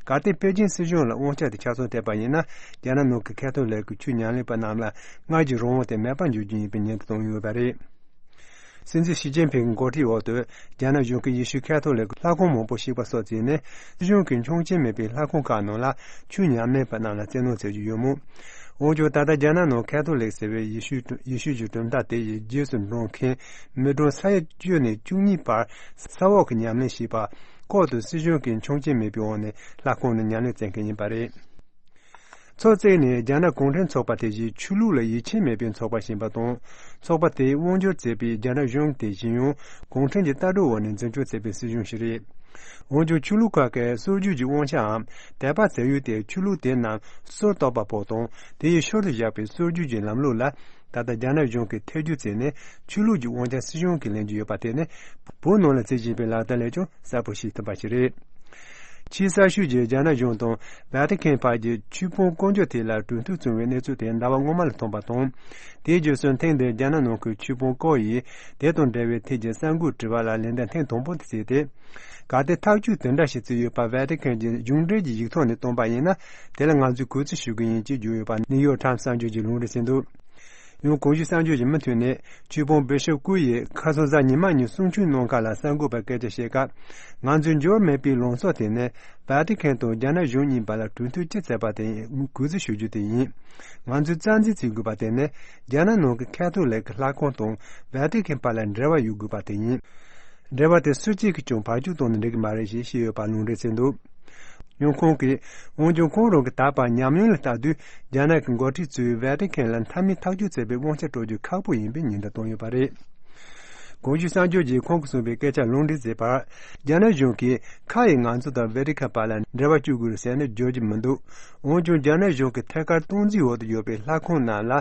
གལ་ཏེ་པེ་ཅིན་སྲིད་གཞུང་ལ་དབང་ཆ་དེ་ཆ་ཚང་སྤྲད་པ་ཡིན་ན། རྒྱ་ནག་ནང་གི་ཁ་ཐོ་ལིག་གི་ཆོས་ཉམས་ལེན་པ་རྣམས་ལ་སྔར་གྱི་རང་དབང་དེ་མེད་པར་འགྱུར་རྒྱུ་ཡིན་པའི་ཉེན་བརྡ་བཏང་ཡོད་པ་རེད། སྲིད་འཛིན་ཞི་ཅིན་ཕིང་གི་འགོ་ཁྲིད་འོག་ཏུ་རྒྱ་ནག་གཞུང་གིས་ཡེ་ཤུ་ཁ་ཐོ་ལིག་གི་ལྷ་ཁང་མང་པོ་བཤིག་པ་སོགས་བྱས་ནས་སྲིད་གཞུང་གི་ཆོག་མཆན་མེད་པའི་ལྷ་ཁང་ཁག་ནང་ལ་ཆོས་ཉམས་ལེན་པ་རྣམས་ལ་བཙན་གནོན་བྱེད་ཀྱི་ཡོད་མོད། འོན་ཀྱང་ད་ལྟ་རྒྱ་ནག་ནང་ཁ་ཐོ་ལིག་ཟེར་བའི་ཡེ་ཤུ་ཡེ་ཤུ་གྱི་གྲུབ་མཐའ་དེ་ཡི་རྗེས་སུ་འབྲང་མཁན་མི་གྲངས་ས་ཡ་བཅུ་ནས་བཅུ་གཉིས་བར་ས་འོག་གི་ཉམས་ལེན་བྱེད་པ་ལྐོག་ཏུ་སྲིད་གཞུང་གི་ཆོག་མཆན་མེད་པའི་འོག་ནས་ལྷ་ཁང་ནང་ཉམས་ལེན་བྱེད་མཁན་ཡིན་པ་རེད། ཚོགས་བརྩིས་ནས་རྒྱ་ནག་གུང་ཁྲན་ཚོགས་པ་དེ་བཞིན་ཆོས་ལུགས་ལ་ཡིད་ཆེས་མེད་པའི་ཚོགས་པ་ཞིག་ཡིན་པ་དང་། ཚོགས་པ་དེས་དབང་སྒྱུར་བྱེད་པའི་རྒྱ་ནག་གཞུང་དེ་བཞིན་ཡང་གུང་ཁྲན་གྱི་ལྟ་གྲུབ་འོག་ནས་འཛིན་སྐྱོང་བྱེད་པའི་སྲིད་གཞུང་ཞིག་རེད། འོན་ཀྱང་ཆོས་ལུགས་ཁག་གི་སྲོལ་རྒྱུན་གྱི་དབང་ཆའམ་དད་པ་བྱ་ཡུལ་དེ་ཆོས་ལུགས་དེ་རྣམས་སྲོལ་གཏོད་པ་པོ་དང་དེ་ཡི་ཤུལ་དུ་བཞག་པའི་སྲོལ་རྒྱུན་གྱི་ལམ་ལུགས་ལ་ད་ལྟ་རྒྱ་ནག་གཞུང་གིས་ཐེ་བྱུས་བྱས་ནས་ཆོས་ལུགས་ཀྱི་དབང་ཆ་སྲིད་གཞུང་གིས་ལེན་རྒྱུ་ཡོད་པ་དེ་ནི་བོད་ནང་ལ་བྱེད་བཞིན་པའི་ལག་བསྟར་ལས་ཀྱང་གསལ་པོ་ཤེས་ཐུབ་པ་ཞིག་རེད། ཆེས་གསར་ཤོས་ཀྱི་རྒྱ་ནག་གཞུང་དང་ཝེ་ཏི་ཁན་བར་གྱི་ཆོས་དཔོན་བསྐོ་འཇོག་ཐད་ལ་གྲོས་མཐུན་བྱུང་བའི་གནས་ཚུལ་དེ་ཟླ་བ་སྔོན་མ་ལ་ཐོན་པ་དང་། དེའི་རྗེས་སུ་ཐེངས་འདིར་རྒྱ་ནག་ནང་གི་ཆོས་དཔོན་ཀའོ་ཡིས་དེ་དང་འབྲེལ་བའི་ཐད་ཀྱི་གསར་འགོད་དྲི་བ་ལ་ལན་འདེབས་ཐེངས་དང་པོ་དེ་བྱས་ཏེ། གལ་ཏེ་ཐག་གཅོད་དེ་འདྲ་ཞིག་བྱས་ཡོད་པ་ཝེ་ཏི་ཁན་གྱི་གཞུང་འབྲེལ་གྱི་ཡིག་ཐོག་ནས་བཏོན་པ་ཡིན་ན། དེ་ལ་ང་ཚོས་གུས་བརྩི་ཞུ་གི་ཡིན་ཅེས་བརྗོད་ཡོད་པ་ནིའུ་ཡོག་ཊའིམ་གསར་འགྱུར་གྱིས་ལུང་འདྲེན་བྱས་འདུག་ཡང་གོང་ཞུས་གསར་འགྱུར་གྱི་མུ་མཐུད་ནས་ཆོས་དཔོན་བེ་ཤོ་ཀུ་ཡིས་ཁ་སང་གཟའ་ཉི་མ་ཉིན་གསུང་ཆོས་གནང་སྐབས་ལ་གསར་འགོད་པར་སྐད་ཆ་བཤད་སྐབས། ང་ཚོས་འབྱོར་མེད་པའི་ལངས་ཕྱོགས་དེ་ནི་ཝེ་ཏི་ཁན་དང་རྒྱ་ནག་གཞུང་གཉིས་བར་ལ་གྲོས་མཐུན་ཅི་བྱས་པ་དེ་གུས་བརྩི་ཞུ་རྒྱུ་དེ་ཡིན། ང་ཚོས་རྩ་འཛིན་བྱེད་དགོས་པ་དེ་ནི་རྒྱ་ནག་ནང་གི་ཁ་ཐོ་ལིག་གི་ལྷ་ཁང་དང་ཝེ་ཏི་ཁན་བར་ལ་འབྲེལ་བ་ཡོད་དགོས་པ་དེ་ཡིན། འབྲེལ་བ་དེ་སུ་གཅིག་གིས་ཀྱང་བར་གཅོད་བཏང་ནས་འགྲིག་གི་མ་རེད་ཞེས་བཤད་ཡོད་པ་ལུང་འདྲེན་བྱས་འདུག་ཡང་ཁོང་གིས། འོན་ཀྱང་ཁོང་རང་གིས་ད་བར་ཉམས་མྱོང་ལ་ལྟ་དུས་རྒྱ་ནག་གི་འགོ་ཁྲིད་ཚོས་ཝེ་ཏི་ཁན་ལ་མཐའ་མའི་ཐག་གཅོད་བྱེད་པའི་དབང་ཆ་སྤྲོད་རྒྱུ་ཁག་པོ་ཡིན་པའི་ཉེན་བརྡ་བཏང་ཡོད་པ་རེད། གོང་ཞུས་གསར་འགྱུར་གྱིས་ཁོང་གིས་གསུངས་པའི་སྐད་ཆ་ལུང་འདྲེན་བྱས་པར། རྒྱ་ནག་གཞུང་གིས་ཁ་ཡིས་ང་ཚོ་དང་ཝེ་ཏི་ཁན་བར་ལ་འབྲེལ་བ་གཅོད་དགོས་རེད་ཟེར་ནས་བརྗོད་ཀྱི་མི་འདུག་འོན་ཀྱང་རྒྱ་ནག་གཞུང་གི་ཐད་ཀར་སྟངས་འཛིན་འོག་ཏུ་ཡོད་པའི་ལྷ་ཁང་རྣམས་ལ་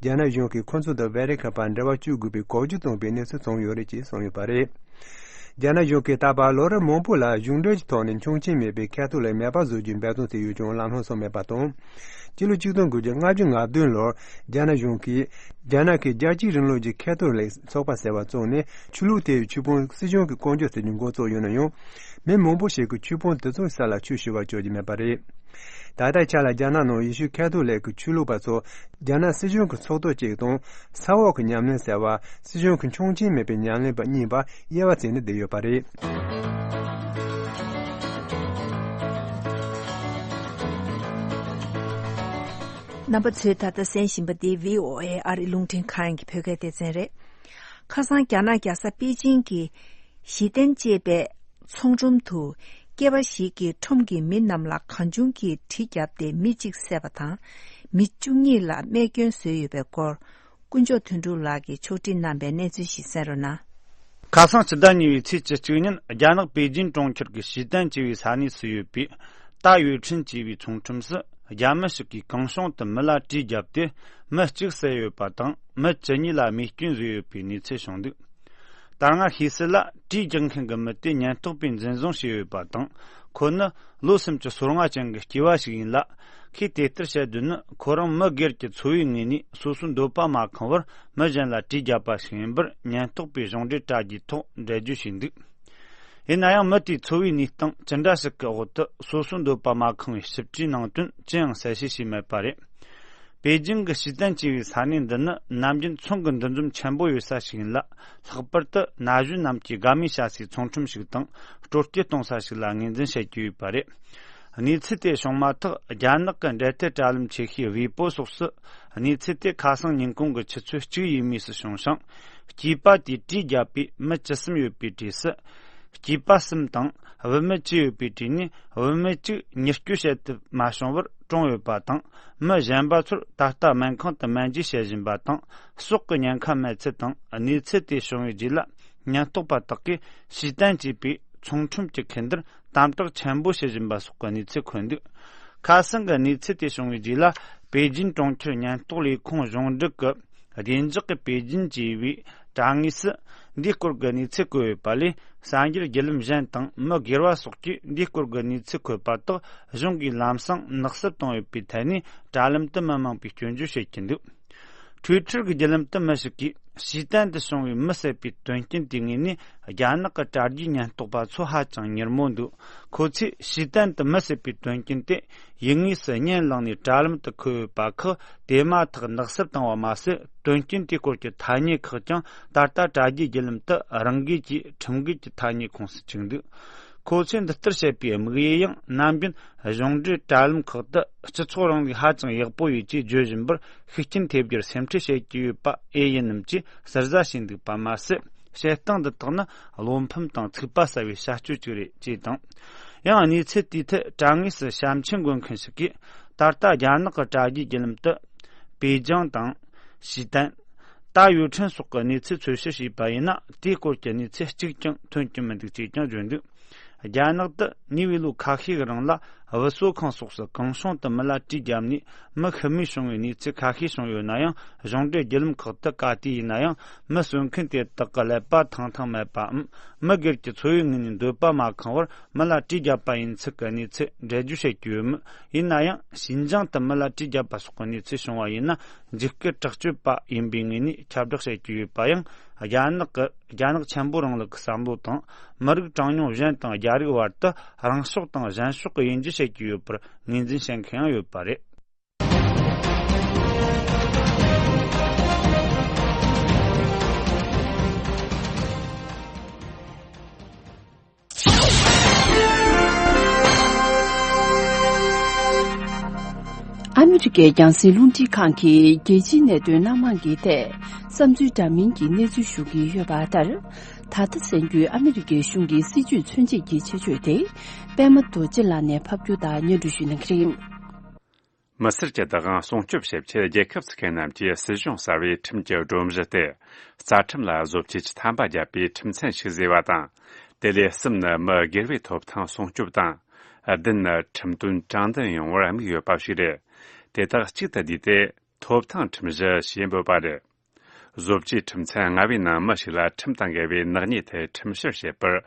རྒྱ་ནག་གཞུང་གིས་ཁོ་ཚོ་དང་ཝེ་ཏི་ཁན་བར་འབྲེལ་བ་གཅོད་དགོས་པའི་འགོག་རྒྱུ་བཏང་པའི་གནས་ཚུལ་བྱུང་ཡོད་རེད་ཅེས་གསུངས་ཡོད་པ་རེད། རྒྱ་ནག་གཞུང་གིས་ད་བར་ལོ་རབས་མང་པོ་ལ་གཞུང་འབྲེལ་གྱི་ཐོག་ནས་ཆོག་མཆན་མེད་པའི་ཁ་ཐོ་ལིག་མེད་པ་བཟོ་རྒྱུའི་འབད་བརྩོན་བྱས་ཡོད་ཀྱང་ལམ་ལྷོང་སོང་མེད་པ་དང་། སྤྱི་ལོ་ཆིག་སྟོང་དགུ་བརྒྱ་ལྔ་བཅུ་ང་བདུན་ལོར་རྒྱ་ནག་གཞུང་གིས་རྒྱ་ནག་གི་རྒྱལ་སྤྱིའི་རིང་ལུགས་ཀྱི་ཁ་ཐོ་ལིག་ཚོགས་པ་ཟེར་བ་བཙུགས་ནས་ཆོས་ལུགས་དེའི་ཆོས་དཔོན་སྲིད་གཞུང་གིས་བསྐོ་འཇོག་བྱེད་རྒྱུ་འགོ་བཙུགས་ཡོད་ན་ཡང་། མི་མང་པོ་ཞིག་གིས་ཆོས་དཔོན་དེ་ཚོའི་ས་ལ་ཆོས་ཞུ་བར་བཅར་རྒྱུ་མེད་པ་རེད། ད་ལྟའི་ཆ་ལ་རྒྱ་ནག་ནང་ཡེ་ཤུ་ཁ་ཐོ་ལིག་གི་ཆོས་ལུགས་པ་ཚོ་རྒྱ་ནག་སྲིད་གཞུང་གི་ཚོགས་གཙོ་གཅིག་དང་ས་འོག་གི་ཉམས་ལེན་ཟེར་བ་སྲིད་གཞུང་གི་ཆོག་མཆན་མེད་པའི་ཉམས་ལེན་པ་གཉིས་བར་དབྱེ་བ་བྱས་ནས་བསྡད་ཡོད་པ་རེད། རྣམ་པ་ཚོས་ད་ལྟ་གསན་བཞིན་པ་འདི་བྷི་ཨོ་ཨེ་ཨ་རིའི་རླུང་འཕྲིན་ཁང་གི་བོད་སྐད་སྡེ་ཚན་རེད། ཁ་སང་རྒྱ་ནག་རྒྱལ་ས་པེ་ཅིང་གི་ཞི་ཏན་ཅེས་པའི་ཚོང་ཁྲོམ་དུ་སྐྱེས་པ་ཞིག་གིས་ཁྲོམ་གྱི་མི་རྣམས་ལ་གང་བྱུང་གིས་གྲི་བརྒྱབ་སྟེ་མི་གཅིག་བསད་པ་དང་། མི་བཅུ་གཉིས་ལ་རྨས་སྐྱོན་བཟོས་ཡོད་པའི་སྐོར། དཀོན་མཆོག་དོན་གྲུབ་ལགས་ཀྱིས་ཕྱོགས་སྒྲིག་གནང་པའི་གནས་ཚུལ་ཞིག་གསན་རོགས་གནང་། ཁ་སང་ཕྱི་ཟླ་གཉིས་པའི་ཚེས་བཅུ་གཅིག་ཉིན་རྒྱ་ནག་པེ་ཅིན་གྲོང་ཁྱེར་གྱི་ཞི་ཏན་ཅེས་པའི་ས་གནས་སུ་ཡོད་པའི་ཏཱ་ཡོད་ཁྲིན་ཅེས་པའི་ཚོང་ཁྲོམ་སུ་རྒྱ་མི་ཞིག་གིས་གང་བྱུང་དུ་མི་ལ་གྲི་བརྒྱབ་སྟེ་མི་གཅིག་བསད་ཡོད་པ་དང་མི་བཅུ་གཉིས་ལ་རྨས་སྐྱོན་བཟོས་ཡོད་པའི་གནས་ཚུལ་བྱུང་འདུག་ད་སྔ་ཤེས་གསལ་ལ་གྲི་རྒྱག་མཁན་གྱི་མི་དེ་ཉེན་རྟོག་པས་འཛིན་བཟུང་བྱས་ཡོད་པ་དང་ཁོ་ནི་ལོ་སུམ་ཅུ་སོ་ལྔ་ཅན་གྱི་སྐྱེས་པ་ཞིག་ཡིན་ལ། ཁོས་དེ་ལྟར་བཤད་དོན་ནི་ཁོ་རང་མི་སྒེར་གྱི་འཚོ་བའི་ངོས་ནས་སོ་སོའི་འདོད་པ་མ་ཁེངས་བར་མི་གཞན་ལ་གྲི་བརྒྱབ་པ་ཞིག་ཡིན་པར་ཉེན་རྟོག་པས་གཞུང་འབྲེལ་དྲ་རྒྱའི་ཐོག་འགྲེལ་བརྗོད་བྱས་འདུག་ཡིན་ན་ཡང་མི་དེའི་འཚོ་བའི་གནས་སྟངས་ཅི་འདྲ་ཞིག་གི་འོག་ཏུ་སོ་སོའི་འདོད་པ་མ་ཁེངས་པའི་ཞིབ་ཕྲའི་ནང་དོན་ཅི་ཡང་གསལ་བཤད་བྱས་མེད་པ་རེད། པེ་ཅིང་གི་ཞི་ཏན་ཅེས་པའི་ས་གནས་འདི་ནི་ནམ་རྒྱུན་ཚོང་གི་འདུ་འཛོམས་ཆེན་པོ་ཡོད་ས་ཞིག་ཡིན་ལ། ལྷག་པར་དུ་ན་གཞོན་རྣམས་ཀྱིས་དགའ་མོས་བྱ་སའི་ཚོང་ཁྲོམ་ཞིག་དང་སྤྲོ་སྐྱིད་གཏོང་ས་ཞིག་ལ་ངོས་འཛིན་བྱེད་ཀྱི་ཡོད་པ་རེད། གནས་ཚུལ་དེ་བྱུང་མ་ཐག་རྒྱ་ནག་གི་འབྲེལ་མཐུད་དྲ་ལམ་ཆེ་ཤོས་ཝེ་པོ་སོགས་སུ་གནས་ཚུལ་དེ་ཁ་སང་ཉིན་གུང་གི་ཆུ་ཚོད་གཅིག་ཡས་མས་སུ་བྱུང་ཞིང་། སྐྱེས་པ་དེས་གྲོས་བརྒྱབ་པའི་མི་བཅུ་གསུམ་ཡོད་པའི་གྲས་སུ། སྐྱེས་པ་གསུམ་དང་བུད་མེད་བཅུ་ཡོད་པའི་གྲས་ནས་བུད་མེད་གཅིག་མྱུར་སྐྱོབ་བྱེད་ཐུབ་མ་བྱུང་བར་གྲོངས་ཡོད་པ་དང་། མི་གཞན་པ་ཚོར་ད་ལྟ་སྨན་ཁང་དུ་སྨན་བཅོས་བྱེད་བཞིན་པ་དང་། ཟོག་གི་ཉེན་ཁ་མེད་ཚུལ་དང་། གནས་ཚུལ་དེ་བྱུང་བའི་རྗེས་ལ་ཉེན་རྟོག་པ་དག་གིས་ཞི་ཏན་ཅེས་པའི་ཚོང་ཁྲོམ་གྱི་ཁེ་འདིར་དམ་དྲག་ཆེན་པོ་བྱེད་བཞིན་པ་སོགས་ཀྱི་གནས་ཚུལ་འཁོད་འདུག། ཁ་སང་གི་གནས་ཚུལ་དེ་བྱུང་བའི་རྗེས་ལ། པེ་ཅིན་གྲོང་ཁྱེར་ཉེན་རྟོག་ལས་ཁུངས་གཞུང་སྒྲུབ་ཀྱི་བདེ་འཇགས་ཀྱི་པེ་ཅིན་ཅེས་པའི་དྲ་ངོས་སུ་འདིའི་སྐོར་གྱི་གནས་ཚུལ་བཀོད་ཡོད་པ་ལས། གསར་འགྱུར་བརྒྱུད་ལམ་གཞན་དང་མི་སྒེར་བ་སོགས་ཀྱིས་འདིའི་སྐོར་གྱི་གནས་ཚུལ་འཁོད་པ་དག་གཞུང་གིས་ལམ་སང་ནག་བསུབ་བཏང་ཡོད་པའི་ཐད་ནས། དྲ་ལམ་དུ་མི་མང་པོས་སྐྱོན་བརྗོད་བྱེད་ཀྱི་འདུག། ཊུའི་ཊར་གྱི་བརྒྱུད་ལམ་དུ་མི་ཞིག་གིས་ཞི་ཏན་དུ་བྱུང་བའི་མི་བསད་པའི་དོན་རྐྱེན་དེའི་ངོས་ནས། རྒྱ་ནག་གི་དྲ་རྒྱའི་ཉེན་རྟོག་པ་ཚོ་ཧ་ཅང་མྱུར་མོ་འདུག། ཁོ་ཚོས་ཞི་ཏན་དུ་མི་བསད་པའི་དོན་རྐྱེན་དེ་ཡུལ་དངོས་སུ་བརྙན་བླངས་ནས་དྲ་ལམ་དུ་འཁོད་ཡོད་པ་ཁག་དེ་མ་ཐག་ནག་བསུབ་བཏང་བ་མ་ཟད། དོན་རྐྱེན་དེའི་སྐོར་གྱི་ཐ་སྙད་ཁག་ཀྱང་ད་ལྟ་དྲ་རྒྱའི་བརྒྱུད་ལམ་དུ་རང་འགུལ་གྱིས་ཁྲིམས་འགལ་གྱི་ཐ་སྙད་ཁོངས་སུ་བཅུག་འདུག། ཁོ་ཚོས་འདི་ལྟར་བཤད་པའི་དམིགས་ཡུལ་ཡང་། ནམ་རྒྱུན་གཞུང་འབྲེལ་དྲ་ལམ་ཁག་ཏུ་སྤྱི་ཚོགས་རིང་ལུགས་ཧ་ཅང་ཡག་པོ་ཡོད་ཅེས་བརྗོད་བཞིན་པར། ཤུགས་རྐྱེན་ཐེབས་རྒྱུར་སེམས་ཁྲལ་བྱེད་ཀྱི་ཡོད་པ་ཨེ་ཡིན་ནམ་ཅེས་ཟུར་ཟ་བྱས་འདུག་པ་མ་ཟད། བཤད་སྟངས་འདི་དག་ནི་བློ་ཕམ་དང་ཚིག་པ་ཟ་བའི་བྱ་སྤྱོད་ཅིག་རེད་ཅེས་དང་། ཡང་གནས་ཚུལ་དེའི་ཐད་དྲ་ངོས་སུ་ཞབས་མཆན་འགོད་མཁན་ཞིག་གིས། ད་ལྟ་རྒྱ་ནག་གི་དྲ་རྒྱའི་བརྒྱུད་ལམ་དུ། པེ་ཅང་དང་། ཞི་ཏན། ཏ་ཡུའུ་ཁྲེན་སོགས་ཀྱི་གནས་ཚུལ་འཚོལ་ཞིབ་བྱས་པ་ཡིན་ན། དེའི་སྐོར་གྱི་གནས་ཚུལ་གཅིག་ཀྱང་ཐོན་གྱི་མི་འདུག་ཅེས་ཀྱང་བརྗོད་འདུག། རྒྱ་ནག་ཏུ་ཉེ་བའི་ལོ་ཁ་ཤས་ཀྱི་རིང་ལ། བུ་གསོ་ཁང་སོགས་སུ་གང་བྱུང་དུ་མི་ལ་གྲོས་བརྒྱབ་ནས། མི་ཤི་རྨས་བྱུང་བའི་གནས་ཚུལ་ཁ་ཤས་བྱུང་ཡོད་ན་ཡང་། གཞུང་འབྲེལ་བརྒྱུད་ལམ་ཁག་ཏུ་ག་དུས་ཡིན་ན་ཡང་། མི་གསོད་མཁན་དེ་དག་གི་ཀླད་པ་ཐང་ཐང་མེད་པའམ། མི་སྒེར་གྱི་འཚོ་བའི་ངོས་ནས་འདོད་པ་མ་ཁེངས་པར། མི་ལ་གྲོས་བརྒྱབ་པ་ཡིན་ཚུལ་གྱི་གནས་ཚུལ་འགྲེལ་བརྗོད་བྱེད་ཀྱི་ཡོད་མོད། ཡིན་ན་ཡང་ཞིན་ཅང་དུ་མི་ལ་གྲོས་བརྒྱབ་པ་སོགས་ཀྱི་གནས་ཚུལ་བྱུང་བ་ཡིན་ན། འཇིགས་སྐུལ་དྲག་སྤྱོད་པ་ཡིན་པའི་ངོས་ནས་ཁྱབ་བསྒྲགས་བྱེད་ཀྱི་ཡོད་པ་ཡང་། རྒྱ་ནག་གི་རྒྱ་ནག་ཆེན་པོ་རིང་ལུགས་ཀྱི་བསམ་བློ་དང་། མི་རིགས་གྲངས་ཉུང་གཞན་དང་རྒྱ་རིགས་བར་དུ་རང་ཕྱོགས་དང་གཞན་ཕྱོགས་ཀྱི་དབྱེ་འབྱེད་བྱེད་ཀྱི་ཡོད་པར་ངོས་འཛིན་བྱེད་མཁན་ཡང་ཡོད་པ་རེད། ཨ་མི་རི་ཀའི་རྒྱང་སྲིང་རླུང་འཕྲིན་ཁང་གིས་རྒྱལ་སྤྱིའི་གནད་དོན་སྣ་མང་གི་ཐད་བསམ་ཚུལ་འདྲ་མིན་གྱི་གནས་ཚུལ་ཞུ་གི་ཡོད་པ་ལྟར། ད་ལྟ་གསར་འགོད་ཨ་མི་རི་ཀའི་གཞུང་གི་སྲིད་ཇུས་མཚོན་བྱེད་ཀྱི་ཆེད་བརྗོད་དེ། པད་མ་རྡོ་རྗེ་ལགས་ནས་ཕབ་སྒྱུར་དང་སྙན་སྒྲོན་ཞུ་གནང་གི་རེད། མི་སེར་གྱི་བདག་དབང་སྲུང་སྐྱོབ་བྱེད་ཆེད། རྒྱལ་ཁབ་ཚུགས་མཁན་རྣམས་ཀྱིས་སྲིད་གཞུང་གསར་བའི་ཁྲིམས་ཀྱི་སྒྲོམ་གཞི་སྟེ། རྩ་ཁྲིམས་ལ་བཟོ་བཅོས་ཀྱི་ཐམ་པ་བརྒྱབ་པའི་ཁྲིམས་མཚན་ཞིག་བཟོས་པ་དང་། དེ་ལས་གསུམ་ནི་མི་སྒེར་བའི་ཐོབ་ཐང་སྲུང་སྐྱོབ་དང་། བདུན་ནི་ཁྲིམས་དོན་དྲང་བདེན་ཡོང་བར་དམིགས་ཡོད་པ་ཞིག་རེད། དེ་དག་གཅིག་ཏུ་བསྡུས་ཏེ། ཐོབ་ཐང་ཁྲིམས་གཞི་ཞེས་འབོད་པ་རེད། བཟོ་བཅོས་ཁྲིམས་མཚན་ལྔ་པའི་ནང་མི་ཞིག་ལ་ཁྲིམས་དང་འགལ་བའི་ནག་ཉེས་ཐད་ཁྲིམས་བཤེར་བྱེད་པར།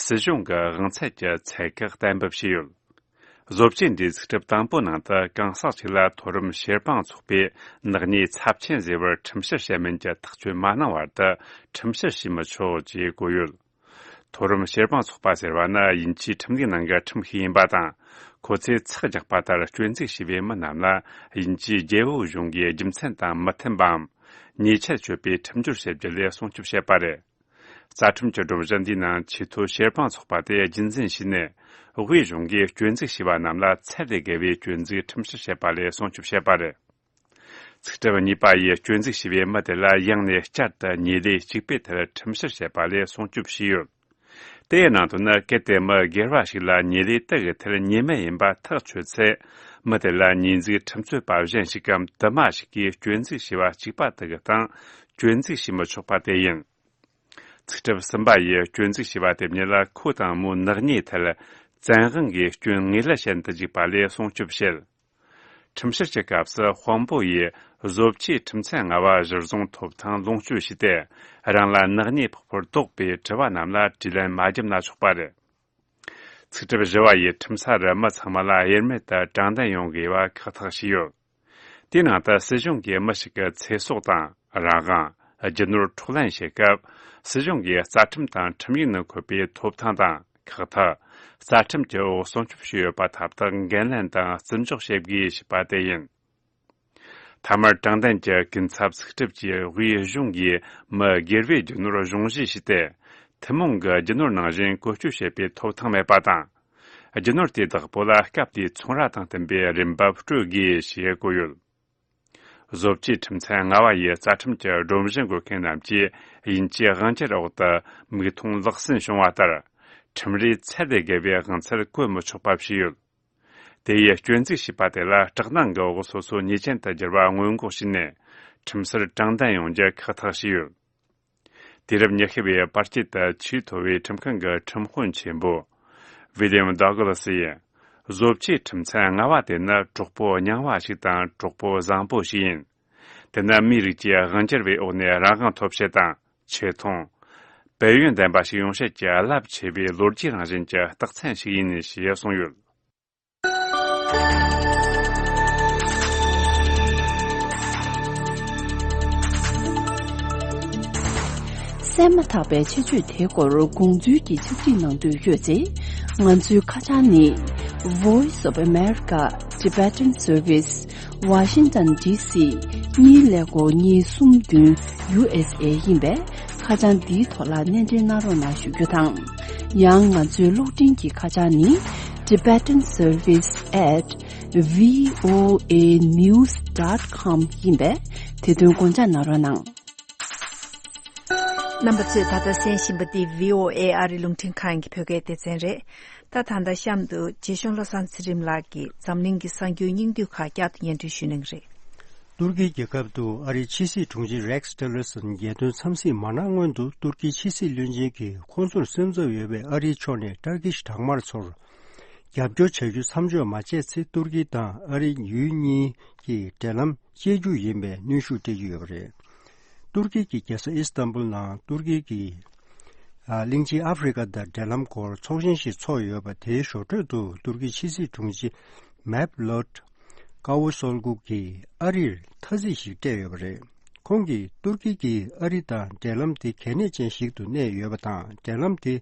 སྲིད་གཞུང་གི་དབང་ཚད་ཀྱི་ཚད་བཀག་གཏན་འབེབས་བྱས་ཡོད། བཟོ་བཅོས་འདིའི་ཚིག་ཁྲིམས་དང་པོའི་ནང་དུ། གང་ཟག་ཅིག་ལ་མཐོ་རིམ་བཤེར་དཔང་ཚོགས་པས་ནག་ཉེས་ཚབས་ཆེན་བཟོས་པར་ཁྲིམས་བཤེར་བྱེད་མིན་གྱི་ཐག་གཅོད་མ་གནང་བར་དུ་ཁྲིམས་བཤེར་བྱེད་མི་ཆོག་ཅེས་བཀོད་ཡོད། མཐོ་རིམ་བཤེར་དཔང་ཚོགས་པ་ཟེར་བ་ནི་དབྱིན་ཇིའི་ཁྲིམས་ལུགས་ནང་གི་ཁྲིམས་ཤིག་ཡིན་པ་དང་། ཁོ་ཚོས་ཚེགས་བརྒྱག་པ་ལྟར་སྐྱོན་འཛུགས་བྱས་པའི་མི་རྣམས་ལ་དབྱིན་ཇིའི་རྒྱལ་པོའི་གཞུང་གིས་རྒྱུ་མཚན་དང་མི་མཐུན་པའམ། ཉེས་ཆད་གཅོད་པའི་ཁྲིམས་སྦྱོར་བྱེད་རྒྱུ་ལས་སྲུང་སྐྱོབ་བྱེད་པ་རེད། རྩ་ཁྲིམས་ཀྱི་སྒྲོམ་གཞི་འདིའི་ནང་ཆེས་མཐོའི་བཤེར་དཔང་ཚོགས་པ་དེ་རྒྱུན་འཛིན་བྱས་ནས། དབུས་གཞུང་གིས་སྐྱོན་འཛུགས་བྱས་པ་རྣམས་ལ་ཚད་ལས་བརྒལ་བའི་སྐྱོན་འཛུགས་ཁྲིམས་བཤེར་བྱེད་པ་ལས་སྲུང་སྐྱོབ་བྱེད་པ་རེད། ཚིག་ཁྲིམས་གཉིས་པ་ཡིས་སྐྱོན་འཛུགས་བྱས་པའི་མི་དེ་ལ་ཡང་ནས་བསྐྱར་དུ་ཉེས་ལས་གཅིག་པའི་ཐད་ཁྲིམས་བཤེར་བྱེད་པ་ལས་སྲུང་སྐྱོབ་བྱས་ཡོད། དེའི་ནང་དུ་ནི། གལ་ཏེ་མི་སྒེར་བ་ཞིག་ལ་ཉེས་ལས་དག་གི་ཐད་ཉེས་མེད་ཡིན་པ་ཐག་ཆོད་ཚེ། མི་དེ་ལ་ཉེས་འཛུགས་ཁྲིམས་རྩོད་པ་གཞན་ཞིག་གམ་དུ་མ་ཞིག་གིས་སྐྱོན་འཛུགས་བྱས་པ་གཅིག་པ་དག་གི་སྟེང་སྐྱོན་འཛུགས་བྱེད་མི་ཆོག་པ་དེ་ཡིན། ཚིག་ཁྲིམས་གསུམ་པ་ཡིས་སྐྱོན་འཛུགས་བྱས་པ་དེ་ཉིད་ལ་ཁོ་དང་མོའི་ནག་ཉེས་ཐད་བཙན་དབང་གིས་སྐྱོན་ངེས་ལེན་བྱེད་དུ་འཇུག་པ་ལས་སྲུང་སྐྱོབ་བྱེད། ཁྲིམས་བཤེར་གྱི་སྐབས་སུ་དཔང་པོ་ཡིས་བཟོ་བཅོས་ཁྲིམས་མཚན་ལྔ་པ་གཞིར་བཟུང་ཐོབ་ཐང་ལོངས་སྤྱོད་བྱས་ཏེ། རང་ལ་ནག་ཉེས་ཕོག་པར་དོགས་པའི་དྲི་བ་རྣམས་ལ་དྲིས་ལན་མ་བརྒྱབ་ན་ཆོག་པ་རེད། ཚིག་ཁྲིམས་བཞི་པ་ཡིས་ཁྲིམས་ས་རུ་མི་ཚང་མ་ལ་དབྱེར་མེད་དུ་དྲང་བདེན་ཡོང་དགོས་པ་ཁག་ཐེག་བྱས་ཡོད། དེའི་ནང་དུ་སྲིད་གཞུང་གིས་མི་ཞིག་གི་ཚེ་སྲོག་དང་། རང་དབང་། རྒྱུ་ནོར་འཕྲོག་ལེན་བྱེད་སྐབས། སྲིད་གཞུང་གིས་རྩ་ཁྲིམས་དང་ཁྲིམས་ཡིག་ནང་འཁོད་པའི་ཐོབ་ཐང་དང་ ཁག་ཐེག་རྩ་ཁྲིམས་ཀྱི་འོག་སྲུང་སྐྱོབ་བྱས་ཡོད་པ་མཐའ་དག་འགན་ལེན་དང་བརྩི་འཇོག་བྱེད་དགོས་ཞེས་པ་དེ་ཡིན། མཐའ་མར་དྲང་བདེན་གྱི་གུན་ཚབ་ཚུགས་སྒྲུབ་ཀྱིས་དབུས་གཞུང་གིས་མི་སྒེར་བའི་རྒྱུ་ནོར་གཞུང་བཞེས་བྱས་ཏེ། ཐུན་མོང་གི་རྒྱུ་ནོར་ནང་བཞིན་བཀོལ་སྤྱོད་བྱེད་པའི་ཐོབ་ཐང་མེད་པ་དང་། རྒྱུ་ནོར་དེ་དག་བོད་ལ་སྐབས་དེའི་ཚོང་ར་དང་བསྟུན་པའི་རིན་འབབ་སྤྲོད་དགོས་ཞེས་བཀོད་ཡོད། བཟོ་བཅོས་ཁྲིམས་ཚན་ལྔ་བ་ཡི་རྩ་ཁྲིམས་ཀྱི་སྒྲོམ་གཞི་འགོད་མཁན་རྣམས་ཀྱིས་དབྱིན་ཇིའི་དབང་སྒྱུར་འོག་ཏུ་མིག་མཐོང་ལག་ཟིན་བྱུང་བ་ལྟར། ཁྲིམས་རའི་ཚད་ལས་བརྒལ་བའི་དབང་ཚད་བཀོལ་མི་ཆོག་པ་བྱས་ཡོད། དེ་ཡིས་སྐྱོན་འཛུགས་བྱས་པ་དེ་ལ་སྐྲག་སྣང་གི་འོག་སོ་སོ་ཉེས་ཅན་དུ་འགྱུར་བ་སྔོན་འགོག་བྱས་ནས། ཁྲིམས་སར་དྲང་བདེན་ཡོང་རྒྱུ་ཁག་ཐེག་བྱས་ཡོད། དུས་རབས་ཉི་ཤུ་བའི་བར་དཀྱིལ་དུ་ཆེས་མཐོ་བའི་ཁྲིམས་ཁང་གི་ཁྲིམས་དཔོན་ཆེན་པོ་ཝི་ལི་ཡམ་ཌག་ལ་སི་ཡིས། བཟོ་བཅོས་ཁྲིམས་ཚན་ལྔ་བ་དེ་ནི་གྲོགས་པོ་རྙིང་བ་ཞིག་དང་གྲོགས་པོ་བཟང་པོ་ཞིག་ཡིན། དེ་ནི་མིའི་རིགས་ཀྱི་དབང་སྒྱུར་བའི་འོག་ནས་རང་དབང་ཐོབ་བྱེད་དང་ཆེ་མཐོང་། དཔལ་ཡོན་ལྡན་པ་ཞིག་ཡོང་བྱེད་ཀྱི་རླབས་ཆེ་བའི་ལོ་རྒྱུས་རང་བཞིན་གྱི་རྟགས་མཚན་ཞིག་ཡིན་ཞེས་གསུངས་ཡོད། གསན་མ་ཐག་པའི་ཆེད་བརྗོད་དེའི་སྐོར་དགོངས་ཚུལ་གྱི་ཕྱག་བྲིས་གནང་འདོད་ཡོད་ཚེ། ང་ཚོའི་ཁ་བྱང་ནི། Voice of America Tibetan Service, Washington D C གཉིས་ཀླད་ཀོར་གཉིས་གསུམ་བདུན་U S A ཡིན་པས། ཁ་བྱང་འདིའི་ཐོག་ལ་སྣེ་འདྲེན་གནང་རོགས་གནང་ཞུ་རྒྱུ་དང་། ཡང་ང་ཚོའི་གློག་འཕྲིན་གྱི་ཁ་བྱང་ནི། Tibetan Service at V O A news dot com ཡིན་པས། དེ་དོན་དགོངས་འཇགས་གནང་རོགས་གནང་། རྣམ་པ་ཚོས་ད་ལྟ་གསན་བཞིན་པ་འདི་V O A ཨ་རི་རླུང་འཕྲིན་ཁང་གི་བོད་སྐད་སྡེ་ཚན་རེད། ད་ད་ལྟ་གཤམ་དུ་རྗེ་གཞུང་བློ་བཟང་ཚེ་རིང་ལགས་ཀྱིས་འཛམ་གླིང་གི་གསར་འགྱུར་སྙིང་བསྡུས་ཁག་བསྐྱར་དུ་སྙན་སྒྲོན་ཞུ་གནང་གི་རེད། ཏུར་ཀིའི་རྒྱལ་ཁབ་ཏུ་ཨ་རིའི་ཕྱི་སྲིད་དྲུང་ཆེ་Rex Tillerson རྒྱལ་དོན་འཚམས་གཟིགས་མ་གནང་སྔོན་དུ་ཏུར་ཀིའི་ཕྱི་སྲིད་བློན་ཆེན་གྱིས་ཁོང་ཚོར་སེམས་འཚབ་ཡོད་པའི་ཨ་རིའི་ཕྱོགས་ནས་ཏར་ཀིཤ་དྲག་དམར་ཚོར་རྒྱབ་སྐྱོར་བྱ་རྒྱུ་མཚམས་འཇོག་མ་བྱས་ཚེ། ཏུར་ཀི་དང་ཨ་རི་ཡུལ་གཉིས་ཀྱི་འབྲེལ་ལམ་བཅད་རྒྱུ་ཡིན་པའི་གནོན་ཤུགས་སྤྲད་ཀྱི་ཡོད་པ་རེད། ཏུར་ཀི་གི་རྒྱལ་ས་ཨི་སི་ཏམ་བུལ་ནང་ཏུར་ཀི་གི་ཨ་གླིང་ཆེན་ཨ་ཧྥེ་རི་ཀ་དང་འབྲེལ་ལམ་སྐོར་ཚོགས་ཆེན་ཞིག་ཚོགས་ཡོད་པ། དེའི་ཞོར་འཕྲོས་དུ་ཏུར་ཀིའི་ཕྱི་སྲིད་དྲུང་ཆེ་མེབ་ལོད་ཀའུ་སོལ་གུག་གིས་ཨ་རིར་ཐ་ཚིག་ཞིག་སྤྲད་ཡོད་པ་རེད། ཁོང་གིས་ཏུར་ཀི་གིས་ཨ་རི་དང་འབྲེལ་ལམ་དེ་གལ་གནད་ཅན་ཞིག་ཏུ་གནས་ཡོད་པ་དང་། འབྲེལ་ལམ་དེ་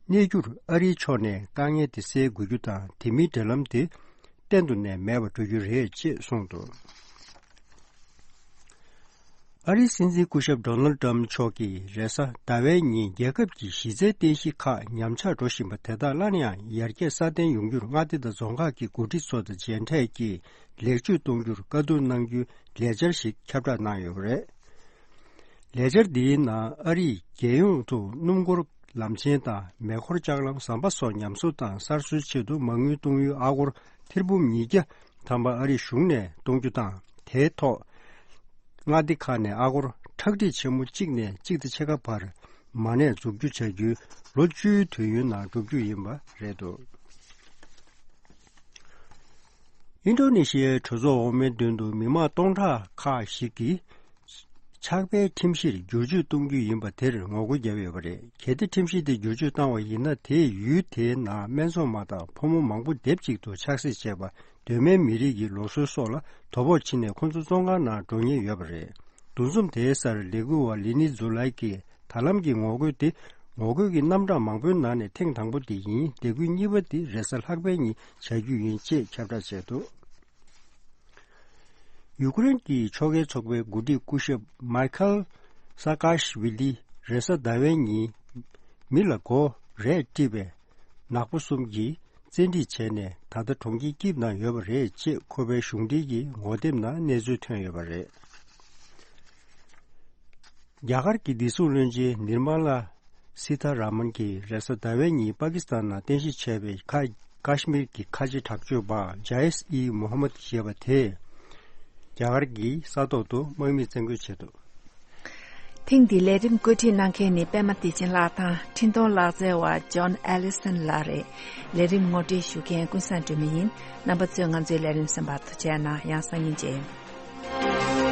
གནས་རྒྱུར་ཨ་རིའི་ཕྱོགས་ནས་དཀའ་ངལ་དེ་སེལ་དགོས་རྒྱུ་དང་། དེ་མིན་འབྲེལ་ལམ་དེ་གཏན་དུ་ནས་མེད་པར་འགྲོ་རྒྱུ་རེད་ཅེས་གསུངས་འདུག། ཨ་རིའི་སྲིད་འཛིན་སྐུ་ཞབས་ཌོ་ནལ་ཏྲམ་མཆོག་གིས་རེས་གཟའ་ཟླ་བའི་ཉིན་རྒྱལ་ཁབ་ཀྱི་གཞི་རྩའི་རྟེན་གཞི་ཁག་ཉམས་ཆག་འགྲོ་བཞིན་པ་དེ་དག་སླར་ཡང་ཡར་རྒྱས་སྲ་བརྟན་ཡོང་རྒྱུར་མངའ་སྡེ་དང་རྫོང་ཁག་གི་འགོ་ཁྲིད་ཚོ་དང་མཇལ་འཕྲད་ཀྱིས་ལེགས་བཅོས་གཏོང་རྒྱུར་བཀའ་བསྡུར་གནང་རྒྱུའི་ལས་འཆར་ཞིག་ཁྱབ་བསྒྲགས་གནང་ཡོད་པ་རེད། ལས་འཆར་འདིའི་ནང་ཨ་རིས་རྒྱལ་ཡོངས་ཐོག་སྣུམ་འཁོར་ལམ་ཆེན་དང་མེ་འཁོར་ལྕགས་ལམ་ཟམ་པ་སོགས་ཉམས་གསོ་དང་གསར་བཟོའི་ཆེད་དུ་མ་དངུལ་གཏོང་ཡུལ་ཨ་སྒོར་ཐེར་འབུམ་ཉིས་བརྒྱ་ཐམ་པ་ཨ་རིའི་གཞུང་ནས་གཏོང་རྒྱུ་དང་། དེའི་ཐོག་མངའ་སྡེ་ཁག་ནས་ཨ་སྒོར་ཁྲག་ཁྲིག་ཆེན་མོ་གཅིག་ནས་གཅིག་དང་ཕྱེད་ཀ་བར་མ་གནས་འཛུགས་རྒྱུ་བྱ་རྒྱུའི་ལོ་བཅུའི་དུས་ཡུན་ནང་འགྲུབ་རྒྱུ་ཡིན་པ་རེད་འདུག། ཨིན་ཌོ་ནེ་ཤི་ཡའི་གྲོས་ཚོགས་འོག་མའི་མདུན་དུ་མི་མང་སྟོང་ཕྲག་ཁག་ཞིག་གིས་ཕྱག་དཔེའི་ཁྲིམས་གཞིར་བསྒྱུར་བཅོས་གཏོང་རྒྱུ་ཡིན་པ་དེར་ངོ་རྒོལ་བརྒྱབ་ཡོད་པ་རེད། གལ་ཏེ་ཁྲིམས་གཞི་དེ་བསྒྱུར་བཅོས་བཏང་བ་ཡིན་ན། དེས་ཡུལ་དེའི་ནང་སྨད་འཚོང་མ་དང་ཕོ་མོ་མང་པོ་སྡེབ་གཅིག་ཏུ་ཆགས་སྲེད་བྱས་པ། གདོད་མའི་མི་རིགས་ཀྱི་ལུགས་སྲོལ་སོགས་ལ་དོ་ཕོག་ཕྱིན་ནས་ཁོ་ཚོ་བཙོན་ཁང་ནང་འགྲོ་ཉེན་ཡོད་པ་རེད། འདུ་འཛོམས་དེའི་སར་ལས་འགུལ་བ་ལི་ནི་ཛུ་ལའི་ཀྱིས་ད་ལམ་གྱི་ངོ་རྒོལ་དེ་ངོ་རྒོལ་གྱི་རྣམ་གྲངས་མང་པོའི་ནང་ནས་ཐེངས་དང་པོ་དེ་ཡིན། ལས་འགུལ་གཉིས་པ་དེ་རེས་གཟའ་ལྷག་པའི་ཉིན་བྱ་རྒྱུ་ཡིན་ཅེས་ཁྱབ་བསྒྲགས་བྱས་འདུག། ཡུ་ཀེ་རེན་གྱི་ཕྱོགས་འགལ་ཚོགས་པའི་འགོ་ཁྲིད་སྐུ་ཞབས་མཱི་ཁལ་ས་ཀཱ་ཤི་ཝི་ལི་རེས་གཟའ་ཟླ་བའི་ཉིན་མི་ལ་སྒོ་རས་དཀྲིས་པའི་ནག་པོ་གསུམ་གྱིས་བཙན་ཁྲིད་བྱས་ནས། ད་ལྟ་གྲོང་ཁྱེར་ཀིབ་ནང་ཡོད་པ་རེད་ཅེས་ཁོ་པའི་གཞུང་འབྲེལ་གྱི་ངོ་དེབ་ནང་གནས་ཚུལ་ཐོན་ཡོད་པ་རེད། རྒྱ་གར་གྱི་བདེ་སྲུང་བློན་ཆེན་ནིར་མ་ལ་སི་ཐ་ར་མན་གྱིས་རེས་གཟའ་ཟླ་བའི་ཉིན་པ་ཀི་སི་ཐན་ནང་རྟེན་གཞི་བྱས་པའི་ཁ་ཀ་ཤི་མིར་གྱི་ཁ་ཆེ་དྲག་སྤྱོད་པ་ཇའི་ཨི་མོ་ཧ་མད་ཞེས་པ་དེས་རྒྱ་གར་གྱི་ས་ཐོག་ཏུ་དམག་མི་བཙན་རྒོལ་བྱས་འདུག། ཐེངས་འདིའི་ལས་རིམ་བཀོད་སྒྲིག་གནང་མཁན་ནི་པད་མ་བདེ་ཆེན་ལགས་དང་། འཕྲིན་གཏོང་ལག་རྩལ་བ་ཇོན་ཨེ་ལི་སན་ལགས་རེད། ལས་རིམ་ངོ་སྤྲོད་ཞུ་མཁན་ཀུན་བཟང་སྒྲོལ་མ་ཡིན། རྣམ་པ་ཚོས་ང་ཚོའི་ལས་རིམ་གསན་པར་ཐུགས་རྗེ་གནང་། ཡང་སང་ཉིན་མཇལ་ཡོང་།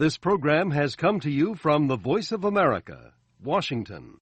This program has come to you from the Voice of America, Washington.